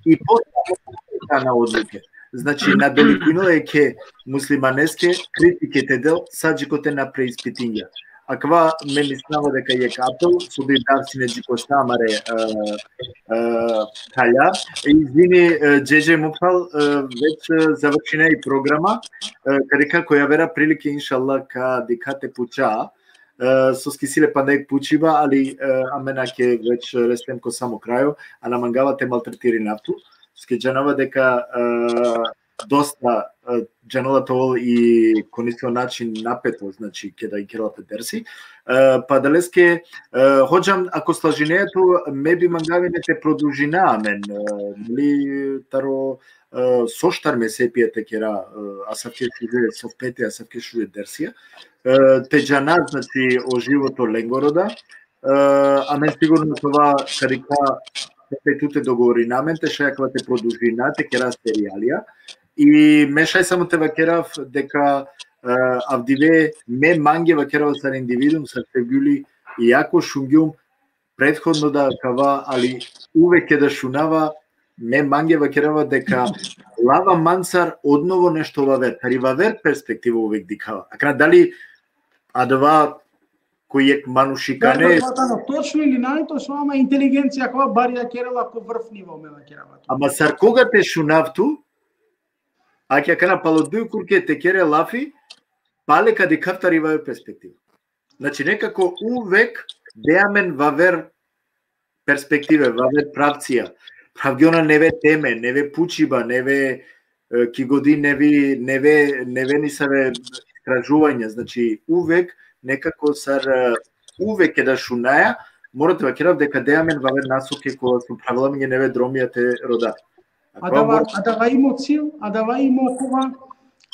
I posle na odluke. Znači, na dolikujnela jekhe muslimaneske kritike te del, sa dži kote na preispitingja. Akava me mislinava deka jek apel, so bi dav sine dži ko sa amare, e, e, thalja. Izvini, e, džedže, mo phral, e, već, e, završina i programa, e, ka dikha ko javera prilike, inšallah, ka dikha te puča, e, soske si le panda jek pučiba, ali, e, amen ake već reslem ko samo krajo, a na mangava te maltretirinav tu, soske džanava deka, e, dosta, e, džanela te ovel i ko nesavo način napeto, znači, keda ikerela pe dersi. E, pa adaleske, e, hodžam, ako slažinea tu, me bi mangava i ne te produžina amen, e, li taro, e, so štar mezhepija te kera, e, asavke šuže sohbeti, asavke šuže dersija, e, te džana, znači, o životo lengoro da, e, amen sigurno te ova ka dikha, te tu te dogovorina amen, te šaj akava te produžina, te kera serijalija. I me šaj samo te vakerav deka, e, avdive me mange vakerav sar individuum, sar sevgjuli, iako šungjum prethodno da akava, ali uvek keda šunava, me mange vakerava deka lava mancar odnovo nešto vaver, tari vaver perspektiva uvek dikhava. Akana dali adava ko jek manušikane, Točno ili nane točno, ama inteligencija kova barja kerela ko vrh nivo, me vakerava. Ama sar koga te šunav tu, ake akana palo duj kurke te kere lafi, pale ka dikhav tari vaver perspektiva. Znači, nekako uvek de amen vaver perspektive, vaver pravcija. Pravgjona neve teme, neve pučiba, neve, e, ki godi nevi, neve, neve nisave istražuvanja. Znači, uvek nekako sar, e, uvek keda šunaja, mora te vakerav deka de amen vaver nasoke kola so pravela amenge neve dromija te roda. Adava, adava imo cil, adava imo kova,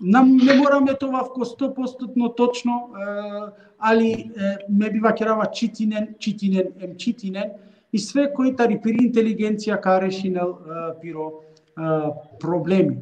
na, ne mora me te ovav ko sto postotno točno, e, ali, e, me bi vakerava čitinen, čitinen, em čitinen, i sve koj tari piri inteligencija ka rešinel, e, piro, e, problemi.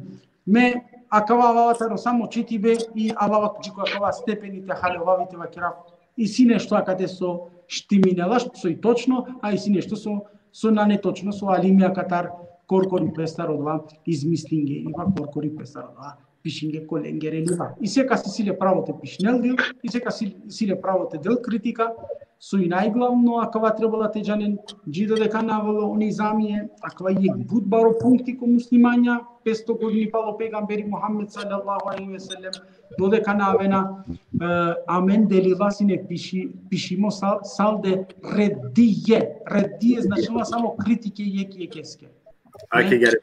Me akava avava taro samo čitibe i avava dži ko akava stepeni te haljovav i te vakerav. Isi nešto akate so štiminela, so i točno, a isi nešto so, so nane točno, so alimija katar korkori pestar odova izmislinge, ili pa korkori pestar odova pišinge ko lengere liva. I seka si, si le pravo te pišinel dil, i seka si, si le pravo te del kritika, so i najglavno akava trebela te džanen, dži dodeka na avela o nizamije, akava jek but baro punkti ko muslimanja, pesto godini palo pejgamberi Muhammed sallallahu alejhi ve sellem, dodeka na avena, e, amen delila sine piši, pišimo sal, salde redije, redije značinela samo kritike jek jekeske. Ake gere.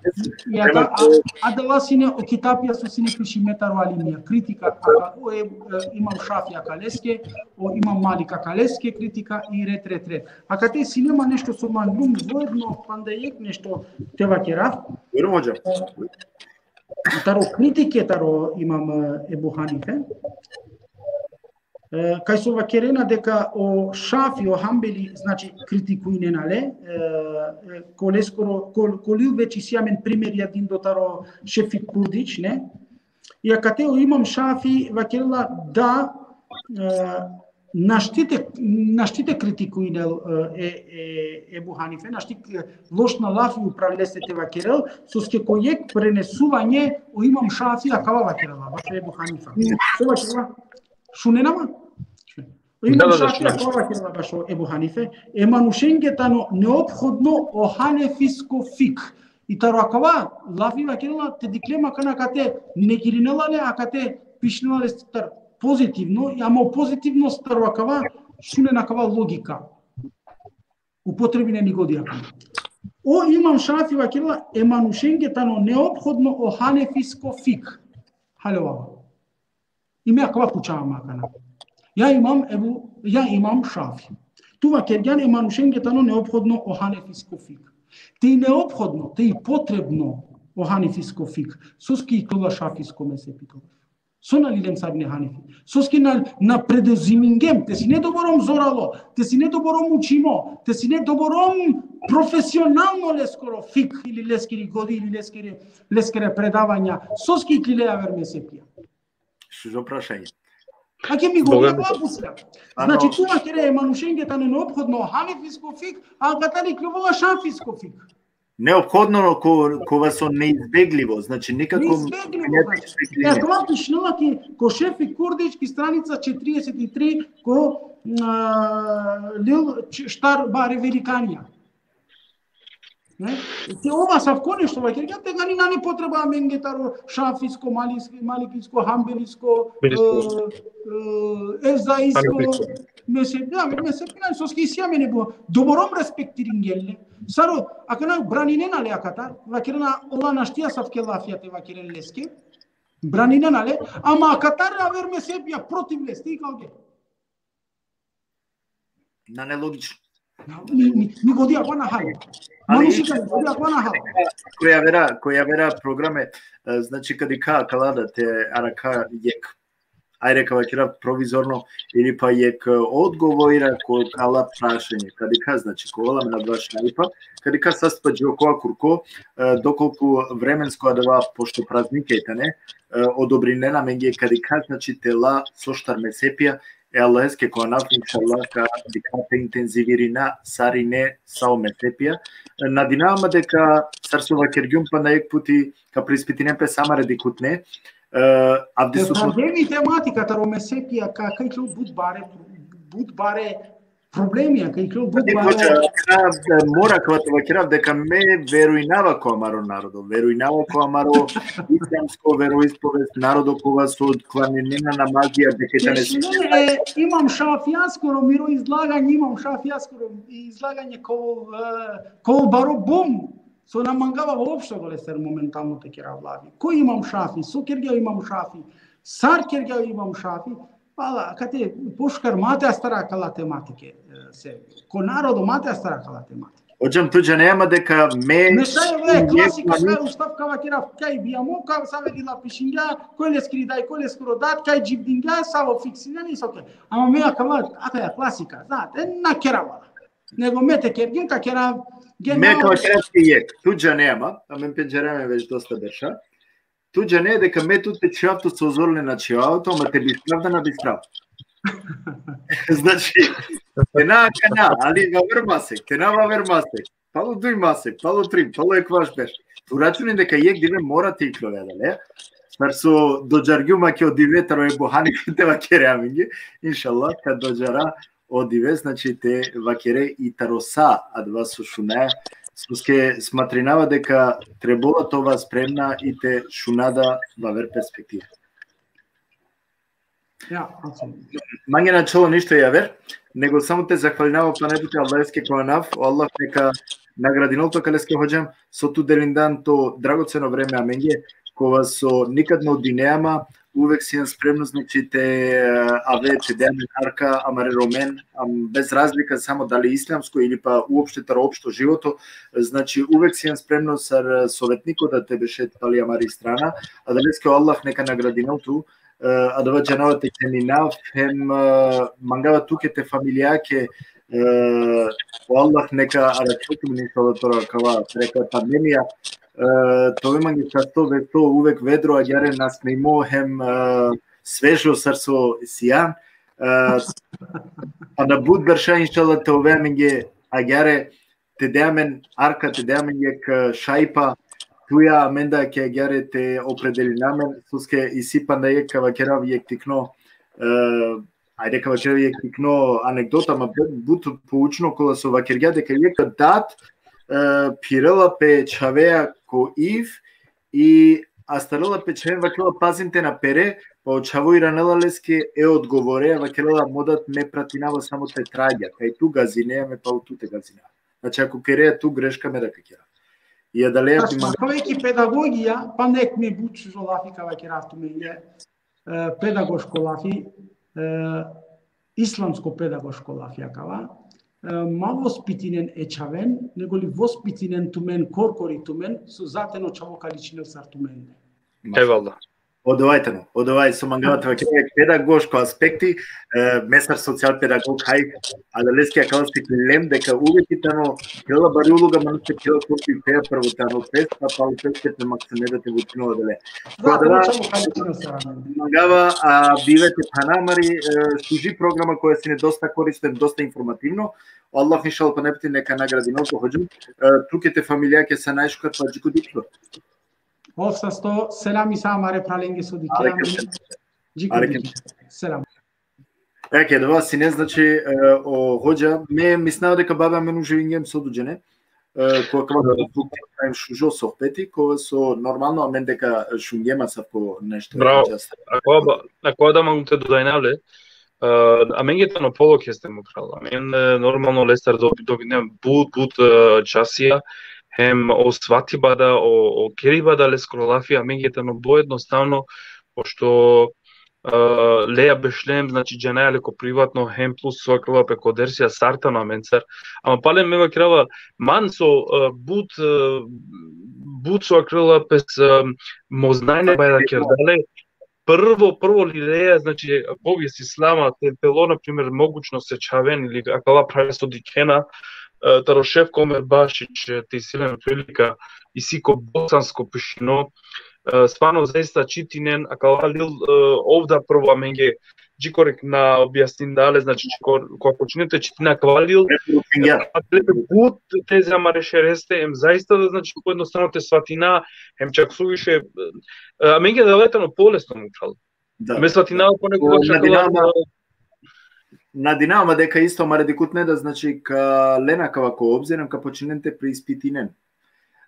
Ja, da, a, adala sine o kitapija so sine pišime taro alimija. Kritika, a, o, e, e, imam Šafi akaleske, o imam Malik akaleske kritika i ret, ret, ret. Akate sine ma nešto so manglum voedno, panda jek nešto te vakerav. Bujrum, hodža. Taro kritike taro imam, e, Ebu Hanife. E, kaj so vakerena deka o Šafi, o Hambeli, znači, kritikujnena le, e, e, koleskoro, kol, kolil već isi amen primerija dindo taro Šefik Kurdić, ne? I akate o imam Šafi vakerela da, e, našti te, našti te kritikujnel, e, e, e, Ebu Hanife, našti, e, lošna lafi upral leste te vakerel, soske ko jek prenesuvanje o imam Šafi akava vakerela, bašo Ebu Hanife. So vakerela? Šunena ma? Da, da, da, šunena. Imam Šafija, šunena. Akava vakerela bašo Ebu Hanife, e manušenge tano neophodno o hanefisko fikh. I taro akava lafi vakerela te dikhlem akana kate negirinela le, a kate pišinela le star pozitivno, i amo pozitivno star akava, šunen akava logika. Upotrebinen i godi akana. O Imam Šafi vakerela, e manušenge tano neophodno o hanefisko fikh. Halo baba. I me akava pučava akana. Ja Imam Ebu, ja Imam Šafi. Tu vakergjan e manušenge tano neophodno o hanefisko fikh. Te i neophodno, te i potrebno o hanefisko fikh. Soske ikljola šafisko mezhepi togaš? So na lilem sarine hanefi? Soske na, na predozimingjem, te sine doborom zoralo, te sine doborom učimo, te sine doborom profesionalno leskoro fikh ili leskiri godi ili leskiri, leskere predavanja. Soske iklile aver mezhepija? Šužo prašanje. Ake mi govori Boga mi. Akava pusla. Ano. Znači, tu vakere e manušenge tano neophodno hanefisko fikh, a akatar ikljovola šafisko fikh. Neophodno ko, kova so neizbeglivo, znači nikako. Neizbeglivo, znači. Neizbeglivo. E, akava pišinela ki, ko Šefik Kurdić, ki stranica četrdeset i tri, ko, a, lil č-, štar bare velikanja. Ne? Te ov asavko nešto vakergja, tegani nane potreba amenge taro šafisko, malis-, malikisko, hambelisko, Malikisko. E, e, ezaisko, Hambelisko. Mezhep, da, mezhep, na, soske isi amen e bu. Doborom respektiringjem le. Sar o, akana braninena le akatar, vakerena ola našti asavke lafija te vakeren leske. Braninena le, ama akatar aver mezhepija protiv leste ikalge. Nane logično. Na, mi, mi, mi godi akava na hal. Ali manuši ka godi akava na hal. Ko javera, ko javera programe, e, znači, ka dikha akala da te arakha jekh, ajde, ka vakerav, provizorno ili pa jekh, e, odgovor ko akala prašanje. Ka dikha, znači, ka ovel amen adava šajpa, ka dikha sasto pa dži okova kurko, e, dokolku vremensko adava, pošto praznike tane, e, odobrinena amenge, ka dikha, znači, te la so štar mezhepija, e Allaheske ko anav, inšallah, ka dikha te intenzivirina sarine sa o mezhepija. E, nadinava ma deka, sar so vakergjum panda jekh puti, ka preispitinen pe sa amare dikhutne. E, avdisu. Te tematika taro mezhepija ka, ka iklol but bare, but bare problemija, ka iklol but bare. Hoxha, na, mora akava te vakerav deka me verujnava ko amaro narodo, verujnava ko amaro islamsko veroispovest, narodo kova so klaninena namazija, deka tane. Te šunen e Imam Šafijaskoro miro izlaganje, Imam Šafijaskoro izlaganje ko, e, ko baro bum, so na mangava uopšte golestar momentalno te kerav lafi. Ko Imam Šafi, so kergja Imam Šafi, sar kergja Imam Šafi, pala, kate pošukar ma te astara akala tematike, e, se, ko narodo ma te astara akala tematike. Hocam, tu džanea ma deka me. Me šaj, e, klasika, šaj, ustav ka vakerav, kaj bijamo, ka save dila pišingja, koj leskiri daj, koj leskoro dat, kaj dživdingja, savo fiksinena i so ke. Ama me akava, akaja klasika, znate, na kerava. Nego me te kergjum, ka kerav, me ka vakerav ki jekh, tu džanea ma, amen pendžareme već dosta berša. Tu džane deka me tut te čuvav tut so zorle na čuvav tut, ama te bistrav da na bistrav. Znači, te na akana, ali vaver masek, te na vaver masek, palo duj masek, palo trin, palo ekvaš berš. Tu računi deka jekh dive mora te iklove, da, ne? Sar so dodžargjum ake o dive taro Ebu Hanife te vakere amenge, inšallah, ka dodžara o dive, znači, te vakere i taro sa adava so šunaja, soske smatrinava deka trebola te ova spremna i te šuna da vaver perspektiva. Ja, apsolutno. Mange na ačhilo ništo javer, nego samo te zahvalinava pana jekh puti Allaheske ko anav, o Allah neka nagradinel tut, kaleske hodžam, so tu delindan to dragoceno vreme amenge, kova so nikad na odinea ma, uvek sian spremno, znači, te, e, ave, te de amen arka amare Romen, am, bez razlika samo dali islamsko ili pa uopšte taro opšto životo, znači, uvek sian spremno sar, e, sovetniko da te beše pali amari strana, adaleske o Allah neka nagradinel tut, e, adava džanava te ceninav, hem, e, mangava tuke, te familijake, e, o Allah neka arakhel tumen, inšallah, taro akava, prekla pandemija, e, te ove mange sasto, vesto, uvek vedro, agjaar nasmejmo, hem, e, svežo sar so sian. E, pana but berša, inšallah, te ove amenge agjaar te de amen arka, te de amen jekh, e, šajpa, tuja amen da ke agjaar te opredelina amen, soske isi panda jekh, ka vakerav, jekh tikno, E, ajde ka vakerav jekh tikno anekdota, ma but poučno, kola so vakergja deka jekh dat, e, phirela pe čhavea ko iv i astarela pe čhaven, vakerela: „Pazin te na pere.” Pa o čhavo iranela leske, e odgovorea, vakerela: „Mo dat, me pratinava samo te tragja, kaj tu gazine, me pal tu te gazina. Znači, ako kerea tu greška, me da ka kera.” I adaleja... Tačno, bi man- pa neki pedagogija, pa nek mi buču lafi ka vakerav tumenge, e, pedagoško lafi, e, islamsko pedagoško lafi akava, e, ma vospitinen e čhaven, nego li vospitinen tumen korkori tumen, so zaten o čhavo ka ličinel sar tumende. Evallah. Odova tano, odova so mangava te vakerav, pedagoško aspekti, e, me sar social pedagog, haj, adaleske akala siklem deka uvek i tano, kela bari uloga manuš te kela kopi pe prvo tano pes, pa palo pes te maksimeda te vučino adale. Ko adava mangava, a, bive te phana amari, e, šuži programa koja sine dosta korisno, dosta informativno. Allah inšallah pa nepti neka nagradinol ko hodžom. E, tuke, te familijake, sa najšukar, pa džiko diklo. Ov sasto, selami sa amare phralenge so dikhe. Alekum selam. Džiko diklo. Selam. Eke, dova sine, znači, e, o hodža, me mislinava deka babe amen uživingjem so duj džene, e, ko akava šužo sohbeti, kova so normalno amen deka šungjem asavko nešto. Bravo. Just. Ako ba, ako da mangum te dodajnav le, e, amenge tano polok este, mo phral. Amen, e, normalno lestar dobi-, dobinem but, but, e, časija, hem o svatiba da, o, o keriba da leskoro lafi, amenge tano bo jednostavno, pošto, e, leja bešlem, znači, džanaja le ko privatno, hem plus so akrela pe ko dersija sar tano amencar. Ama pale me vakerava, man so, e, but, e, but so akrela pes, e, mo znanje bajrakerdale, prvo, prvo li leja, znači, povijest islama, te, te lo, na primer, mogućnost se čhaven ili akala phralja so dikhena, e, taro Šefko Omerbašić, e, te isi len prilika, isi ko bosansko pišino, e, stvarno zaista čitinen, akala lil, e, ov da prvo amenge, džikor na objasnindale, znači, džikor, ko počinel te čitina akava lil, e, but teze amare šereste, em zaista da, znači, pojednostavno te svatina, em čak suviše, e, amenge da le tano polesno, mo phral. Da. Me svatinava ponekogaš akava, nadinava ma deka isto amare dikhutne da, znači, ka len akava ko obzir, em ka počinen te preispitinen.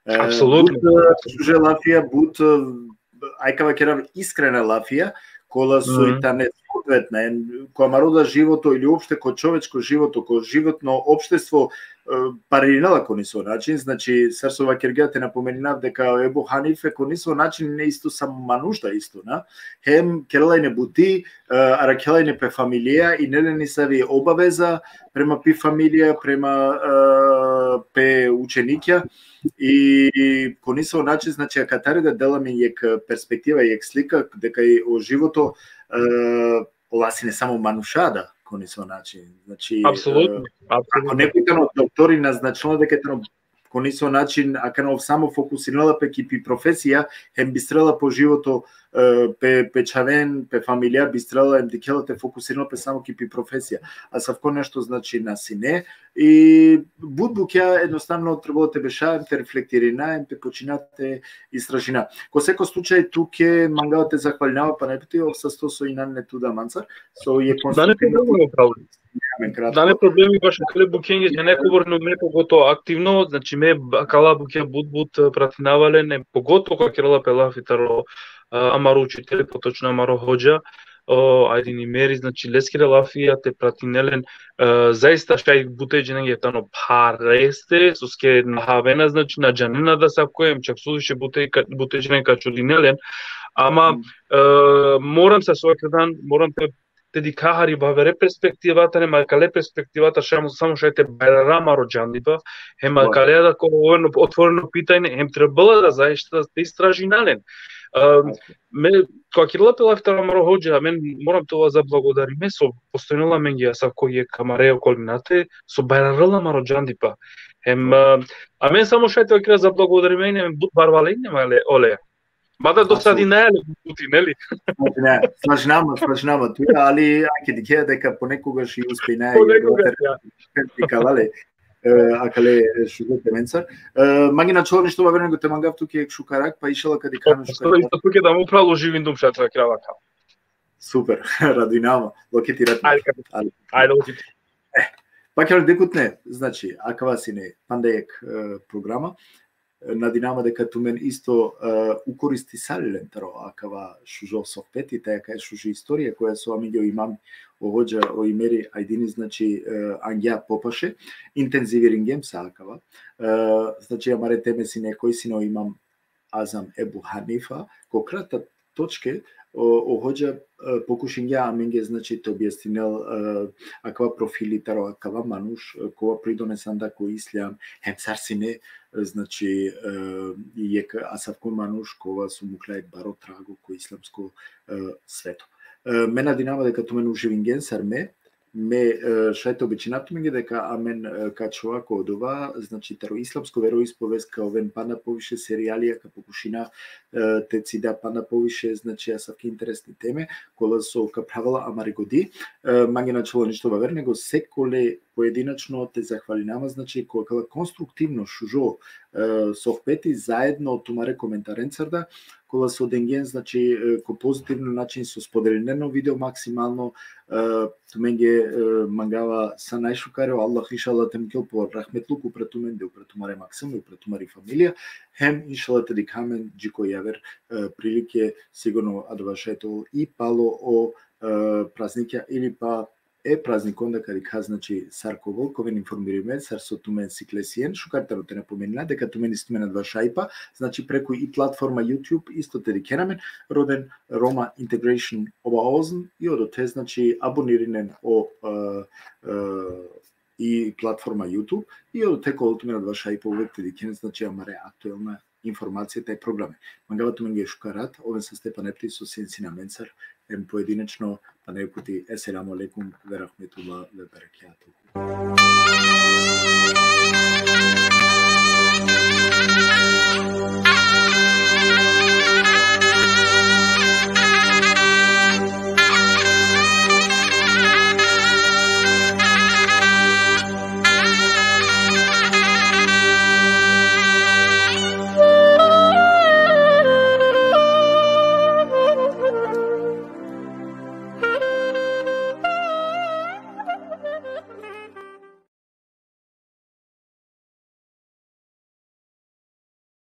E, apsolutno. But, e, šuže lafija, but, e, aj ka vakerav, iskrena lafija, kola so i tane soodvetna, em, ko amaro da životo ili uopšte ko čovečko životo, ko životno opštestvo, e, parinela ko niso način, znači, sar so vakergja, te napomeninav deka Ebu Hanife ko niso način ne isto samo manuš da isto, na? Hem kerela ine buti, e, arakhela ine pe familija, ine len nisavi obaveza prema pi familija, prema, e, pe učenikja, i ko niso način, znači, akatar da dela amen jekh perspektiva, jekh slika, deka i o životo, e, ola sine samo manuša da, ko niso način. Znači, apsolutno, e, apsolutno. Ako nekoj tano doktori, na značinela deka tano ko niso način, akana ov samo fokusirinela pe ki pi profesija, hem bistrela po životo, e, pe, pe čhaven, pe familija bistrela, em dikhela te fokusirinel pe samo ki pi profesija. Asavko nešto, znači, na sine. I but bukja, jednostavno, trebela te beša, em te reflektirina, em te počina te istražina. Ko seko slučaj, tuke mangava te zahvalinava, pa ne piti, ov sasto so inane tu da mancar, so je... Da, ne problemi, mo phral. Da, ne problemi, baš akale bukhenge, džane, kobor me pogotovo aktivno, znači, me akala bukja but, but, e, pratinava len, e, pogotovo ka kerela pe lafi taro, e, amaro učiteli, potočno amaro hodža, o, Ajdin Imeri, znači, leskere lafija te pratinel len, e, zaista šaj bute džanenge tano phareste, soske na havena, znači, na džanena da sa ko em, čak suviše bute ka, bute džanenge ka čudinel len, ama, e, moram sa so kerdan, moram te te dikha hari bavere perspektivata, ne, ma kale perspektivata, šamo, samo šaj te bajrara amaro džandipa, hem kale da ko otvoreno, otvoreno pitanje, hem trebela da zaista te istražina len. E, me, ko kerela pe lafi taro amaro hodža, amen moram te ova zablagodarime so postojnela amenge asavko jekh amare okolinate, so bajrarela amaro džandipa. Hem, e, amen samo šaj te vakera zablagodarime, amen but barvale ine male, ole. Mada dosadinaja le buti, neli? Slažinava ma, slažinava ma tu, ali ake dikhe deka ponekogaš i uspejnaja. Ponekogaš, ja. Kalale, e, akale, e, šuže temencar. E, mange na čhol ništo, bavere, nego te mangav tuke šukar rak, pa inšallah ka dikha šukar rak. Isto tuke da, mo phral, uživindum šaj te vakerav akava. Super, radujnava ma. Loke ti rat. Ajde, ajde, loke ti. Pa kjal dekutne, znači, akava sine panda jekh, e, programa. E, nadinava ma deka tumen isto, e, ukoristisalile len taro akava šužo sohbeti, taj akaj šuži istorija koja so amenge o imam, o hodža, o Imeri Ajdini, znači, e, angja popaše, intenziviringjem sa akava. E, znači, amare teme sine koj sine o imam Azam Ebu Hanifa, ko krata točke, o, o hodža, e, pokušingja amenge, znači, te objasninel, e, akava profili taro akava manuš, e, kova pridonesanda ko islam, hem sar sine, e, znači, e, jekh asavko manuš, kova so mukla jekh baro trago ko islamsko, e, sveto. E, me nadinava ma deka tumen uživingjen sar me, me, e, šaj te obećinav tumenge deka amen, e, ka ačhova ko odova, znači, taro islamsko veroispovest ka oven panda poviše serijalija, ka pokušina, e, te cida panda poviše, znači, asavke interesne teme, kola so ka pravela amari godi. E, mange na ačhola ništo vaver, nego sekole pojedinačno te zahvalinav ma, znači, ko akala konstruktivno šužo, e, sohbeti zaedno tumare komentarencar da, kola so dengjen, znači, e, ko pozitivno način so spodelinen o video maksimalno, e, tumenge, e, mangava sa najšukare, o Allah inšallah te mukel po rahmetluk upra tumende, upra tumare maksum, upra tumari familija, hem inšallah te dikha amen dži ko javer, e, prilike, sigurno adava šaj te ol i palo o, e, praznikja ili pa e praznikonda ka dikha, znači, sar ka ovel, ka oven informirime, sar so tumen sikle sien, šukar tano te napomenina, deka tumen isi tumen adava šajipa, znači, preku i platforma YouTube, isto te dikhen amen, roden Roma Integration Oberhausen, i odote, znači, abonirinen o, e, e, i platforma YouTube, i odote ka ovel tumen adava šajipa uvek te dikhen, znači, amare aktuelna informacija taj programe. Mangava tumenge šukar rat, oven saste pana epti so sien sine amencar, em pojedinačno, pana jekh puti, esselamu alejkum ve rahmetullah ve berekatuhu.